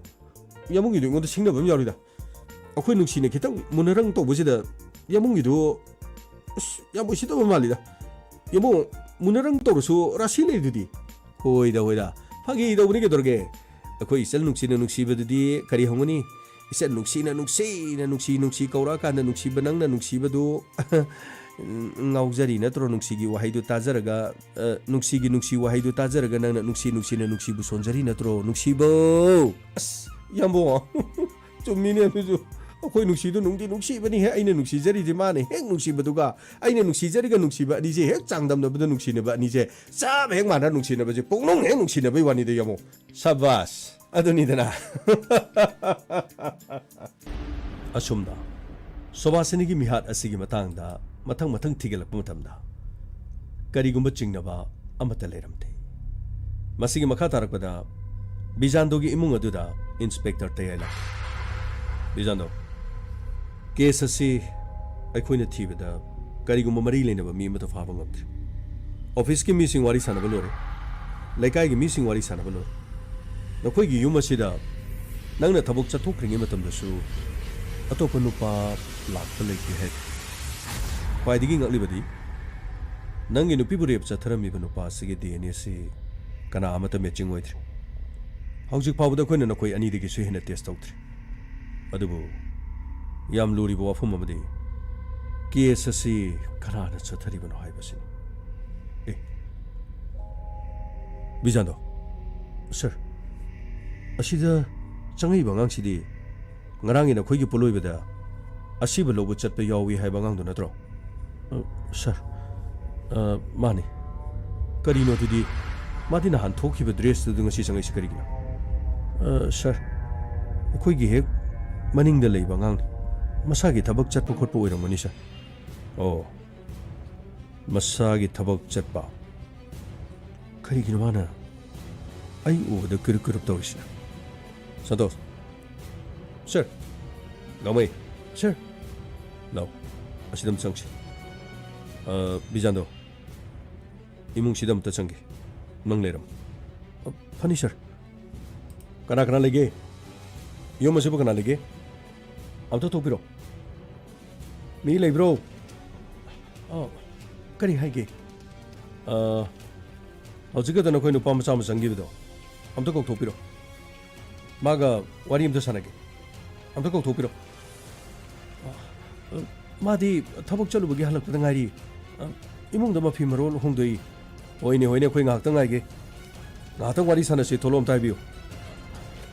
ꯏꯌꯥꯝꯕꯨꯡꯒꯤꯗꯣ ꯑꯩꯉꯣꯟꯗ ꯁꯤꯡꯅꯕ ꯑꯃ ꯌꯥꯎꯔꯤꯗ꯫ ꯑꯩꯈꯣꯏ ꯅꯨꯡꯁꯤꯅ ꯈꯤꯇꯪ ꯃꯨꯟꯅꯔꯪ ꯇꯧꯕꯁꯤꯗ ꯏꯌꯥꯝꯕꯨꯡꯒꯤꯗꯣ, ꯑꯁ, ꯌꯥꯝ ꯎꯁꯤꯠꯇꯕ ꯃꯥꯜꯂꯤꯗ꯫ ꯏꯌꯥꯝꯕꯨꯡ, ꯃꯨꯟꯅꯔꯪ ꯇꯧꯔꯁꯨ ꯔꯥꯁꯤ ꯂꯩꯗꯨꯗꯤ꯫ ꯍꯣꯏꯗ, ꯍꯣꯏꯗ, ꯐꯥꯒꯤ ꯇꯧꯕꯅꯤ ꯀꯩꯗꯧꯔꯒꯦ? ꯑꯩꯈꯣꯏ ꯏꯆꯜ ꯅꯨꯡꯁꯤꯅ ꯅꯨꯡꯁꯤꯕꯗꯨꯗꯤ ꯀꯔꯤ ꯍꯪꯒꯅꯤ? ꯏꯆꯟ ꯅꯨꯡꯁꯤꯅ ꯅꯨꯡꯁꯤꯅ ꯅꯨꯡꯁꯤ ꯅꯨꯡꯁꯤ ꯀꯧꯔꯛꯑꯀꯥꯟꯗ ꯅꯨꯡꯁꯤꯕ ꯅꯪꯅ ꯅꯨꯡꯁꯤꯕꯗꯨ ꯉꯥꯎꯖꯔꯤ ꯅꯠꯇ꯭ꯔꯣ? ꯅꯨꯡꯁꯤꯒꯤ ꯋꯥꯍꯩꯗꯨ ꯇꯥꯖꯔꯒ, ꯑ, ꯅꯨꯡꯁꯤꯒꯤ ꯅꯨꯡꯁꯤ ꯋꯥꯍꯩꯗꯨ ꯇꯥꯖꯔꯒ ꯅꯪꯅ ꯅꯨꯡꯁꯤ ꯅꯨꯡꯁꯤꯅ ꯅꯨꯡꯁꯤꯕꯨ ꯁꯣꯟꯖꯔꯤ ꯅꯠꯇ꯭ꯔꯣ? ꯅꯨꯡꯁꯤꯕꯧ! ꯑꯁ, ꯏꯌꯥꯝꯕꯣ, ꯆꯨꯝꯃꯤꯅꯦ ꯑꯗꯨꯁꯨ꯫ ꯑꯩꯈꯣꯏ ꯅꯨꯡꯁꯤꯗꯨ ꯅꯨꯡꯗꯤ ꯅꯨꯡꯁꯤꯕꯅꯤꯍꯦ꯫ ꯑꯩꯅ ꯅꯨꯡꯁꯤꯖꯔꯤꯁꯦ ꯃꯥꯅ ꯍꯦꯛ ꯅꯨꯡꯁꯤꯕꯗꯨꯒ, ꯑꯩꯅ ꯅꯨꯡꯁꯤꯖꯔꯤꯒ ꯅꯨꯡꯁꯤꯕ ꯑꯅꯤꯁꯦ ꯍꯦꯛ ꯆꯥꯡꯗꯝꯅꯕꯗ ꯅꯨꯡꯁꯤꯅꯕ ꯑꯅꯤꯁꯦ ꯆꯥꯕ ꯍꯦꯛ ꯃꯥꯟꯅ ꯅꯨꯡꯁꯤꯅꯕꯁꯦ ꯄꯨꯡꯅꯨꯡ ꯍꯦꯛ ꯅꯨꯡꯁꯤꯅꯕꯩ ꯋꯥꯅꯤꯗ, ꯏꯌꯥꯝꯕꯣ꯫ ꯁꯕꯥꯁ! ꯑꯗꯨꯅꯤꯗꯅ꯫ ꯑꯁꯨꯝꯅ ꯁꯣꯚꯥꯁꯤꯅꯤꯒꯤ ꯃꯤꯍꯥꯠ ꯑꯁꯤꯒꯤ ꯃꯇꯥꯡꯗ ꯃꯊꯪ ꯃꯊꯪ ꯊꯤꯒꯠꯂꯛꯄ ꯃꯇꯝꯗ ꯀꯔꯤꯒꯨꯝꯕ ꯆꯤꯡꯅꯕ ꯑꯃꯠꯇ ꯂꯩꯔꯝꯗꯦ꯫ ꯃꯁꯤꯒꯤ ꯃꯈꯥ ꯇꯥꯔꯛꯄꯗ ꯕꯤꯖꯥꯟꯗꯣꯒꯤ ꯏꯃꯨꯡ ꯑꯗꯨꯗ ꯏꯟꯁꯄꯦꯛꯇꯔ ꯇꯌꯥꯏ ꯂꯥꯛꯈꯤ꯫ ꯕꯤꯖꯥꯟꯗꯣ, ꯀꯦꯁ ꯑꯁꯤ ꯑꯩꯈꯣꯏꯅ ꯊꯤꯕꯗ ꯀꯔꯤꯒꯨꯝꯕ ꯃꯔꯤ ꯂꯩꯅꯕ ꯃꯤ ꯑꯃꯠꯇ ꯐꯥꯕ ꯉꯝꯗ꯭ꯔꯤ꯫ ꯑꯣꯐꯤꯁꯀꯤ ꯃꯤꯁꯤꯡ ꯋꯥꯔꯤ ꯁꯥꯟꯅꯕ ꯂꯣꯏꯔꯦ, ꯂꯩꯀꯥꯏꯒꯤ ꯃꯤꯁꯤꯡ ꯋꯥꯔꯤ ꯁꯥꯟꯅꯕ ꯂꯣꯏꯔꯦ꯫ ꯅꯈꯣꯏꯒꯤ ꯌꯨꯝ ꯑꯁꯤꯗ ꯅꯪꯅ ꯊꯕꯛ ꯆꯠꯊꯣꯛꯈ꯭ꯔꯤꯉꯩ ꯃꯇꯝꯗꯁꯨ ꯑꯇꯣꯞꯄ ꯅꯨꯄꯥ ꯂꯥꯛꯄ ꯂꯩꯇꯦ ꯍꯥꯏ꯫ ꯈ꯭ꯋꯥꯏꯗꯒꯤ ꯉꯛꯂꯤꯕꯗꯤ, ꯅꯪꯒꯤ ꯅꯨꯄꯤꯕꯨ ꯔꯦꯞ ꯆꯠꯊꯔꯝꯃꯤꯕ ꯅꯨꯄꯥ ꯑꯁꯤꯒꯤ ꯗꯤ ꯑꯦꯟ ꯑꯦ ꯑꯁꯤ ꯀꯅꯥ ꯑꯃꯠꯇ ꯃꯦꯆꯤꯡ ꯑꯣꯏꯗ꯭ꯔꯤ꯫ ꯍꯧꯖꯤꯛ ꯐꯥꯎꯕꯗ ꯑꯩꯈꯣꯏꯅ ꯅꯈꯣꯏ ꯑꯅꯤꯗꯒꯤꯁꯨ ꯍꯦꯟꯅ ꯇꯦꯁ ꯇꯧꯗ꯭ꯔꯤ꯫ ꯑꯗꯨꯕꯨ ꯌꯥꯝ ꯂꯨꯔꯤꯕ ꯋꯥꯐꯝ ꯑꯃꯗꯤ, ꯀꯦꯁ ꯑꯁꯤ ꯀꯅꯥꯅ ꯆꯠꯊꯔꯤꯕꯅꯣ ꯍꯥꯏꯕꯁꯤꯅꯤ꯫ ꯑꯦ, ꯕꯤꯖꯥꯟꯗꯣ, ꯁꯔ, ꯑꯁꯤꯗ ꯆꯪꯉꯛꯏꯕ ꯑꯉꯥꯡꯁꯤꯗꯤ ꯉꯔꯥꯡꯒꯤ ꯅꯈꯣꯏꯒꯤ ꯄꯣꯠꯂꯣꯏꯕꯗ ꯑꯁꯤꯕ ꯂꯧꯕ ꯆꯠꯄ ꯌꯥꯎꯏ ꯍꯥꯏꯕ ꯑꯉꯥꯡꯗꯨ ꯅꯠꯇ꯭ꯔꯣ? ꯑ, ꯁꯔ, ꯑ, ꯃꯥꯅꯤ꯫ ꯀꯔꯤꯅꯣ ꯑꯗꯨꯗꯤ? ꯃꯥꯗꯤ ꯅꯍꯥꯟ ꯊꯣꯛꯈꯤꯕ ꯗ꯭ꯔꯦꯁꯇꯨꯗ ꯉꯁꯤ ꯆꯪꯉꯛꯏꯁꯤ ꯀꯔꯤꯒꯤꯅꯣ? ꯑ, ꯁꯔ, ꯑꯩꯈꯣꯏꯒꯤ ꯍꯦꯛ ꯃꯅꯤꯡꯗ ꯂꯩꯕ ꯑꯉꯥꯡꯅꯤ꯫ ꯃꯁꯥꯒꯤ ꯊꯕꯛ ꯆꯠꯄ ꯈꯣꯠꯄ ꯑꯣꯏꯔꯝꯒꯅꯤ, ꯁꯔ꯫ ꯑꯣ, ꯃꯁꯥꯒꯤ ꯊꯕꯛ ꯆꯠꯄ? ꯀꯔꯤꯒꯤꯅꯣ ꯃꯥꯅ ꯑꯩ ꯎꯕꯗ ꯀꯨꯔꯨꯞ ꯀꯨꯔꯨꯞ ꯇꯧꯔꯤꯁꯤꯅ? ꯁꯟꯇꯣꯁ꯫ ꯁꯔ꯫ ꯒꯥꯡꯃꯩ꯫ ꯁꯔ꯫ ꯂꯥꯎ꯫ ꯑꯁꯤꯗ ꯑꯃ ꯆꯪꯁꯤ꯫ ꯑ, ꯕꯤꯖꯥꯟꯗꯣ꯫ ꯏꯃꯨꯡꯁꯤꯗ ꯑꯃꯨꯛꯇ ꯆꯪꯒꯦ꯫ ꯅꯪ ꯂꯩꯔꯝꯃꯣ꯫ ꯑ, ꯐꯅꯤ, ꯁꯔ꯫ ꯀꯅꯥ ꯀꯅꯥ ꯂꯩꯒꯦ? ꯌꯨꯝ ꯑꯁꯤꯕꯨ ꯀꯅꯥ ꯂꯩꯒꯦ? ꯑꯝꯇ ꯊꯣꯛꯄꯤꯔꯣ꯫ ꯃꯤ ꯂꯩꯕ꯭ꯔꯣ? ꯑ, ꯀꯔꯤ ꯍꯥꯏꯒꯦ? ꯑ, ꯍꯧꯖꯤꯛ ꯈꯛꯇ ꯅꯈꯣꯏ ꯅꯨꯄꯥ ꯃꯆꯥ ꯑꯃ ꯆꯪꯈꯤꯕꯗꯣ ꯑꯝꯇ ꯀꯧꯊꯣꯛꯄꯤꯔꯣ꯫ ꯃꯥꯒ ꯋꯥꯔꯤ ꯑꯝꯇ ꯁꯥꯟꯅꯒꯦ꯫ ꯑꯝꯇ ꯀꯧꯊꯣꯛꯄꯤꯔꯣ꯫ ꯑ, ꯃꯥꯗꯤ ꯊꯕꯛ ꯆꯠꯂꯨꯕꯒꯤ ꯍꯜꯂꯛꯄꯗ ꯉꯥꯏꯔꯤ꯫ ꯑ, ꯏꯃꯨꯡꯗ ꯃꯐꯤ ꯃꯔꯣꯜ ꯍꯣꯡꯗꯣꯛꯏ꯫ ꯍꯣꯏꯅꯦ, ꯍꯣꯏꯅꯦ, ꯑꯩꯈꯣꯏ ꯉꯥꯏꯍꯥꯛꯇꯪ ꯉꯥꯏꯒꯦ꯫ ꯉꯥꯏꯍꯥꯛꯇꯪ ꯋꯥꯔꯤ ꯁꯥꯟꯅꯁꯤ, ꯊꯣꯛꯂꯛꯑꯣ ꯑꯝꯇ ꯍꯥꯏꯕꯤꯌꯨ꯫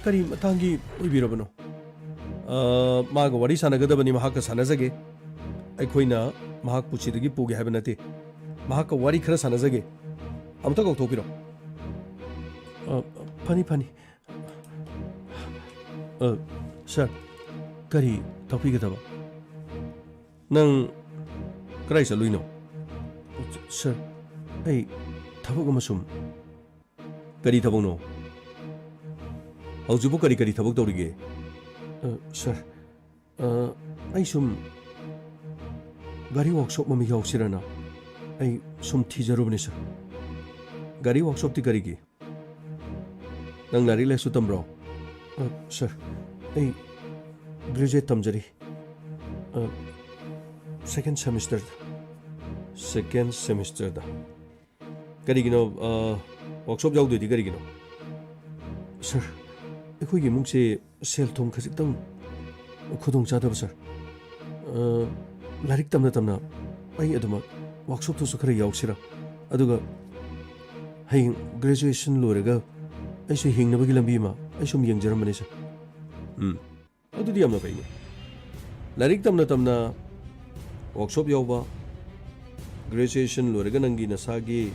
ꯀꯔꯤ ꯃꯇꯥꯡꯒꯤ ꯑꯣꯏꯕꯤꯔꯕꯅꯣ? ꯑ, ꯃꯥꯒ ꯋꯥꯔꯤ ꯁꯥꯟꯅꯒꯗꯕꯅꯤ, ꯃꯍꯥꯛꯀ ꯁꯥꯟꯅꯖꯒꯦ꯫ ꯑꯩꯈꯣꯏꯅ ꯃꯍꯥꯛꯄꯨ ꯁꯤꯗꯒꯤ ꯄꯨꯒꯦ ꯍꯥꯏꯕ ꯅꯠꯇꯦ꯫ ꯃꯍꯥꯛꯀ ꯋꯥꯔꯤ ꯈꯔ ꯁꯥꯟꯅꯖꯒꯦ꯫ ꯑꯃꯨꯛꯇ ꯀꯧꯊꯣꯛꯄꯤꯔꯣ꯫ ꯑ, ꯐꯅꯤ, ꯐꯅꯤ꯫ ꯑ, ꯁꯔ, ꯀꯔꯤ ꯇꯥꯛꯄꯤꯒꯗꯕ? ꯅꯪ ꯀꯗꯥꯏ ꯆꯠꯂꯨꯏꯅꯣ? ꯁꯔ, ꯑꯩ ꯊꯕꯛ ꯑꯃ ꯁꯨꯝ ꯀꯔꯤ ꯊꯕꯛꯅꯣ? ꯍꯧꯖꯤꯛꯄꯨ ꯀꯔꯤ ꯀꯔꯤ ꯊꯕꯛ ꯇꯧꯔꯤꯒꯦ? ꯑ, ꯁꯔ, ꯑ, ꯑꯩ ꯁꯨꯝ ꯒꯥꯔꯤ ꯋꯥꯛꯁꯣꯞ ꯑꯃ ꯌꯥꯎꯁꯤꯔꯅ ꯑꯩ ꯁꯨꯝ ꯊꯤꯖꯔꯨꯕꯅꯤ, ꯁꯔ꯫ ꯒꯥꯔꯤ ꯋꯥꯛꯁꯣꯞꯇꯤ ꯀꯔꯤꯒꯤ? ꯅꯪ ꯂꯥꯏꯔꯤꯛ ꯂꯥꯏꯁꯨ ꯇꯝꯕ꯭ꯔꯣ? ꯑ, ꯁꯔ, ꯑꯩ ꯒ꯭ꯔꯦꯖꯨꯑꯦꯠ ꯇꯝꯖꯔꯤ꯫ ꯑ, ꯁꯦꯀꯦꯟ ꯁꯦꯃꯤꯁꯇꯔꯗ꯫ ꯁꯦꯀꯦꯟ ꯁꯦꯃꯤꯁꯇꯔꯗ꯫ ꯀꯔꯤꯒꯤꯅꯣ, ꯑ, ꯋꯥꯛꯁꯣꯞ ꯌꯥꯎꯗꯣꯏꯗꯤ ꯀꯔꯤꯒꯤꯅꯣ? ꯁꯔ, ꯑꯩꯈꯣꯏꯒꯤ ꯏꯃꯨꯡꯁꯦ ꯁꯦꯜ ꯊꯨꯝ ꯈꯖꯤꯛꯇꯪ ꯈꯨꯗꯣꯡ ꯆꯥꯗꯕ, ꯁꯔ꯫ ꯑ, ꯂꯥꯏꯔꯤꯛ ꯇꯝꯅ ꯇꯝꯅ ꯑꯩ ꯑꯗꯨꯃꯛ ꯋꯥꯛꯁꯣꯞꯇꯨꯁꯨ ꯈꯔ ꯌꯥꯎꯁꯤꯔ? ꯑꯗꯨꯒ ꯍꯌꯦꯡ ꯒ꯭ꯔꯦꯖꯨꯑꯦꯁꯟ ꯂꯣꯏꯔꯒ ꯑꯩꯁꯨ ꯍꯤꯡꯅꯕꯒꯤ ꯂꯝꯕꯤ ꯑꯃ ꯑꯩ ꯁꯨꯝ ꯌꯦꯡꯖꯔꯝꯕꯅꯤ, ꯁꯔ꯫ ꯎꯝ꯫ ꯑꯗꯨꯗꯤ ꯌꯥꯝꯅ ꯐꯩꯅꯦ꯫ ꯂꯥꯏꯔꯤꯛ ꯇꯝꯅ ꯇꯝꯅ ꯋꯥꯛꯁꯣꯞ ꯌꯥꯎꯕ, ꯒ꯭ꯔꯦꯖꯨꯑꯦꯁꯟ ꯂꯣꯏꯔꯒ ꯅꯪꯒꯤ ꯅꯁꯥꯒꯤ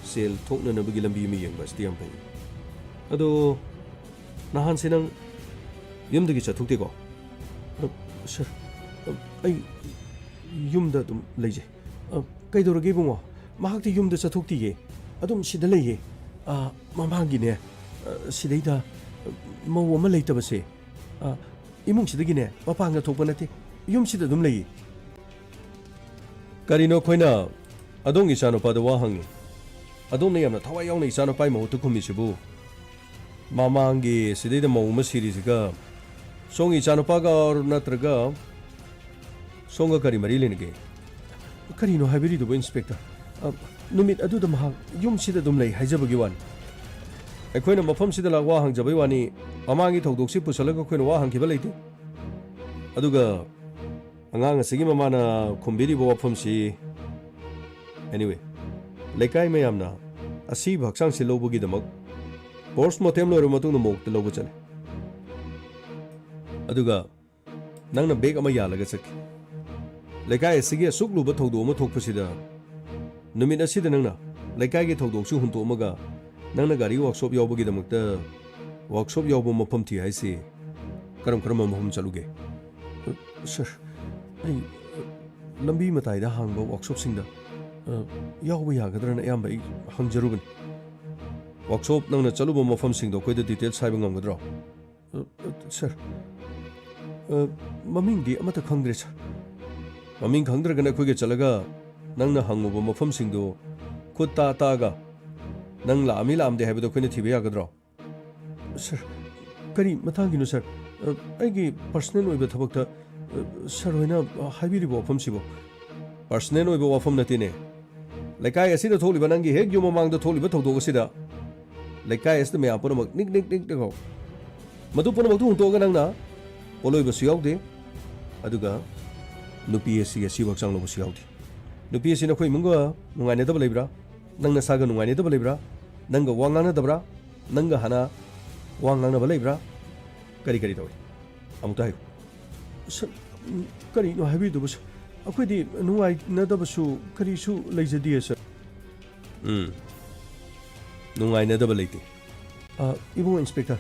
ꯁꯦꯜ ꯊꯣꯛꯅꯅꯕꯒꯤ ꯂꯝꯕꯤ ꯑꯃ ꯌꯦꯡꯕ ꯑꯁꯤꯗꯤ ꯌꯥꯝ ꯐꯩ꯫ ꯑꯗꯣ ꯅꯍꯥꯟꯁꯦ ꯅꯪ ꯌꯨꯝꯗꯒꯤ ꯆꯠꯊꯣꯛꯇꯦꯀꯣ? ꯑ, ꯁꯔ, ꯑ, ꯑꯩ ꯌꯨꯝꯗ ꯑꯗꯨꯝ ꯂꯩꯖꯩ꯫ ꯑ, ꯀꯩꯗꯧꯔꯒꯦ ꯏꯕꯨꯡꯉꯣ? ꯃꯍꯥꯛꯇꯤ ꯌꯨꯝꯗ ꯆꯠꯊꯣꯛꯇꯤꯌꯦ꯫ ꯑꯗꯨꯝ ꯁꯤꯗ ꯂꯩꯌꯦ꯫ ꯑ, ꯃꯃꯥꯡꯒꯤꯅꯦ, ꯑ, ꯁꯤꯗꯩꯗ, ꯑ, ꯃꯧ ꯑꯃ ꯂꯩꯇꯕꯁꯦ, ꯑ, ꯏꯃꯨꯡꯁꯤꯗꯒꯤꯅꯦ ꯃꯄꯥꯟꯒ ꯊꯣꯛꯄ ꯅꯠꯇꯦ, ꯌꯨꯝꯁꯤꯗ ꯑꯗꯨꯝ ꯂꯩꯌꯦ꯫ ꯀꯔꯤꯅꯣ ꯑꯩꯈꯣꯏꯅ ꯑꯗꯣꯝꯒꯤ ꯏꯆꯥꯅꯨꯄꯥꯗ ꯋꯥ ꯍꯪꯉꯤ? ꯑꯗꯣꯝꯅ ꯌꯥꯝꯅ ꯊꯋꯥꯏ ꯌꯥꯎꯅ ꯏꯆꯥꯅꯨꯄꯥꯒꯤ ꯃꯍꯨꯠꯇ ꯈꯨꯝꯃꯤꯁꯤꯕꯨ? ꯃꯃꯥꯡꯒꯤ ꯁꯤꯗꯩꯗ ꯃꯧ ꯑꯃ ꯁꯤꯔꯤꯁꯤꯒ ꯁꯣꯝꯒꯤ ꯏꯆꯥꯅꯨꯄꯥꯒ ꯅꯠꯇ꯭ꯔꯒ ꯁꯣꯝꯒ ꯀꯔꯤ ꯃꯔꯤ ꯂꯩꯅꯒꯦ? ꯀꯔꯤꯅꯣ ꯍꯥꯏꯕꯤꯔꯤꯗꯨꯕꯨ, ꯏꯟꯁꯄꯦꯛꯇꯔ? ꯑ, ꯅꯨꯃꯤꯠ ꯑꯗꯨꯗ ꯃꯍꯥꯛ ꯌꯨꯝꯁꯤꯗ ꯑꯗꯨꯝ ꯂꯩ ꯍꯥꯏꯖꯕꯒꯤ ꯋꯥꯅꯤ꯫ ꯑꯩꯈꯣꯏꯅ ꯃꯐꯝꯁꯤꯗ ꯂꯥꯛ ꯋꯥ ꯍꯪꯖꯕꯩ ꯋꯥꯅꯤ, ꯃꯃꯥꯡꯒꯤ ꯊꯧꯗꯣꯛꯁꯤ ꯄꯨꯁꯜꯂꯒ ꯑꯩꯈꯣꯏꯅ ꯋꯥ ꯍꯪꯈꯤꯕ ꯂꯩꯇꯦ꯫ ꯑꯗꯨꯒ ꯑꯉꯥꯡ ꯑꯁꯤꯒꯤ ꯃꯃꯥꯅ ꯈꯨꯝꯕꯤꯔꯤꯕ ꯋꯥꯐꯝꯁꯤ, anyway, ꯂꯩꯀꯥꯏ ꯃꯌꯥꯝꯅ ꯑꯁꯤꯕ ꯍꯛꯆꯥꯡꯁꯤ ꯂꯧꯕꯒꯤꯗꯃꯛ ꯄꯣꯁꯃꯣꯔꯇꯦꯝ ꯂꯣꯏꯔꯕ ꯃꯇꯨꯡꯗ ꯃꯣꯔꯒꯇ ꯂꯧꯕ ꯆꯠꯂꯤ꯫ ꯑꯗꯨꯒ ꯅꯪꯅ ꯕꯦꯒ ꯑꯃ ꯌꯥꯜꯂꯒ ꯆꯠꯈꯤ꯫ ꯂꯩꯀꯥꯏ ꯑꯁꯤꯒꯤ ꯑꯁꯨꯛ ꯂꯨꯕ ꯊꯧꯗꯣꯛ ꯑꯃ ꯊꯣꯛꯄꯁꯤꯗ, ꯅꯨꯃꯤꯠ ꯑꯁꯤꯗ ꯅꯪꯅ ꯂꯩꯀꯥꯏꯒꯤ ꯊꯧꯗꯣꯛꯁꯨ ꯍꯨꯟꯇꯣꯛꯑꯝꯃꯒ, ꯅꯪꯅ ꯒꯥꯔꯤ ꯋꯥꯛꯁꯣꯞ ꯌꯥꯎꯕꯒꯤꯗꯃꯛꯇ ꯋꯥꯛꯁꯣꯞ ꯌꯥꯎꯕ ꯃꯐꯝ ꯊꯤ ꯍꯥꯏꯁꯤ ꯀꯔꯝ ꯀꯔꯝꯕ ꯃꯐꯝ ꯆꯠꯂꯨꯒꯦ? ꯑ, ꯁꯥꯔ, ꯑꯩ, ꯑ, ꯂꯝꯕꯤ ꯃꯇꯥꯏꯗ ꯍꯥꯡꯕ ꯋꯥꯛꯁꯣꯞꯁꯤꯡꯗ, ꯑ, ꯌꯥꯎꯕ ꯌꯥꯒꯗ꯭ꯔꯅ ꯑꯌꯥꯝꯕ ꯑꯩ ꯍꯪꯖꯔꯨꯕꯅꯤ꯫ ꯋꯥꯛꯁꯣꯞ ꯅꯪꯅ ꯆꯠꯂꯨꯕ ꯃꯐꯝꯁꯤꯡꯗꯣ ꯑꯩꯈꯣꯏꯗ ꯗꯤꯇꯦꯜꯁ ꯍꯥꯏꯕ ꯉꯝꯒꯗ꯭ꯔꯣ? ꯑ, ꯑ, ꯁꯥꯔ, ꯑ, ꯃꯃꯤꯡꯗꯤ ꯑꯃꯠꯇ ꯈꯪꯗ꯭ꯔꯦ, ꯁꯥꯔ꯫ ꯃꯃꯤꯡ ꯈꯪꯗ꯭ꯔꯒꯅ ꯑꯩꯈꯣꯏꯒ ꯆꯠꯂꯒ ꯅꯪꯅ ꯍꯪꯉꯨꯕ ꯃꯐꯝꯁꯤꯡꯗꯨ ꯈꯨꯠ ꯇꯥ ꯇꯥꯛꯑꯒ ꯅꯪ ꯂꯥꯛꯑꯝꯃꯤ ꯂꯥꯛꯑꯝꯗꯦ ꯍꯥꯏꯕꯗꯣ ꯑꯩꯈꯣꯏꯅ ꯊꯤꯕ ꯌꯥꯒꯗ꯭ꯔꯣ? ꯁꯥꯔ, ꯀꯔꯤ ꯃꯇꯥꯡꯒꯤꯅꯣ, ꯁꯥꯔ? ꯑ, ꯑꯩꯒꯤ ꯄꯔꯁꯅꯦꯜ ꯑꯣꯏꯕ ꯊꯕꯛꯇ, ꯑ, ꯁꯥꯔ ꯍꯣꯏꯅ ꯍꯥꯏꯕꯤꯔꯤꯕ ꯋꯥꯐꯝꯁꯤꯕꯨ? ꯄꯔꯁꯅꯦꯜ ꯑꯣꯏꯕ ꯋꯥꯐꯝ ꯅꯠꯇꯦꯅꯦ꯫ ꯂꯩꯀꯥꯏ ꯑꯁꯤꯗ ꯊꯣꯛꯂꯤꯕ, ꯅꯪꯒꯤ ꯍꯦꯛ ꯌꯨꯝ ꯃꯃꯥꯡꯗ ꯊꯣꯛꯂꯤꯕ ꯊꯧꯗꯣꯛ ꯑꯁꯤꯗ ꯂꯩꯀꯥꯏ ꯑꯁꯤꯗ ꯃꯌꯥꯝ ꯄꯨꯝꯅꯃꯛ ꯅꯤꯛ ꯅꯤꯛ ꯅꯤꯛ ꯅꯤꯛ ꯂꯥꯎ꯫ ꯃꯗꯨ ꯄꯨꯝꯅꯃꯛꯇꯨ ꯍꯨꯟꯇꯣꯛꯑꯒ ꯅꯪꯅ ꯄꯣꯠꯂꯣꯏꯕꯁꯨ ꯌꯥꯎꯗꯦ, ꯑꯗꯨꯒ ꯅꯨꯄꯤ ꯑꯁꯤꯒꯤ ꯑꯁꯤꯕ ꯍꯛꯆꯥꯡ ꯂꯧꯕꯁꯨ ꯌꯥꯎꯗꯦ꯫ ꯅꯨꯄꯤ ꯑꯁꯤ ꯅꯈꯣꯏ ꯏꯃꯨꯡꯒ ꯅꯨꯡꯉꯥꯏꯅꯗꯕ ꯂꯩꯕ꯭ꯔꯥ? ꯅꯪ ꯅꯁꯥꯒ ꯅꯨꯡꯉꯥꯏꯅꯗꯕ ꯂꯩꯕ꯭ꯔꯥ? ꯅꯪꯒ ꯋꯥ ꯉꯥꯡꯅꯗꯕ꯭ꯔꯥ? ꯅꯪꯒ ꯍꯥꯟꯅ ꯋꯥ ꯉꯥꯡꯅꯕ ꯂꯩꯕ꯭ꯔꯥ? ꯀꯔꯤ ꯀꯔꯤ ꯇꯧꯏ? ꯑꯃꯨꯛꯇ ꯍꯥꯏꯌꯨ꯫ ꯁꯥꯔ, ꯎꯝ, ꯀꯔꯤꯅꯣ ꯍꯥꯏꯕꯤꯗꯨꯕꯨ, ꯁꯥꯔ? ꯑꯩꯈꯣꯏꯗꯤ ꯅꯨꯡꯉꯥꯏꯅꯗꯕꯁꯨ ꯀꯔꯤꯁꯨ ꯂꯩꯖꯗꯤꯌꯦ, ꯁꯥꯔ꯫ ꯎꯝ꯫ ꯅꯨꯡꯉꯥꯏꯅꯗꯕ ꯂꯩꯇꯦ꯫ ꯑ, ꯏꯕꯨꯡꯉꯣ ꯏꯟꯁꯄꯦꯛꯇꯔ,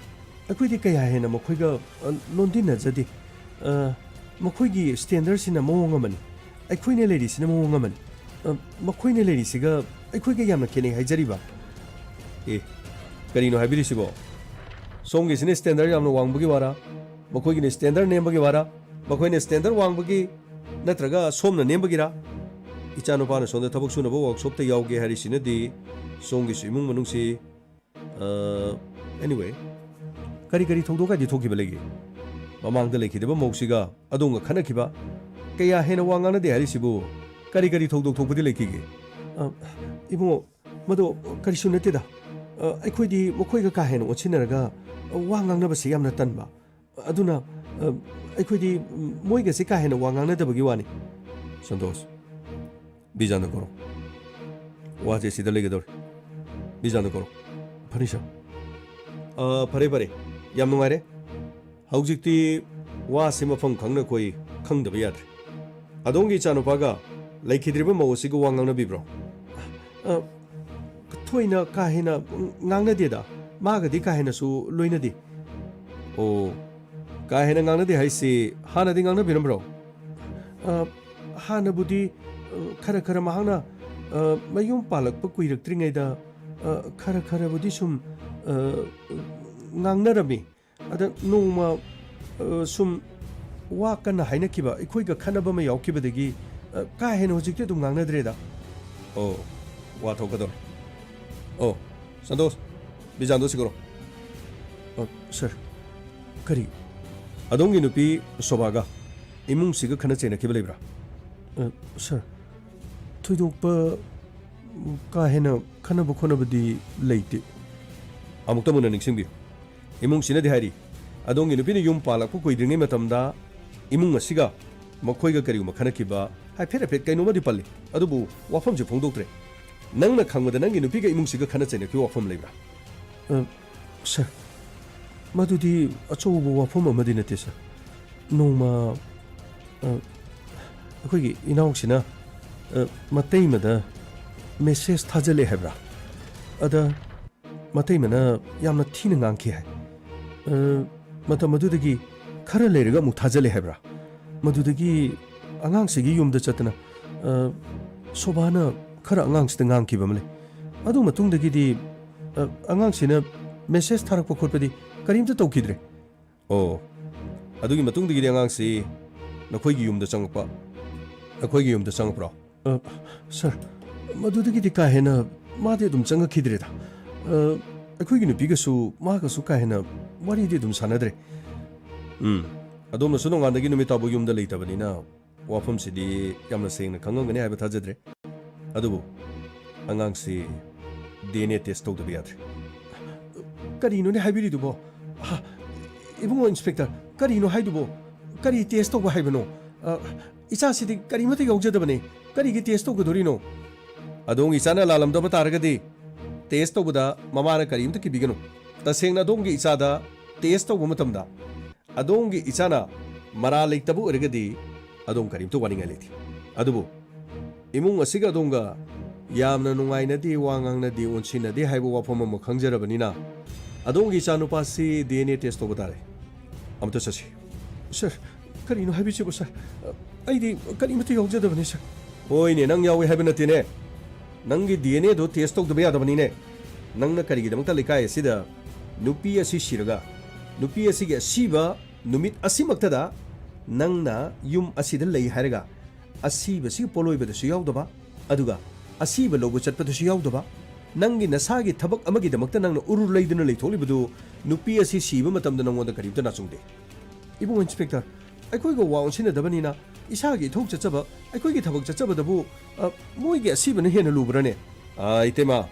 ꯑꯩꯈꯣꯏꯗꯤ ꯀꯌꯥ ꯍꯦꯟꯅ ꯃꯈꯣꯏꯒ, ꯑ, ꯂꯣꯟꯗꯤꯟꯅꯖꯗꯦ꯫ ꯑ, ꯃꯈꯣꯏꯒꯤ ꯁ꯭ꯇꯦꯟꯗꯔꯁꯤꯅ ꯃꯑꯣꯡ ꯑꯃꯅꯤ, ꯑꯩꯈꯣꯏꯅ ꯂꯩꯔꯤꯁꯤꯅ ꯃꯑꯣꯡ ꯑꯃꯅꯤ꯫ ꯑ, ꯃꯈꯣꯏꯅ ꯂꯩꯔꯤꯁꯤꯒ ꯑꯩꯈꯣꯏꯒ ꯌꯥꯝꯅ ꯈꯦꯠꯅꯩ ꯍꯥꯏꯖꯔꯤꯕ꯫ ꯑꯦ, ꯀꯔꯤꯅꯣ ꯍꯥꯏꯕꯤꯔꯤꯁꯤꯕꯣ? ꯁꯣꯝꯒꯤꯁꯤꯅ ꯁ꯭ꯇꯦꯟꯗꯔ ꯌꯥꯝꯅ ꯋꯥꯡꯕꯒꯤ ꯋꯥꯔꯥ, ꯃꯈꯣꯏꯒꯤꯅ ꯁ꯭ꯇꯦꯟꯗꯔ ꯅꯦꯝꯕꯒꯤ ꯋꯥꯔꯥ, ꯃꯈꯣꯏꯅ ꯁ꯭ꯇꯦꯟꯗꯔ ꯋꯥꯡꯕꯒꯤ ꯅꯠꯇ꯭ꯔꯒ ꯁꯣꯝꯅ ꯅꯦꯝꯕꯒꯤꯔꯥ? ꯏꯆꯥꯅꯨꯄꯥꯅ ꯁꯣꯝꯗ ꯊꯕꯛ ꯁꯨꯅꯕ ꯋꯥꯔꯛꯁꯣꯞꯇ ꯌꯥꯎꯒꯦ ꯍꯥꯏꯔꯤꯁꯤꯅꯗꯤ ꯁꯣꯝꯒꯤꯁꯨ ꯏꯃꯨꯡ ꯃꯅꯨꯡꯁꯤ, ꯑ, anyway, ꯀꯔꯤ ꯀꯔꯤ ꯊꯧꯗꯣꯛ ꯀꯥꯏꯗꯤ ꯊꯣꯛꯈꯤꯕ ꯂꯩꯒꯦ? ꯃꯃꯥꯡꯗ ꯂꯩꯈꯤꯗꯕ ꯃꯧꯁꯤꯒ ꯑꯗꯣꯝꯒ ꯈꯠꯅꯈꯤꯕ, ꯀꯌꯥ ꯍꯦꯟꯅ ꯋꯥ ꯉꯥꯡꯅꯗꯦ ꯍꯥꯏꯔꯤꯁꯤꯕꯨ ꯀꯔꯤ ꯀꯔꯤ ꯊꯧꯗꯣꯛ ꯊꯣꯛꯄꯗꯤ ꯂꯩꯈꯤꯒꯦ? ꯑ, ꯏꯕꯨꯡꯉꯣ, ꯃꯗꯣ ꯀꯔꯤꯁꯨ ꯅꯠꯇꯦꯗ꯫ ꯑ, ꯑꯩꯈꯣꯏꯗꯤ ꯃꯈꯣꯏꯒ ꯀꯥ ꯍꯦꯟꯅ ꯑꯣꯟꯁꯤꯟꯅꯔꯒ, ꯑ, ꯋꯥ ꯉꯥꯡꯅꯕꯁꯤ ꯌꯥꯝꯅ ꯇꯟꯕ꯫ ꯑꯗꯨꯅ, ꯑ, ꯑꯩꯈꯣꯏꯗꯤ, ꯎꯝ, ꯃꯣꯏꯒꯁꯦ ꯀꯥ ꯍꯦꯟꯅ ꯋꯥ ꯉꯥꯡꯅꯗꯕꯒꯤ ꯋꯥꯅꯤ꯫ ꯁꯟꯇꯣꯁ, ꯕꯤꯖꯥꯟꯗ ꯀꯧꯔꯣ꯫ ꯋꯥꯁꯦ ꯁꯤꯗ ꯂꯩꯒꯗꯧꯔꯦ꯫ ꯕꯤꯖꯥꯟꯗ ꯀꯧꯔꯣ꯫ ꯐꯅꯤ, ꯁꯥꯔ꯫ ꯑ, ꯐꯔꯦ, ꯐꯔꯦ꯫ ꯌꯥꯝ ꯅꯨꯡꯉꯥꯏꯔꯦ꯫ ꯍꯧꯖꯤꯛꯇꯤ ꯋꯥꯁꯤ ꯃꯐꯝ ꯈꯪꯅ ꯑꯩꯈꯣꯏ ꯈꯪꯗꯕ ꯌꯥꯗ꯭ꯔꯦ꯫ ꯑꯗꯣꯝꯒꯤ ꯏꯆꯥꯅꯨꯄꯥꯒ ꯂꯩꯈꯤꯗ꯭ꯔꯤꯕ ꯃꯧ ꯑꯁꯤꯒ ꯋꯥ ꯉꯥꯡꯅꯕꯤꯕ꯭ꯔꯣ? ꯑ, ꯊꯣꯏꯅ ꯀꯥ ꯍꯦꯟꯅ ꯉꯥꯡꯅꯗꯦꯗ꯫ ꯃꯥꯒꯗꯤ ꯀꯥ ꯍꯦꯟꯅꯁꯨ ꯂꯣꯏꯅꯗꯦ꯫ ꯑꯣ, ꯀꯥ ꯍꯦꯟꯅ ꯉꯥꯡꯅꯗꯦ ꯍꯥꯏꯁꯤ ꯍꯥꯟꯅꯗꯤ ꯉꯥꯡꯅꯕꯤꯔꯝꯕ꯭ꯔꯣ? ꯑ, ꯍꯥꯟꯅꯕꯨꯗꯤ, ꯑ, ꯈꯔ ꯈꯔ ꯃꯍꯥꯛꯅ, ꯑ, ꯃꯌꯨꯝ ꯄꯥꯜꯂꯛꯄ ꯀꯨꯏꯔꯛꯇ꯭ꯔꯤꯉꯩꯗ, ꯑ, ꯈꯔ ꯈꯔꯕꯨꯗꯤ ꯁꯨꯝ, ꯑ, ꯉꯥꯡꯅꯔꯝꯃꯤ꯫ ꯑꯗ ꯅꯣꯡꯃ, ꯑ, ꯁꯨꯝ ꯋꯥ ꯀꯟꯅ ꯍꯥꯏꯅꯈꯤꯕ, ꯑꯩꯈꯣꯏꯒ ꯈꯠꯅꯕ ꯑꯃ ꯌꯥꯎꯈꯤꯕꯗꯒꯤ, ꯑ, ꯀꯥ ꯍꯦꯟꯅ ꯍꯧꯖꯤꯛꯇꯤ ꯑꯗꯨꯝ ꯉꯥꯡꯅꯗ꯭ꯔꯦꯗ꯫ ꯑꯣ, ꯋꯥ ꯊꯣꯛꯀꯗꯧꯔꯦ꯫ ꯑꯣ, ꯁꯟꯇꯣꯁ, ꯕꯤꯖꯥꯟꯗꯣ ꯁꯤ ꯀꯧꯔꯣ꯫ ꯑ, ꯁꯥꯔ, ꯀꯔꯤ? ꯑꯗꯣꯝꯒꯤ ꯅꯨꯄꯤ ꯁꯣꯚꯥꯒ ꯏꯃꯨꯡꯁꯤꯒ ꯈꯠꯅ ꯆꯩꯅꯈꯤꯕ ꯂꯩꯕ꯭ꯔꯥ? ꯑ, ꯁꯥꯔ, ꯊꯣꯏꯗꯣꯛꯄ ꯀꯥ ꯍꯦꯟꯅ ꯈꯠꯅꯕ ꯈꯣꯠꯅꯕꯗꯤ ꯂꯩꯇꯦ꯫ ꯑꯃꯨꯛꯇ ꯃꯨꯟꯅ ꯅꯤꯡꯁꯤꯡꯕꯤꯌꯨ꯫ ꯏꯃꯨꯡꯁꯤꯅꯗꯤ ꯍꯥꯏꯔꯤ, ꯑꯗꯣꯝꯒꯤ ꯅꯨꯄꯤꯅ ꯌꯨꯝ ꯄꯥꯜꯂꯛꯄ ꯀꯨꯏꯗ꯭ꯔꯤꯉꯩ ꯃꯇꯝꯗ ꯏꯃꯨꯡ ꯑꯁꯤꯒ ꯃꯈꯣꯏꯒ ꯀꯔꯤꯒꯨꯝꯕ ꯈꯠꯅꯈꯤꯕ, ꯍꯥꯏꯐꯦꯠ ꯍꯥꯏꯐꯦꯠ ꯀꯩꯅꯣꯝꯃꯗꯤ ꯄꯜꯂꯤ, ꯑꯗꯨꯕꯨ ꯋꯥꯐꯝꯁꯤ ꯐꯣꯡꯗꯣꯛꯇ꯭ꯔꯦ꯫ ꯅꯪꯅ ꯈꯪꯕꯗ ꯅꯪꯒꯤ ꯅꯨꯄꯤꯒ ꯏꯃꯨꯡꯁꯤꯒ ꯈꯠꯅ ꯆꯩꯅꯈꯤꯕ ꯋꯥꯐꯝ ꯂꯩꯕ꯭ꯔꯥ? ꯑ, ꯁꯥꯔ, ꯃꯗꯨꯗꯤ ꯑꯆꯧꯕ ꯋꯥꯐꯝ ꯑꯃꯗꯤ ꯅꯠꯇꯦ, ꯁꯥꯔ꯫ ꯅꯣꯡꯃ, ꯑ, ꯑꯩꯈꯣꯏꯒꯤ ꯏꯅꯥꯎꯁꯤꯅ, ꯑ, ꯃꯇꯩꯃꯗ ꯃꯦꯁꯦꯖ ꯊꯥꯖꯤꯜꯂꯦ ꯍꯥꯏꯕ꯭ꯔꯥ? ꯑꯗ ꯃꯇꯩꯃꯅ ꯌꯥꯝꯅ ꯊꯤꯅ ꯉꯥꯡꯈꯤ ꯍꯥꯏ꯫ ꯑ, ꯃꯇꯝ ꯑꯗꯨꯗꯒꯤ ꯈꯔ ꯂꯩꯔꯒ ꯑꯃꯨꯛ ꯊꯥꯖꯤꯜꯂꯦ ꯍꯥꯏꯕ꯭ꯔꯥ? ꯃꯗꯨꯗꯒꯤ ꯑꯉꯥꯡꯁꯤꯒꯤ ꯌꯨꯝꯗ ꯆꯠꯇꯅ, ꯑ, ꯁꯣꯚꯥꯅ ꯈꯔ ꯑꯉꯥꯡꯁꯤꯗ ꯉꯥꯡꯈꯤꯕ ꯑꯃ ꯂꯩ꯫ ꯑꯗꯨ ꯃꯇꯨꯡꯗꯒꯤꯗꯤ, ꯑ, ꯑꯉꯥꯡꯁꯤꯅ ꯃꯦꯁꯦꯖ ꯊꯥꯔꯛꯄ ꯈꯣꯠꯄꯗꯤ ꯀꯔꯤꯝꯇ ꯇꯧꯈꯤꯗ꯭ꯔꯦ꯫ ꯑꯣ, ꯑꯗꯨꯒꯤ ꯃꯇꯨꯡꯗꯒꯤꯗꯤ ꯑꯉꯥꯡꯁꯤ ꯅꯈꯣꯏꯒꯤ ꯌꯨꯝꯗ ꯆꯪꯉꯛꯄ, ꯅꯈꯣꯏꯒꯤ ꯌꯨꯝꯗ ꯆꯪꯉꯛꯄ꯭ꯔꯣ? ꯑ, ꯁꯥꯔ, ꯃꯗꯨꯗꯒꯤꯗꯤ ꯀꯥ ꯍꯦꯟꯅ ꯃꯥꯗꯤ ꯑꯗꯨꯝ ꯆꯪꯉꯛꯈꯤꯗ꯭ꯔꯦꯗ꯫ ꯑ, ꯑꯩꯈꯣꯏꯒꯤ ꯅꯨꯄꯤꯒꯁꯨ ꯃꯥꯒꯁꯨ ꯀꯥ ꯍꯦꯟꯅ ꯋꯥꯔꯤꯗꯤ ꯑꯗꯨꯝ ꯁꯥꯟꯅꯗ꯭ꯔꯦ꯫ ꯎꯝ, ꯑꯗꯣꯝꯅꯁꯨ ꯅꯣꯡꯉꯥꯟꯗꯒꯤ ꯅꯨꯃꯤꯠ ꯇꯥꯕꯨ ꯌꯨꯝꯗ ꯂꯩꯇꯕꯅꯤꯅ ꯋꯥꯐꯝꯁꯤꯗꯤ ꯌꯥꯝꯅ ꯁꯦꯡꯅ ꯈꯪꯉꯝꯒꯅꯤ ꯍꯥꯏꯕ ꯊꯥꯖꯗ꯭ꯔꯦ꯫ ꯑꯗꯨꯕꯨ ꯑꯉꯥꯡꯁꯤ ꯗꯤ ꯑꯦꯟ ꯑꯦ ꯇꯦꯁ ꯇꯧꯗꯕ ꯌꯥꯗ꯭ꯔꯦ꯫ ꯀꯔꯤꯅꯣꯅꯦ ꯍꯥꯏꯕꯤꯔꯤꯗꯨꯕꯣ? ꯍꯥ? ꯏꯕꯨꯡꯉꯣ ꯏꯟꯁꯄꯦꯛꯇꯔ, ꯀꯔꯤꯅꯣ ꯍꯥꯏꯗꯨꯕꯣ? ꯀꯔꯤ ꯇꯦꯁ ꯇꯧꯕ ꯍꯥꯏꯕꯅꯣ? ꯑ, ꯏꯆꯥꯁꯤꯗꯤ ꯀꯔꯤꯃꯠꯇ ꯌꯥꯎꯖꯗꯕꯅꯦ꯫ ꯀꯔꯤꯒꯤ ꯇꯦꯁ ꯇꯧꯒꯗꯣꯔꯤꯅꯣ? ꯑꯗꯣꯝꯒꯤ ꯏꯆꯥꯅ ꯂꯥꯜꯂꯝꯗꯕ ꯇꯥꯔꯒꯗꯤ ꯇꯦꯁ ꯇꯧꯕꯗ ꯃꯃꯥꯅ ꯀꯔꯤꯝꯇ ꯀꯤꯕꯤꯒꯅꯨ꯫ ꯇꯁꯦꯡꯅ ꯑꯗꯣꯝꯒꯤ ꯏꯆꯥꯗ ꯇꯦꯁ ꯇꯧꯕ ꯃꯇꯝꯗ ꯑꯗꯣꯝꯒꯤ ꯏꯆꯥꯅ ꯃꯔꯥꯜ ꯂꯩꯇꯕ ꯑꯣꯏꯔꯒꯗꯤ ꯑꯗꯣꯝ ꯀꯔꯤꯝꯇ ꯋꯥꯅꯤꯡꯉꯥꯏ ꯂꯩꯇꯦ꯫ ꯑꯗꯨꯕꯨ ꯏꯃꯨꯡ ꯑꯁꯤꯒ ꯑꯗꯣꯝꯒ ꯌꯥꯝꯅ ꯅꯨꯡꯉꯥꯏꯅꯗꯦ, ꯋꯥ ꯉꯥꯡꯅꯗꯦ, ꯑꯣꯟꯁꯤꯟꯅꯗꯦ ꯍꯥꯏꯕ ꯋꯥꯐꯝ ꯑꯃ ꯈꯪꯖꯔꯕꯅꯤꯅ ꯑꯗꯣꯝꯒꯤ ꯏꯆꯥꯅꯨꯄꯥꯁꯤ ꯗꯤ ꯑꯦꯟ ꯑꯦ ꯇꯦꯁ ꯇꯧꯕ ꯇꯥꯔꯦ꯫ ꯑꯃꯨꯛꯇ ꯆꯠꯁꯤ꯫ ꯁꯥꯔ, ꯀꯔꯤꯅꯣ ꯍꯥꯏꯕꯤꯁꯤꯕꯣ ꯁꯥꯔ? ꯑꯩꯗꯤ ꯀꯔꯤꯃꯠꯇ ꯌꯥꯎꯖꯗꯕꯅꯤ ꯁꯥꯔ꯫ ꯍꯣꯏꯅꯦ, ꯅꯪ ꯌꯥꯎꯏ ꯍꯥꯏꯕ ꯅꯠꯇꯦꯅꯦ꯫ ꯅꯪꯒꯤ ꯗꯤ ꯑꯦꯟ ꯑꯦꯗꯣ ꯇꯦꯁ ꯇꯧꯗꯕ ꯌꯥꯗꯕꯅꯤꯅꯦ꯫ ꯅꯪꯅ ꯀꯔꯤꯒꯤꯗꯃꯛꯇ ꯂꯩꯀꯥꯏ ꯑꯁꯤꯗ ꯅꯨꯄꯤ ꯑꯁꯤ ꯁꯤꯔꯒ ꯅꯨꯄꯤ ꯑꯁꯤꯒꯤ ꯑꯁꯤꯕ ꯅꯨꯃꯤꯠ ꯑꯁꯤꯃꯛꯇꯗ ꯅꯪꯅ ꯌꯨꯝ ꯑꯁꯤꯗ ꯂꯩ ꯍꯥꯏꯔꯒ ꯑꯁꯤꯕꯁꯤ ꯄꯣꯠꯂꯣꯏꯕꯗꯁꯨ ꯌꯥꯎꯗꯕ, ꯑꯗꯨꯒ ꯑꯁꯤꯕ ꯂꯧꯕ ꯆꯠꯄꯗꯁꯨ ꯌꯥꯎꯗꯕ, ꯅꯪꯒꯤ ꯅꯁꯥꯒꯤ ꯊꯕꯛ ꯑꯃꯒꯤꯗꯃꯛꯇ ꯅꯪꯅ ꯎꯔꯨ ꯂꯩꯗꯨꯅ ꯂꯩꯊꯣꯛꯂꯤꯕꯗꯨ ꯅꯨꯄꯤ ꯑꯁꯤ ꯁꯤꯕ ꯃꯇꯝꯗ ꯅꯪꯉꯣꯟꯗ ꯀꯔꯤꯝꯇ ꯅꯥꯆꯨꯡꯗꯦ꯫ ꯏꯕꯨꯡ ꯏꯟꯁꯄꯦꯛꯇꯔ, ꯑꯩꯈꯣꯏꯒ ꯋꯥ ꯑꯣꯟꯁꯤꯟꯅꯗꯕꯅꯤꯅ ꯏꯁꯥꯒꯤ ꯏꯊꯧ ꯆꯠꯆꯕ, ꯑꯩꯈꯣꯏꯒꯤ ꯊꯕꯛ ꯆꯠꯆꯕꯗꯕꯨ, ꯑ, ꯃꯣꯏꯒꯤ ꯑꯁꯤꯕꯅ ꯍꯦꯟꯅ ꯂꯨꯕ꯭ꯔꯅꯦ? ꯑ, ꯏꯇꯩꯃ,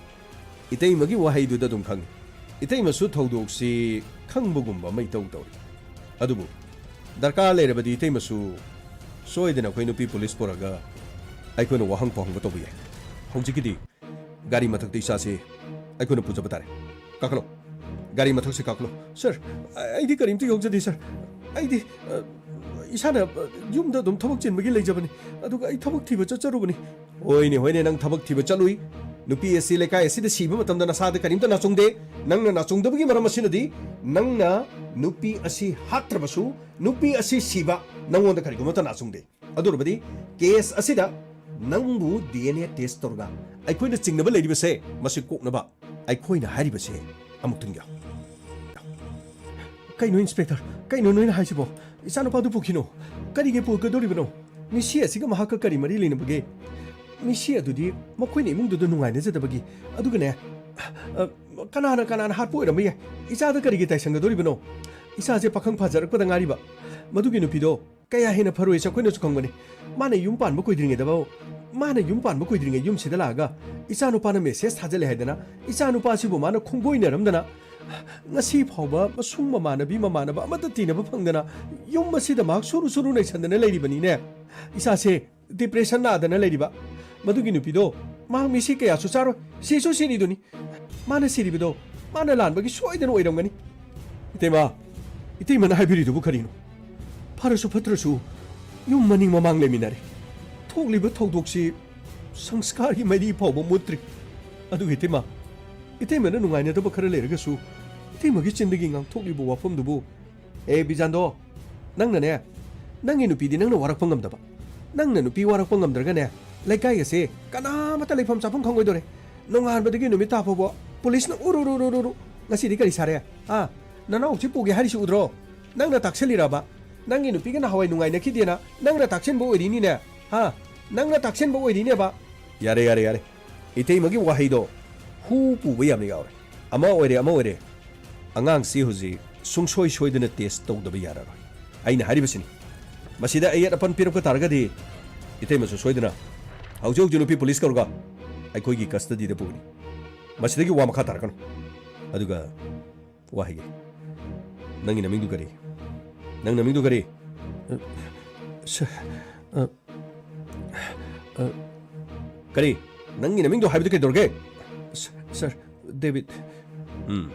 ꯏꯇꯩꯃꯒꯤ ꯋꯥꯍꯩꯗꯨꯗ ꯑꯗꯨꯝ ꯈꯪꯉꯤ꯫ ꯏꯇꯩꯃꯁꯨ ꯊꯧꯗꯣꯛꯁꯤ ꯈꯪꯕꯒꯨꯝꯕ ꯑꯃ ꯏꯇꯧ ꯇꯧꯔꯤ꯫ ꯑꯗꯨꯕꯨ ꯗꯔꯀꯥꯔ ꯂꯩꯔꯕꯗꯤ ꯏꯇꯩꯃꯁꯨ ꯁꯣꯏꯗꯅ ꯑꯩꯈꯣꯏ ꯅꯨꯄꯤ ꯄꯨꯂꯤꯁ ꯄꯨꯔꯒ ꯑꯩꯈꯣꯏꯅ ꯋꯥꯍꯪ ꯄꯥꯎꯍꯪꯕ ꯇꯧꯕ ꯌꯥꯏ꯫ ꯍꯧꯖꯤꯛꯀꯤꯗꯤ ꯒꯥꯔꯤ ꯃꯊꯛꯇ ꯏꯆꯥꯁꯤ ꯑꯩꯈꯣꯏꯅ ꯄꯨꯖꯕ ꯇꯥꯔꯦ꯫ ꯀꯥꯈꯠꯂꯣ꯫ ꯒꯥꯔꯤ ꯃꯊꯛꯁꯤ ꯀꯥꯈꯠꯂꯣ꯫ ꯁꯥꯔ, ꯑꯩꯗꯤ ꯀꯔꯤꯝꯇ ꯌꯥꯎꯖꯗꯦ, ꯁꯥꯔ꯫ ꯑꯩꯗꯤ, ꯑ, ꯏꯁꯥꯅ, ꯑ, ꯌꯨꯝꯗ ꯑꯗꯨꯝ ꯊꯕꯛ ꯆꯤꯟꯕꯒꯤ ꯂꯩꯖꯕꯅꯤ꯫ ꯑꯗꯨꯒ ꯑꯩ ꯊꯕꯛ ꯊꯤꯕ ꯆꯠꯆꯔꯨꯕꯅꯤ꯫ ꯍꯣꯏꯅꯦ, ꯍꯣꯏꯅꯦ, ꯅꯪ ꯊꯕꯛ ꯊꯤꯕ ꯆꯠꯂꯨꯏ꯫ ꯅꯨꯄꯤ ꯑꯁꯤ ꯂꯩꯀꯥꯏ ꯑꯁꯤꯗ ꯁꯤꯕ ꯃꯇꯝꯗ ꯅꯁꯥꯗ ꯀꯔꯤꯝꯇ ꯅꯥꯆꯨꯡꯗꯦ꯫ ꯅꯪꯅ ꯅꯥꯆꯨꯡꯗꯕꯒꯤ ꯃꯔꯝ ꯑꯁꯤꯅꯗꯤ ꯅꯪꯅ ꯅꯨꯄꯤ ꯑꯁꯤ ꯍꯥꯠꯇ꯭ꯔꯕꯁꯨ ꯅꯨꯄꯤ ꯑꯁꯤ ꯁꯤꯕ ꯅꯪꯉꯣꯟꯗ ꯀꯔꯤꯒꯨꯝꯕꯇ ꯅꯥꯆꯨꯡꯗꯦ꯫ ꯑꯗꯨ ꯑꯣꯏꯔꯕꯗꯤ ꯀꯦꯁ ꯑꯁꯤꯗ ꯅꯪꯕꯨ ꯗꯤ ꯑꯦꯟ ꯑꯦ ꯇꯦꯁ ꯇꯧꯔꯒ ꯑꯩꯈꯣꯏꯅ ꯆꯤꯡꯅꯕ ꯂꯩꯔꯤꯕꯁꯦ ꯃꯁꯤ ꯀꯣꯛꯅꯕ ꯑꯩꯈꯣꯏꯅ ꯍꯥꯏꯔꯤꯕꯁꯦ ꯑꯃꯨꯛꯇꯪ ꯌꯥꯎ꯫ ꯀꯩꯅꯣ, ꯏꯟꯁꯄꯦꯛꯇꯔ? ꯀꯩꯅꯣ ꯅꯣꯏꯅ ꯍꯥꯏꯁꯤꯕꯣ? ꯏꯆꯥꯅꯨꯄꯥꯗꯨ ꯄꯨꯈꯤꯅꯣ꯫ ꯀꯔꯤꯒꯤ ꯄꯨꯒꯗꯧꯔꯤꯕꯅꯣ? ꯃꯤꯁꯤ ꯑꯁꯤꯒ ꯃꯍꯥꯛꯀ ꯀꯔꯤ ꯃꯔꯤ ꯂꯩꯅꯕꯒꯦ? ꯃꯤꯁꯤ ꯑꯗꯨꯗꯤ ꯃꯈꯣꯏꯅ ꯏꯃꯨꯡꯗꯨꯗ ꯅꯨꯡꯉꯥꯏꯅꯖꯗꯕꯒꯤ꯫ ꯑꯗꯨꯒꯅꯦ, ꯑ, ꯀꯅꯥꯅ ꯀꯅꯥꯅ ꯍꯥꯠꯄ ꯑꯣꯏꯔꯝꯕ ꯌꯥꯏ? ꯏꯆꯥꯗ ꯀꯔꯤꯒꯤ ꯇꯥꯏꯁꯟꯒꯗꯧꯔꯤꯕꯅꯣ? ꯏꯆꯥꯁꯦ ꯄꯥꯈꯪ ꯐꯥꯖꯔꯛꯄꯗ ꯉꯥꯏꯔꯤꯕ꯫ ꯃꯗꯨꯒꯤ ꯅꯨꯄꯤꯗꯣ ꯀꯌꯥ ꯍꯦꯟꯅ ꯐꯔꯣꯏꯁꯦ ꯑꯩꯈꯣꯏꯅꯁꯨ ꯈꯪꯕꯅꯤ꯫ ꯃꯥꯅ ꯌꯨꯝ ꯄꯥꯟꯕ ꯀꯨꯏꯗ꯭ꯔꯤꯉꯩꯗꯐꯥꯎ, ꯃꯥꯅ ꯌꯨꯝ ꯄꯥꯟꯕ ꯀꯨꯏꯗ꯭ꯔꯤꯉꯩ ꯌꯨꯝꯁꯤꯗ ꯂꯥꯛꯑꯒ ꯏꯆꯥꯅꯨꯄꯥꯅ ꯃꯦꯁꯦꯖ ꯊꯥꯖꯜꯂꯦ ꯍꯥꯏꯗꯅ, ꯏꯆꯥꯅꯨꯄꯥꯁꯤꯕꯨ ꯃꯥꯅ ꯈꯣꯡꯒꯣꯏꯅꯔꯝꯗꯅ, ꯉꯁꯤ ꯐꯥꯎꯕ ꯃꯁꯨꯡ ꯃꯃꯥꯟꯅꯕꯤ ꯃꯃꯥꯟꯅꯕ ꯑꯃꯠꯇ ꯇꯤꯟꯅꯕ ꯐꯪꯗꯅ ꯌꯨꯝ ꯑꯁꯤꯗ ꯃꯍꯥꯛ ꯁꯨꯔꯨ ꯁꯨꯔꯨ ꯅꯩꯁꯟꯗꯅ ꯂꯩꯔꯤꯕꯅꯤꯅꯦ꯫ ꯏꯆꯥꯁꯦ ꯗꯤꯄ꯭ꯔꯦꯁꯟ ꯅꯥꯗꯅ ꯂꯩꯔꯤꯕ꯫ ꯃꯗꯨꯒꯤ ꯅꯨꯄꯤꯗꯣ ꯃꯍꯥꯛ ꯃꯤꯁꯤ ꯀꯌꯥꯁꯨ ꯆꯥꯔꯣꯏ, ꯁꯤꯁꯨ ꯁꯤꯔꯤꯗꯨꯅꯤ꯫ ꯃꯥꯅ ꯁꯤꯔꯤꯕꯗꯣ ꯃꯥꯅ ꯂꯥꯟꯕꯒꯤ ꯁꯣꯏꯗꯅ ꯑꯣꯏꯔꯝꯒꯅꯤ꯫ ꯏꯇꯩꯃ, ꯏꯇꯩꯃꯅ ꯍꯥꯏꯕꯤꯔꯤꯗꯨꯕꯨ ꯀꯔꯤꯅꯣ? ꯐꯔꯁꯨ ꯐꯠꯇ꯭ꯔꯁꯨ ꯌꯨꯝ ꯃꯅꯤꯡ ꯃꯃꯥꯡ ꯂꯩꯃꯤꯟꯅꯔꯦ꯫ ꯊꯣꯛꯂꯤꯕ ꯊꯧꯗꯣꯛꯁꯤ ꯁꯪꯁꯀꯥꯔꯒꯤ ꯃꯩꯔꯤ ꯐꯥꯎꯕ ꯃꯨꯠꯇ꯭ꯔꯤ꯫ ꯑꯗꯨꯒ ꯏꯇꯩꯃ, ꯏꯇꯩꯃꯅ ꯅꯨꯡꯉꯥꯏꯅꯗꯕ ꯈꯔ ꯂꯩꯔꯒꯁꯨ ꯏꯇꯩꯃꯒꯤ ꯆꯤꯟꯗꯒꯤ ꯉꯥꯡꯊꯣꯛꯂꯤꯕ ꯋꯥꯐꯝꯗꯨꯕꯨ, ꯑꯦ ꯕꯤꯖꯥꯟꯗꯣ, ꯅꯪꯅꯅꯦ, ꯅꯪꯒꯤ ꯅꯨꯄꯤꯗꯤ ꯅꯪꯅ ꯋꯥꯔꯛꯄ ꯉꯝꯗꯕ, ꯅꯪꯅ ꯅꯨꯄꯤ ꯋꯥꯔꯛꯄ ꯉꯝꯗ꯭ꯔꯒꯅꯦ, ꯂꯩꯀꯥꯏ ꯑꯁꯦ ꯀꯅꯥꯃꯠꯇ ꯂꯩꯐꯝ ꯆꯥꯐꯝ ꯈꯪꯉꯣꯏꯗꯣꯔꯦ꯫ ꯅꯣꯡꯉꯥꯟꯕꯗꯒꯤ ꯅꯨꯃꯤꯠ ꯇꯥ ꯐꯥꯎꯕ ꯄꯨꯂꯤꯁꯅ ꯎꯔꯨ ꯔꯨ ꯔꯨ ꯔꯨ ꯔꯨ꯫ ꯉꯁꯤꯗꯤ ꯀꯔꯤ ꯁꯥꯔꯦ? ꯑꯥ, ꯅꯅꯥꯎꯁꯤ ꯄꯨꯒꯦ ꯍꯥꯏꯔꯤꯁꯤ ꯎꯗ꯭ꯔꯣ? ꯅꯪꯅ ꯇꯥꯛꯁꯜꯂꯤꯔꯕ? ꯅꯪꯒꯤ ꯅꯨꯄꯤꯒ ꯅꯍꯥꯟꯋꯥꯏ ꯅꯨꯡꯉꯥꯏꯅꯈꯤꯗꯦꯅ ꯅꯪꯅ ꯇꯥꯛꯁꯤꯟꯕ ꯑꯣꯏꯔꯤꯅꯤꯅꯦ? ꯍꯥ? ꯅꯪꯅ ꯇꯥꯛꯁꯤꯟꯕ ꯑꯣꯏꯔꯤꯅꯦꯕ? ꯌꯥꯔꯦ, ꯌꯥꯔꯦ, ꯌꯥꯔꯦ꯫ ꯏꯇꯩꯃꯒꯤ ꯋꯥꯍꯩꯗꯣ ꯍꯨ ꯄꯨꯕ ꯌꯥꯝꯅ ꯌꯥꯎꯔꯦ꯫ ꯑꯃ ꯑꯣꯏꯔꯦ, ꯑꯃ ꯑꯣꯏꯔꯦ꯫ ꯑꯉꯥꯡꯁꯤ ꯍꯧꯖꯤꯛ ꯁꯨꯡꯁꯣꯏ ꯁꯣꯏꯗꯅ ꯇꯦꯁ ꯇꯧꯗꯕ ꯌꯥꯔꯔꯣꯏ꯫ ꯑꯩꯅ ꯍꯥꯏꯔꯤꯕꯁꯤꯅꯤ꯫ ꯃꯁꯤꯗ ꯑꯌꯦꯠ ꯑꯄꯟ ꯄꯤꯔꯛꯄ ꯇꯥꯔꯒꯗꯤ ꯏꯇꯩꯃꯁꯨ ꯁꯣꯏꯗꯅ ꯍꯧꯖꯤꯛ ꯍꯧꯖꯤꯛ ꯅꯨꯄꯤ ꯄꯨꯂꯤꯁ ꯀꯧꯔꯒ ꯑꯩꯈꯣꯏꯒꯤ ꯀꯁꯇꯗꯤꯗ ꯄꯨꯒꯅꯤ꯫ ꯃꯁꯤꯗꯒꯤ ꯋꯥ ꯃꯈꯥ ꯇꯥꯔꯛꯀꯅꯨ꯫ ꯑꯗꯨꯒ ꯋꯥ ꯍꯥꯏꯒꯦ꯫ ꯅꯪꯒꯤ ꯅꯃꯤꯡꯗꯨ ꯀꯔꯤ? ꯅꯪ ꯅꯃꯤꯡꯗꯨ ꯀꯔꯤ? ꯑ, ꯁ-, ꯑ, ꯑ, ꯀꯔꯤ? ꯅꯪꯒꯤ ꯅꯃꯤꯡꯗꯣ ꯍꯥꯏꯕꯗꯨ ꯀꯩꯗꯧꯔꯒꯦ? ꯁ-, ꯁꯔ, ꯗꯦꯕꯤꯠ꯫ ꯎꯝ,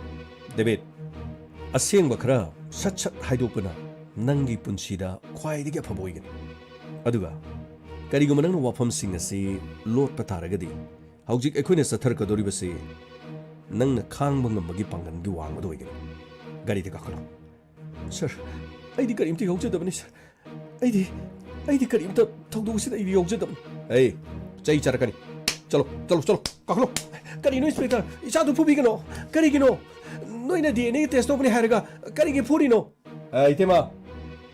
ꯗꯦꯕꯤꯠ, ꯑꯁꯦꯡꯕ ꯈꯔ ꯁꯠ ꯁꯠ ꯍꯥꯏꯗꯣꯛꯄꯅ ꯅꯪꯒꯤ ꯄꯨꯟꯁꯤꯗ ꯈ꯭ꯋꯥꯏꯗꯒꯤ ꯑꯐꯕ ꯑꯣꯏꯒꯅꯤ꯫ ꯑꯗꯨꯒ ꯀꯔꯤꯒꯨꯝꯕ ꯅꯪꯅ ꯋꯥꯐꯝꯁꯤꯡ ꯑꯁꯤ ꯂꯣꯠꯄ ꯇꯥꯔꯒꯗꯤ, ꯍꯧꯖꯤꯛ ꯑꯩꯈꯣꯏꯅ ꯆꯠꯊꯔꯛꯀꯗꯧꯔꯤꯕꯁꯤ ꯅꯪꯅ ꯈꯥꯡꯕ ꯉꯝꯕꯒꯤ ꯄꯥꯡꯒꯜꯒꯤ ꯋꯥꯡꯃꯗ ꯑꯣꯏꯒꯅꯤ꯫ ꯒꯥꯔꯤꯗ ꯀꯥꯈꯠꯂꯣ꯫ ꯁꯔ, ꯑꯩꯗꯤ ꯀꯔꯤꯝꯇ ꯌꯥꯎꯖꯗꯕꯅꯤ, ꯁꯔ꯫ ꯑꯩꯗꯤ, ꯑꯩꯗꯤ ꯀꯔꯤꯝꯇ ꯊꯧꯗꯣꯛꯁꯤꯗ ꯑꯩꯗꯤ ꯌꯥꯎꯖꯗꯕꯅꯤ꯫ ꯑꯩ ꯆꯩ ꯆꯥꯔꯛꯀꯅꯤ꯫ ꯆꯠꯂꯣ, ꯆꯠꯂꯣ, ꯆꯠꯂꯣ, ꯀꯥꯈꯠꯂꯣ꯫ ꯀꯔꯤꯅꯣ, ꯏꯟꯁꯄꯦꯛꯇꯔ? ꯏꯆꯥꯗꯨ ꯐꯨꯕꯤꯒꯅꯣ꯫ ꯀꯔꯤꯒꯤꯅꯣ? ꯅꯣꯏꯅ ꯗꯤ ꯑꯦꯟ ꯑꯦ ꯇꯦꯁ ꯇꯧꯕꯅꯤ ꯍꯥꯏꯔꯒ ꯀꯔꯤꯒꯤ ꯐꯨꯔꯤꯅꯣ? ꯑ, ꯏꯇꯩꯃ,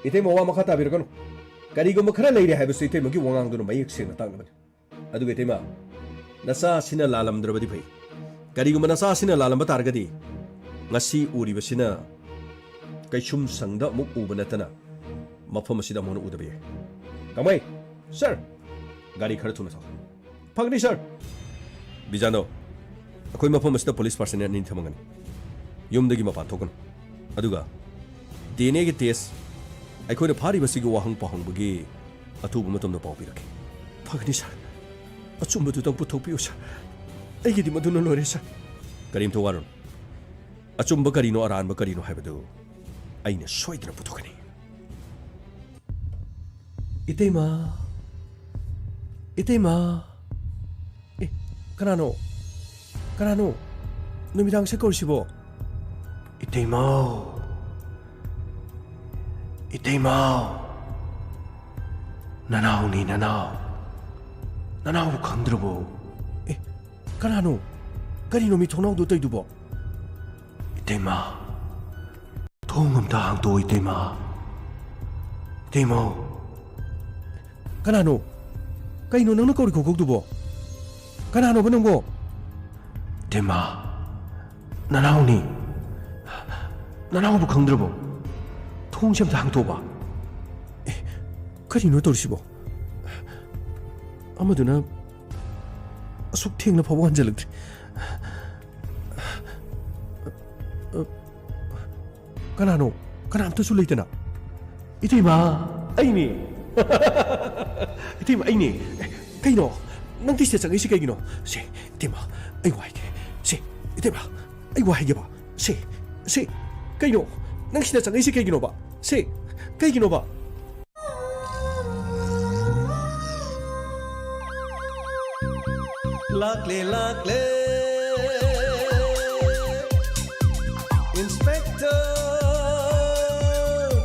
ꯏꯇꯩꯃ, ꯋꯥ ꯃꯈꯥ ꯇꯥꯕꯤꯔꯛꯀꯅꯨ꯫ ꯀꯔꯤꯒꯨꯝꯕ ꯈꯔ ꯂꯩꯔꯦ ꯍꯥꯏꯕꯁꯤ ꯏꯇꯩꯃꯒꯤ ꯋꯥꯉꯥꯡꯗꯨꯅ ꯃꯌꯦꯛ ꯁꯦꯡꯅ ꯇꯥꯛꯅꯕꯅꯤ꯫ ꯑꯗꯨꯒ ꯏꯇꯩꯃ, ꯅꯆꯥꯁꯤꯅ ꯂꯥꯜꯂꯝꯗ꯭ꯔꯕꯗꯤ ꯐꯩ꯫ ꯀꯔꯤꯒꯨꯝꯕ ꯅꯆꯥꯁꯤꯅ ꯂꯥꯜꯂꯝꯕ ꯇꯥꯔꯒꯗꯤ, ꯉꯁꯤ ꯎꯔꯤꯕꯁꯤꯅ ꯀꯩꯁꯨꯝ ꯁꯪꯗ ꯑꯃꯨꯛ ꯎꯕ ꯅꯠꯇꯅ ꯃꯐꯝ ꯑꯁꯤꯗ ꯑꯃꯨꯛ ꯍꯟꯅ ꯎꯗꯕ ꯌꯥꯏ꯫ ꯀꯃꯥꯏ? ꯁꯔ, ꯒꯥꯔꯤ ꯈꯔ ꯊꯨꯅ ꯊꯧ꯫ ꯐꯒꯅꯤ, ꯁꯔ꯫ ꯕꯤꯖꯥꯟꯗꯣ, ꯑꯩꯈꯣꯏ ꯃꯐꯝ ꯑꯁꯤꯗ ꯄꯨꯂꯤꯁ ꯄꯥꯔꯁꯅꯦꯜ ꯑꯅꯤ ꯊꯝꯃꯒꯅꯤ꯫ ꯌꯨꯝꯗꯒꯤ ꯃꯄꯥꯟ ꯊꯣꯛꯀꯅꯨ꯫ ꯑꯗꯨꯒ ꯗꯤ ꯑꯦꯟ ꯑꯦꯒꯤ ꯇꯦꯁ, ꯑꯩꯈꯣꯏꯅ ꯐꯥꯔꯤꯕꯁꯤꯒꯤ ꯋꯥꯍꯪ ꯄꯥꯎꯍꯪꯕꯒꯤ ꯑꯊꯨꯕ ꯃꯇꯝꯗ ꯄꯥꯎ ꯄꯤꯔꯛꯀꯦ꯫ ꯐꯒꯅꯤ, ꯁꯔ꯫ ꯑꯆꯨꯝꯕꯗꯨꯇꯪ ꯄꯨꯊꯣꯛꯄꯤꯌꯨ, ꯁꯔ꯫ ꯑꯩꯒꯤꯗꯤ ꯃꯗꯨꯅ ꯂꯣꯏꯔꯦ, ꯁꯔ꯫ ꯀꯔꯤꯝꯇ ꯋꯥꯔꯨꯅꯨ꯫ ꯑꯆꯨꯝꯕ ꯀꯔꯤꯅꯣ, ꯑꯔꯥꯟꯕ ꯀꯔꯤꯅꯣ ꯍꯥꯏꯕꯗꯨ ꯑꯩꯅ ꯁꯣꯏꯗꯅ ꯄꯨꯊꯣꯛꯀꯅꯤ꯫ ꯏꯇꯩꯃ, ꯏꯇꯩꯃ꯫ ꯑꯦ, ꯀꯅꯥꯅꯣ? ꯀꯅꯥꯅꯣ? ꯅꯨꯃꯤꯗꯥꯡꯁꯦ ꯀꯧꯔꯤꯁꯤꯕꯣ? ꯏꯇꯩꯃꯧ, ꯏꯇꯩꯃꯧ, ꯅꯅꯥꯎꯅꯤ, ꯅꯅꯥꯎ꯫ ꯅꯅꯥꯎꯕꯨ ꯈꯪꯗ꯭ꯔꯕꯣ? ꯑꯦ, ꯀꯅꯥꯅꯣ? ꯀꯔꯤꯅꯣ ꯃꯤ ꯊꯣꯡꯅꯥꯎꯗꯣ ꯇꯧꯏꯗꯨꯕꯣ? ꯏꯇꯩꯃ, ꯊꯣꯡ ꯑꯝꯇ ꯍꯥꯡꯇꯣꯛꯑꯣ, ꯏꯇꯩꯃ꯫ ꯏꯇꯩꯃꯧ꯫ ꯀꯅꯥꯅꯣ? ꯀꯩꯅꯣ ꯅꯪꯅ ꯀꯧꯔꯤ ꯈꯨꯀꯧꯗꯨꯕꯣ? ꯀꯅꯥꯅꯣꯕ ꯅꯪꯕꯣ? ꯏꯇꯩꯃ, ꯅꯅꯥꯎꯅꯤ꯫ ꯅꯅꯥꯎꯕꯨ ꯈꯪꯗ꯭ꯔꯕꯣ? ꯊꯣꯡꯁꯦ ꯑꯝꯇ ꯍꯥꯡꯇꯣꯛꯑꯣꯕ꯫ ꯑꯦ, ꯀꯔꯤꯅꯣ ꯇꯧꯔꯤꯁꯤꯕꯣ? ꯑꯃꯗꯨꯅ ꯑꯁꯨꯛ ꯊꯦꯡꯅ ꯐꯥꯎꯕ ꯍꯟꯖꯜꯂꯛꯇ꯭ꯔꯤ꯫ ꯀꯅꯥꯅꯣ? ꯀꯅꯥꯝꯇꯁꯨ ꯂꯩꯇꯅ꯫ ꯏꯇꯩꯃ, ꯑꯩꯅꯦ꯫ ꯏꯇꯩꯃ, ꯑꯩꯅꯦ꯫ ꯑꯦ, ꯀꯩꯅꯣ? ꯅꯪꯗꯤ ꯁꯤꯗ ꯆꯪꯉꯛꯏꯁꯤ ꯀꯩꯒꯤꯅꯣ? ꯁꯦ, ꯏꯇꯩꯃ, ꯑꯩ ꯋꯥ ꯍꯥꯏꯒꯦ꯫ ꯁꯦ, ꯏꯇꯩꯃ, ꯑꯩ ꯋꯥ ꯍꯥꯏꯒꯦꯕ꯫ ꯁꯦ, ꯁꯦ, ꯀꯩꯅꯣ? ꯅꯪ ꯁꯤꯗ ꯆꯪꯉꯛꯏꯁꯤ ꯀꯩꯒꯤꯅꯣꯕ? ꯁꯦ, ꯀꯩꯒꯤꯅꯣꯕ? ꯂꯥꯛꯂꯦ, ꯂꯥꯛꯂꯦ, ꯏꯟꯁꯄꯦꯛꯇꯔ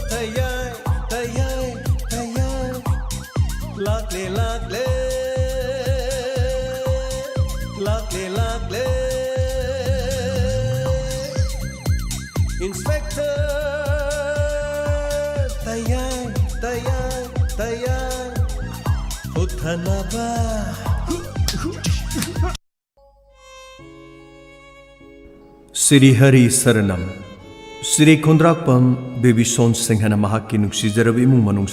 ꯇꯌꯥꯏ, ꯇꯌꯥꯏ, ꯇꯌꯥꯏ꯫ ꯂꯥꯛꯂꯦ, ꯂꯥꯛꯂꯦ, ꯂꯥꯛꯂꯦ, ꯂꯥꯛꯂꯦ꯫ Inspector ꯇꯌꯥꯏ, ꯇꯌꯥꯏ, ꯇꯌꯥꯏ ꯍꯨꯠꯊꯅꯕ꯫ ꯁ꯭ꯔꯤ ꯍꯔꯤ ꯁꯔꯅꯝ꯫ ꯁ꯭ꯔꯤ ꯈꯨꯟꯗ꯭ꯔꯥꯛꯄꯝ ꯕꯤꯕꯤꯁꯣꯟ ꯁꯤꯡꯍꯅ ꯃꯍꯥꯛꯀꯤ ꯅꯨꯡꯁꯤꯖꯔꯕ ꯏꯃꯨꯡ ꯃꯅꯨꯡ